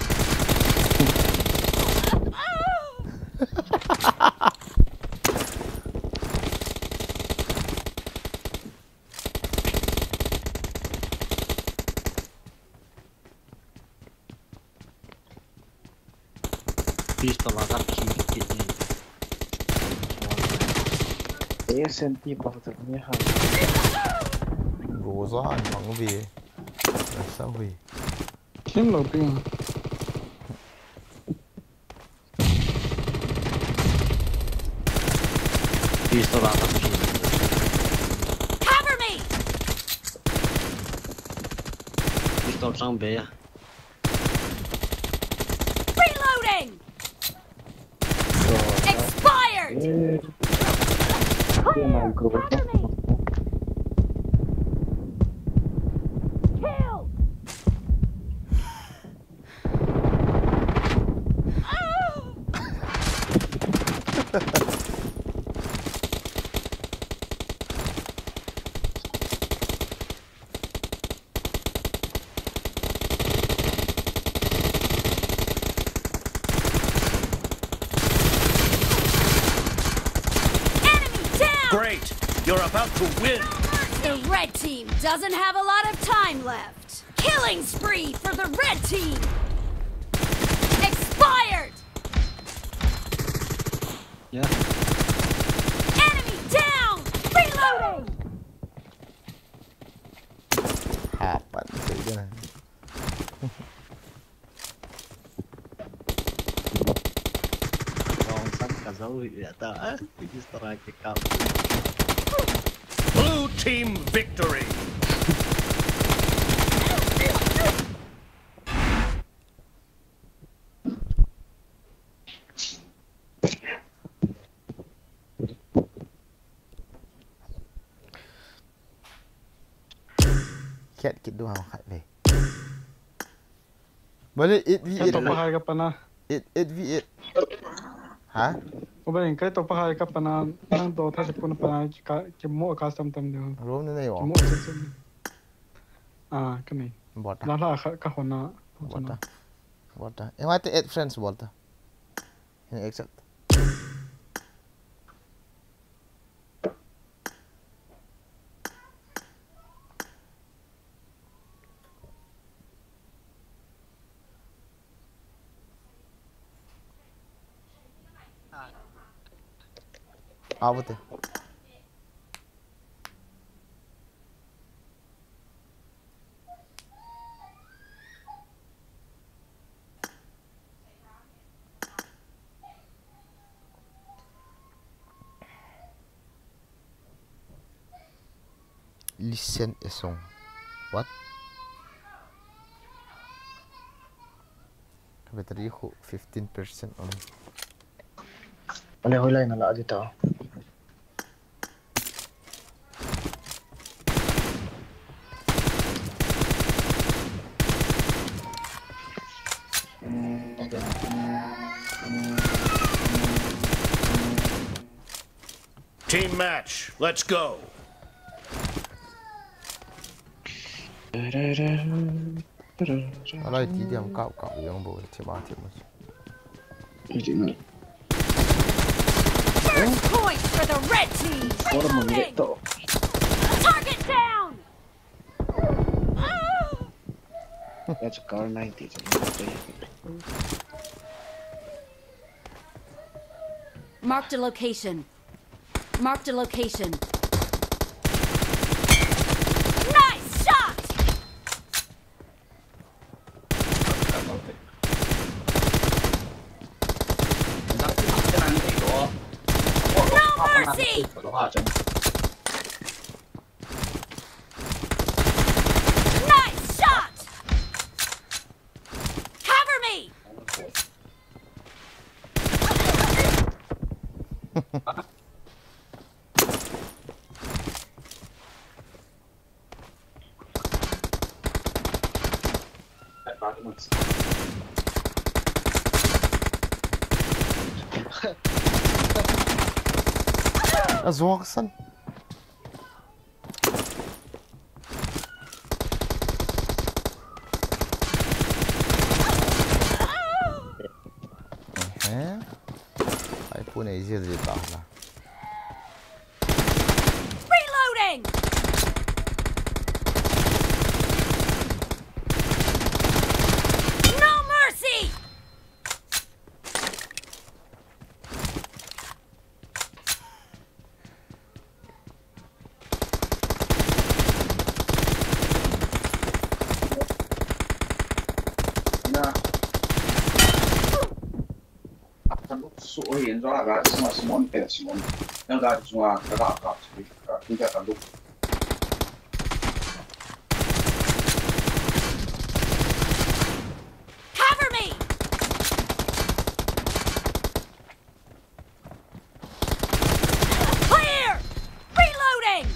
Pistol a ka khi kit ni. A S M P pa ta ni ha. Roza an mang ve. Sa hui. Kim lo ping. Pistol a ka khi. Cover me! Pistol sang be ya. Reloading! Expired! Clear! Cover me! Kill! Enemy down! Great! You're about to win! The red team doesn't have a lot of time left. Killing spree for the red team! Expired! Enemy down! Reloading! Hapan, sige na. Wrong side ka zo hi ata. Ah, we just try to kick out. Blue team victory. Khat kit du ham khat le. Bale eight v eight. Kei toh pa hai ka pana. Eight, eight v eight. Ha? O bale kei toh pa hai ka pana. Nang toh tha se pun pana ki ka, ki mo ka sam tam de. Room ne nei o. Ki mo se se. Ah, ka nei. Bota. La la ka, ka hona. Bota. Bota. E wa te add friends bota. Hin accept. Avute. Listen a song. What? Ka battery khu fifteen percent on. Ale, hoilai na la di ta. Team match, let's go. Alai ti diam kau kau yang bo ti ma ti ma. First point for the red team. Reloading. Target down. That's a car ninety. Marked a location. Marked a location. Nice shot! No mercy! Nice shot! Cover me! A zuak san. Ehe. Ai pu nei zil zil ta la. Reloading! No mercy! Ka luk suh ahin, jong a ga sunga sumon, eh, sumon. Jong ga sunga ka ga ka, ka, ka, ka luk. Cover me! Clear! Reloading!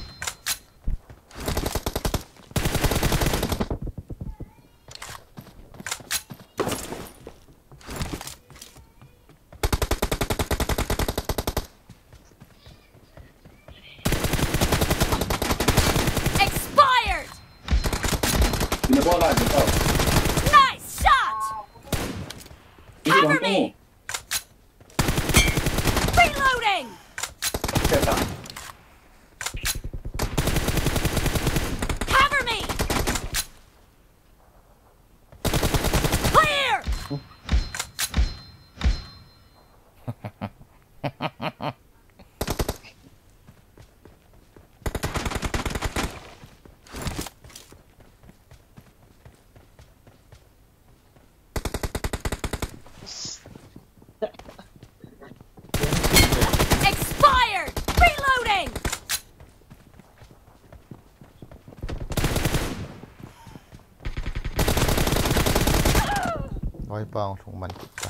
Expired! Nice shot! Cover me! Reloading! Cover me! Clear! Loipa hung lhung man kit ta.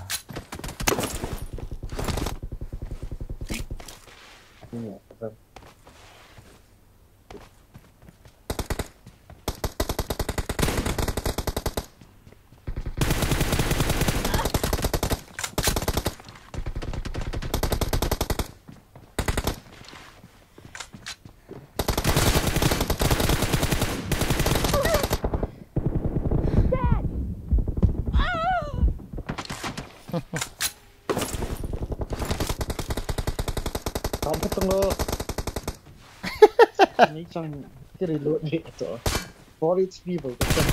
Tam pha tung lo. Ni chang ki reload ni to. Four H P bol ka chang.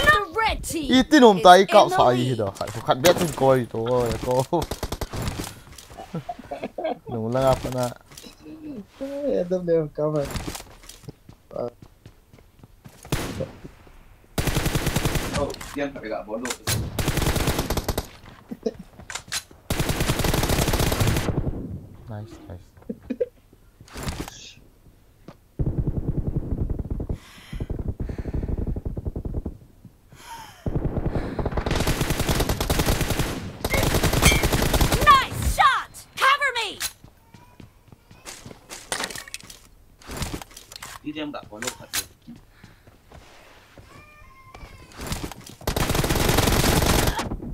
The red team. I tin um ta i is kap in the sa i hi lead. Da. Khat, khat bet tin koi to ya ko. Nung lang apa na. Eh, adam le kama. Oh, yan pa ka bolo. Nice, nice. Nice shot! Cover me! Ni diam ga follow khat.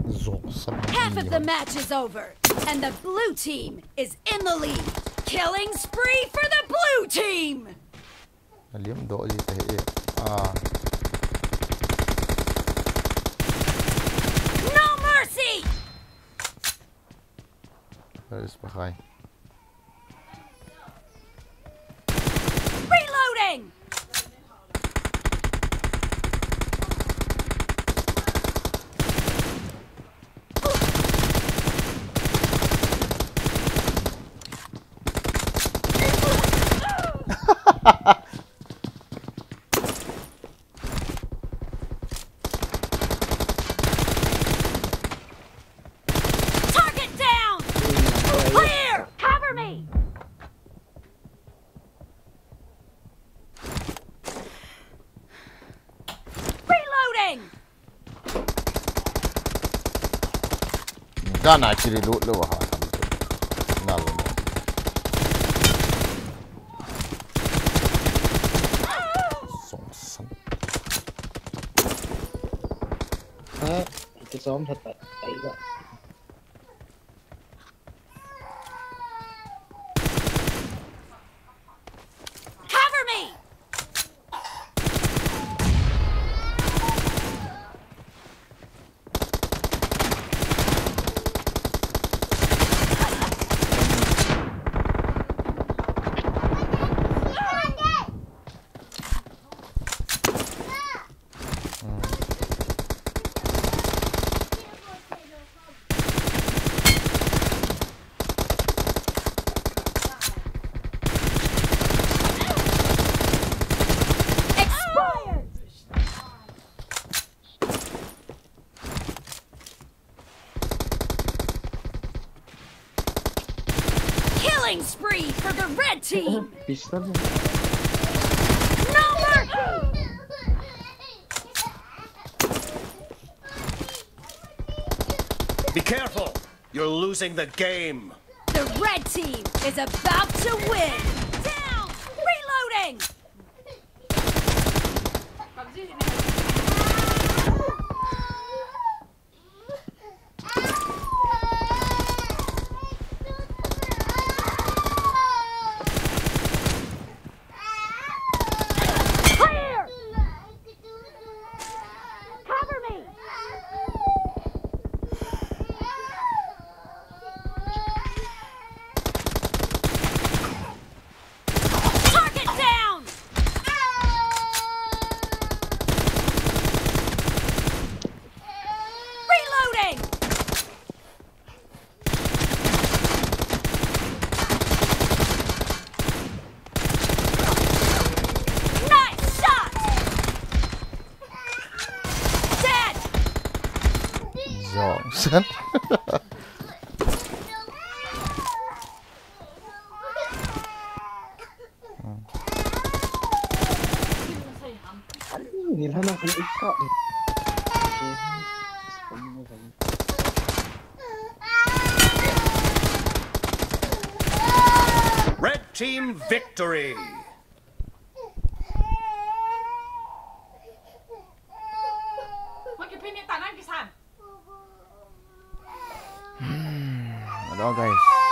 Zong sam. Half of the match is over, and the blue team is in the lead. Killing spree for the blue team! Alim do ji te e. Ah. No mercy! Where is Bahai? Reloading! Target down! Clear! Cover me! Reloading! Gana kiri lut lo ha. Nalo. Song sang. Ha, itu som that that. Aiga. Cover me! Killing spree for the red team! Pistol. No mercy! Be careful! You're losing the game! The red team is about to win! Down! Reloading! Clear! Cover me! Target down! Reloading! Nice shot! Dead! Johnson. Nilhana khan ikap. Red team victory. Hello guys.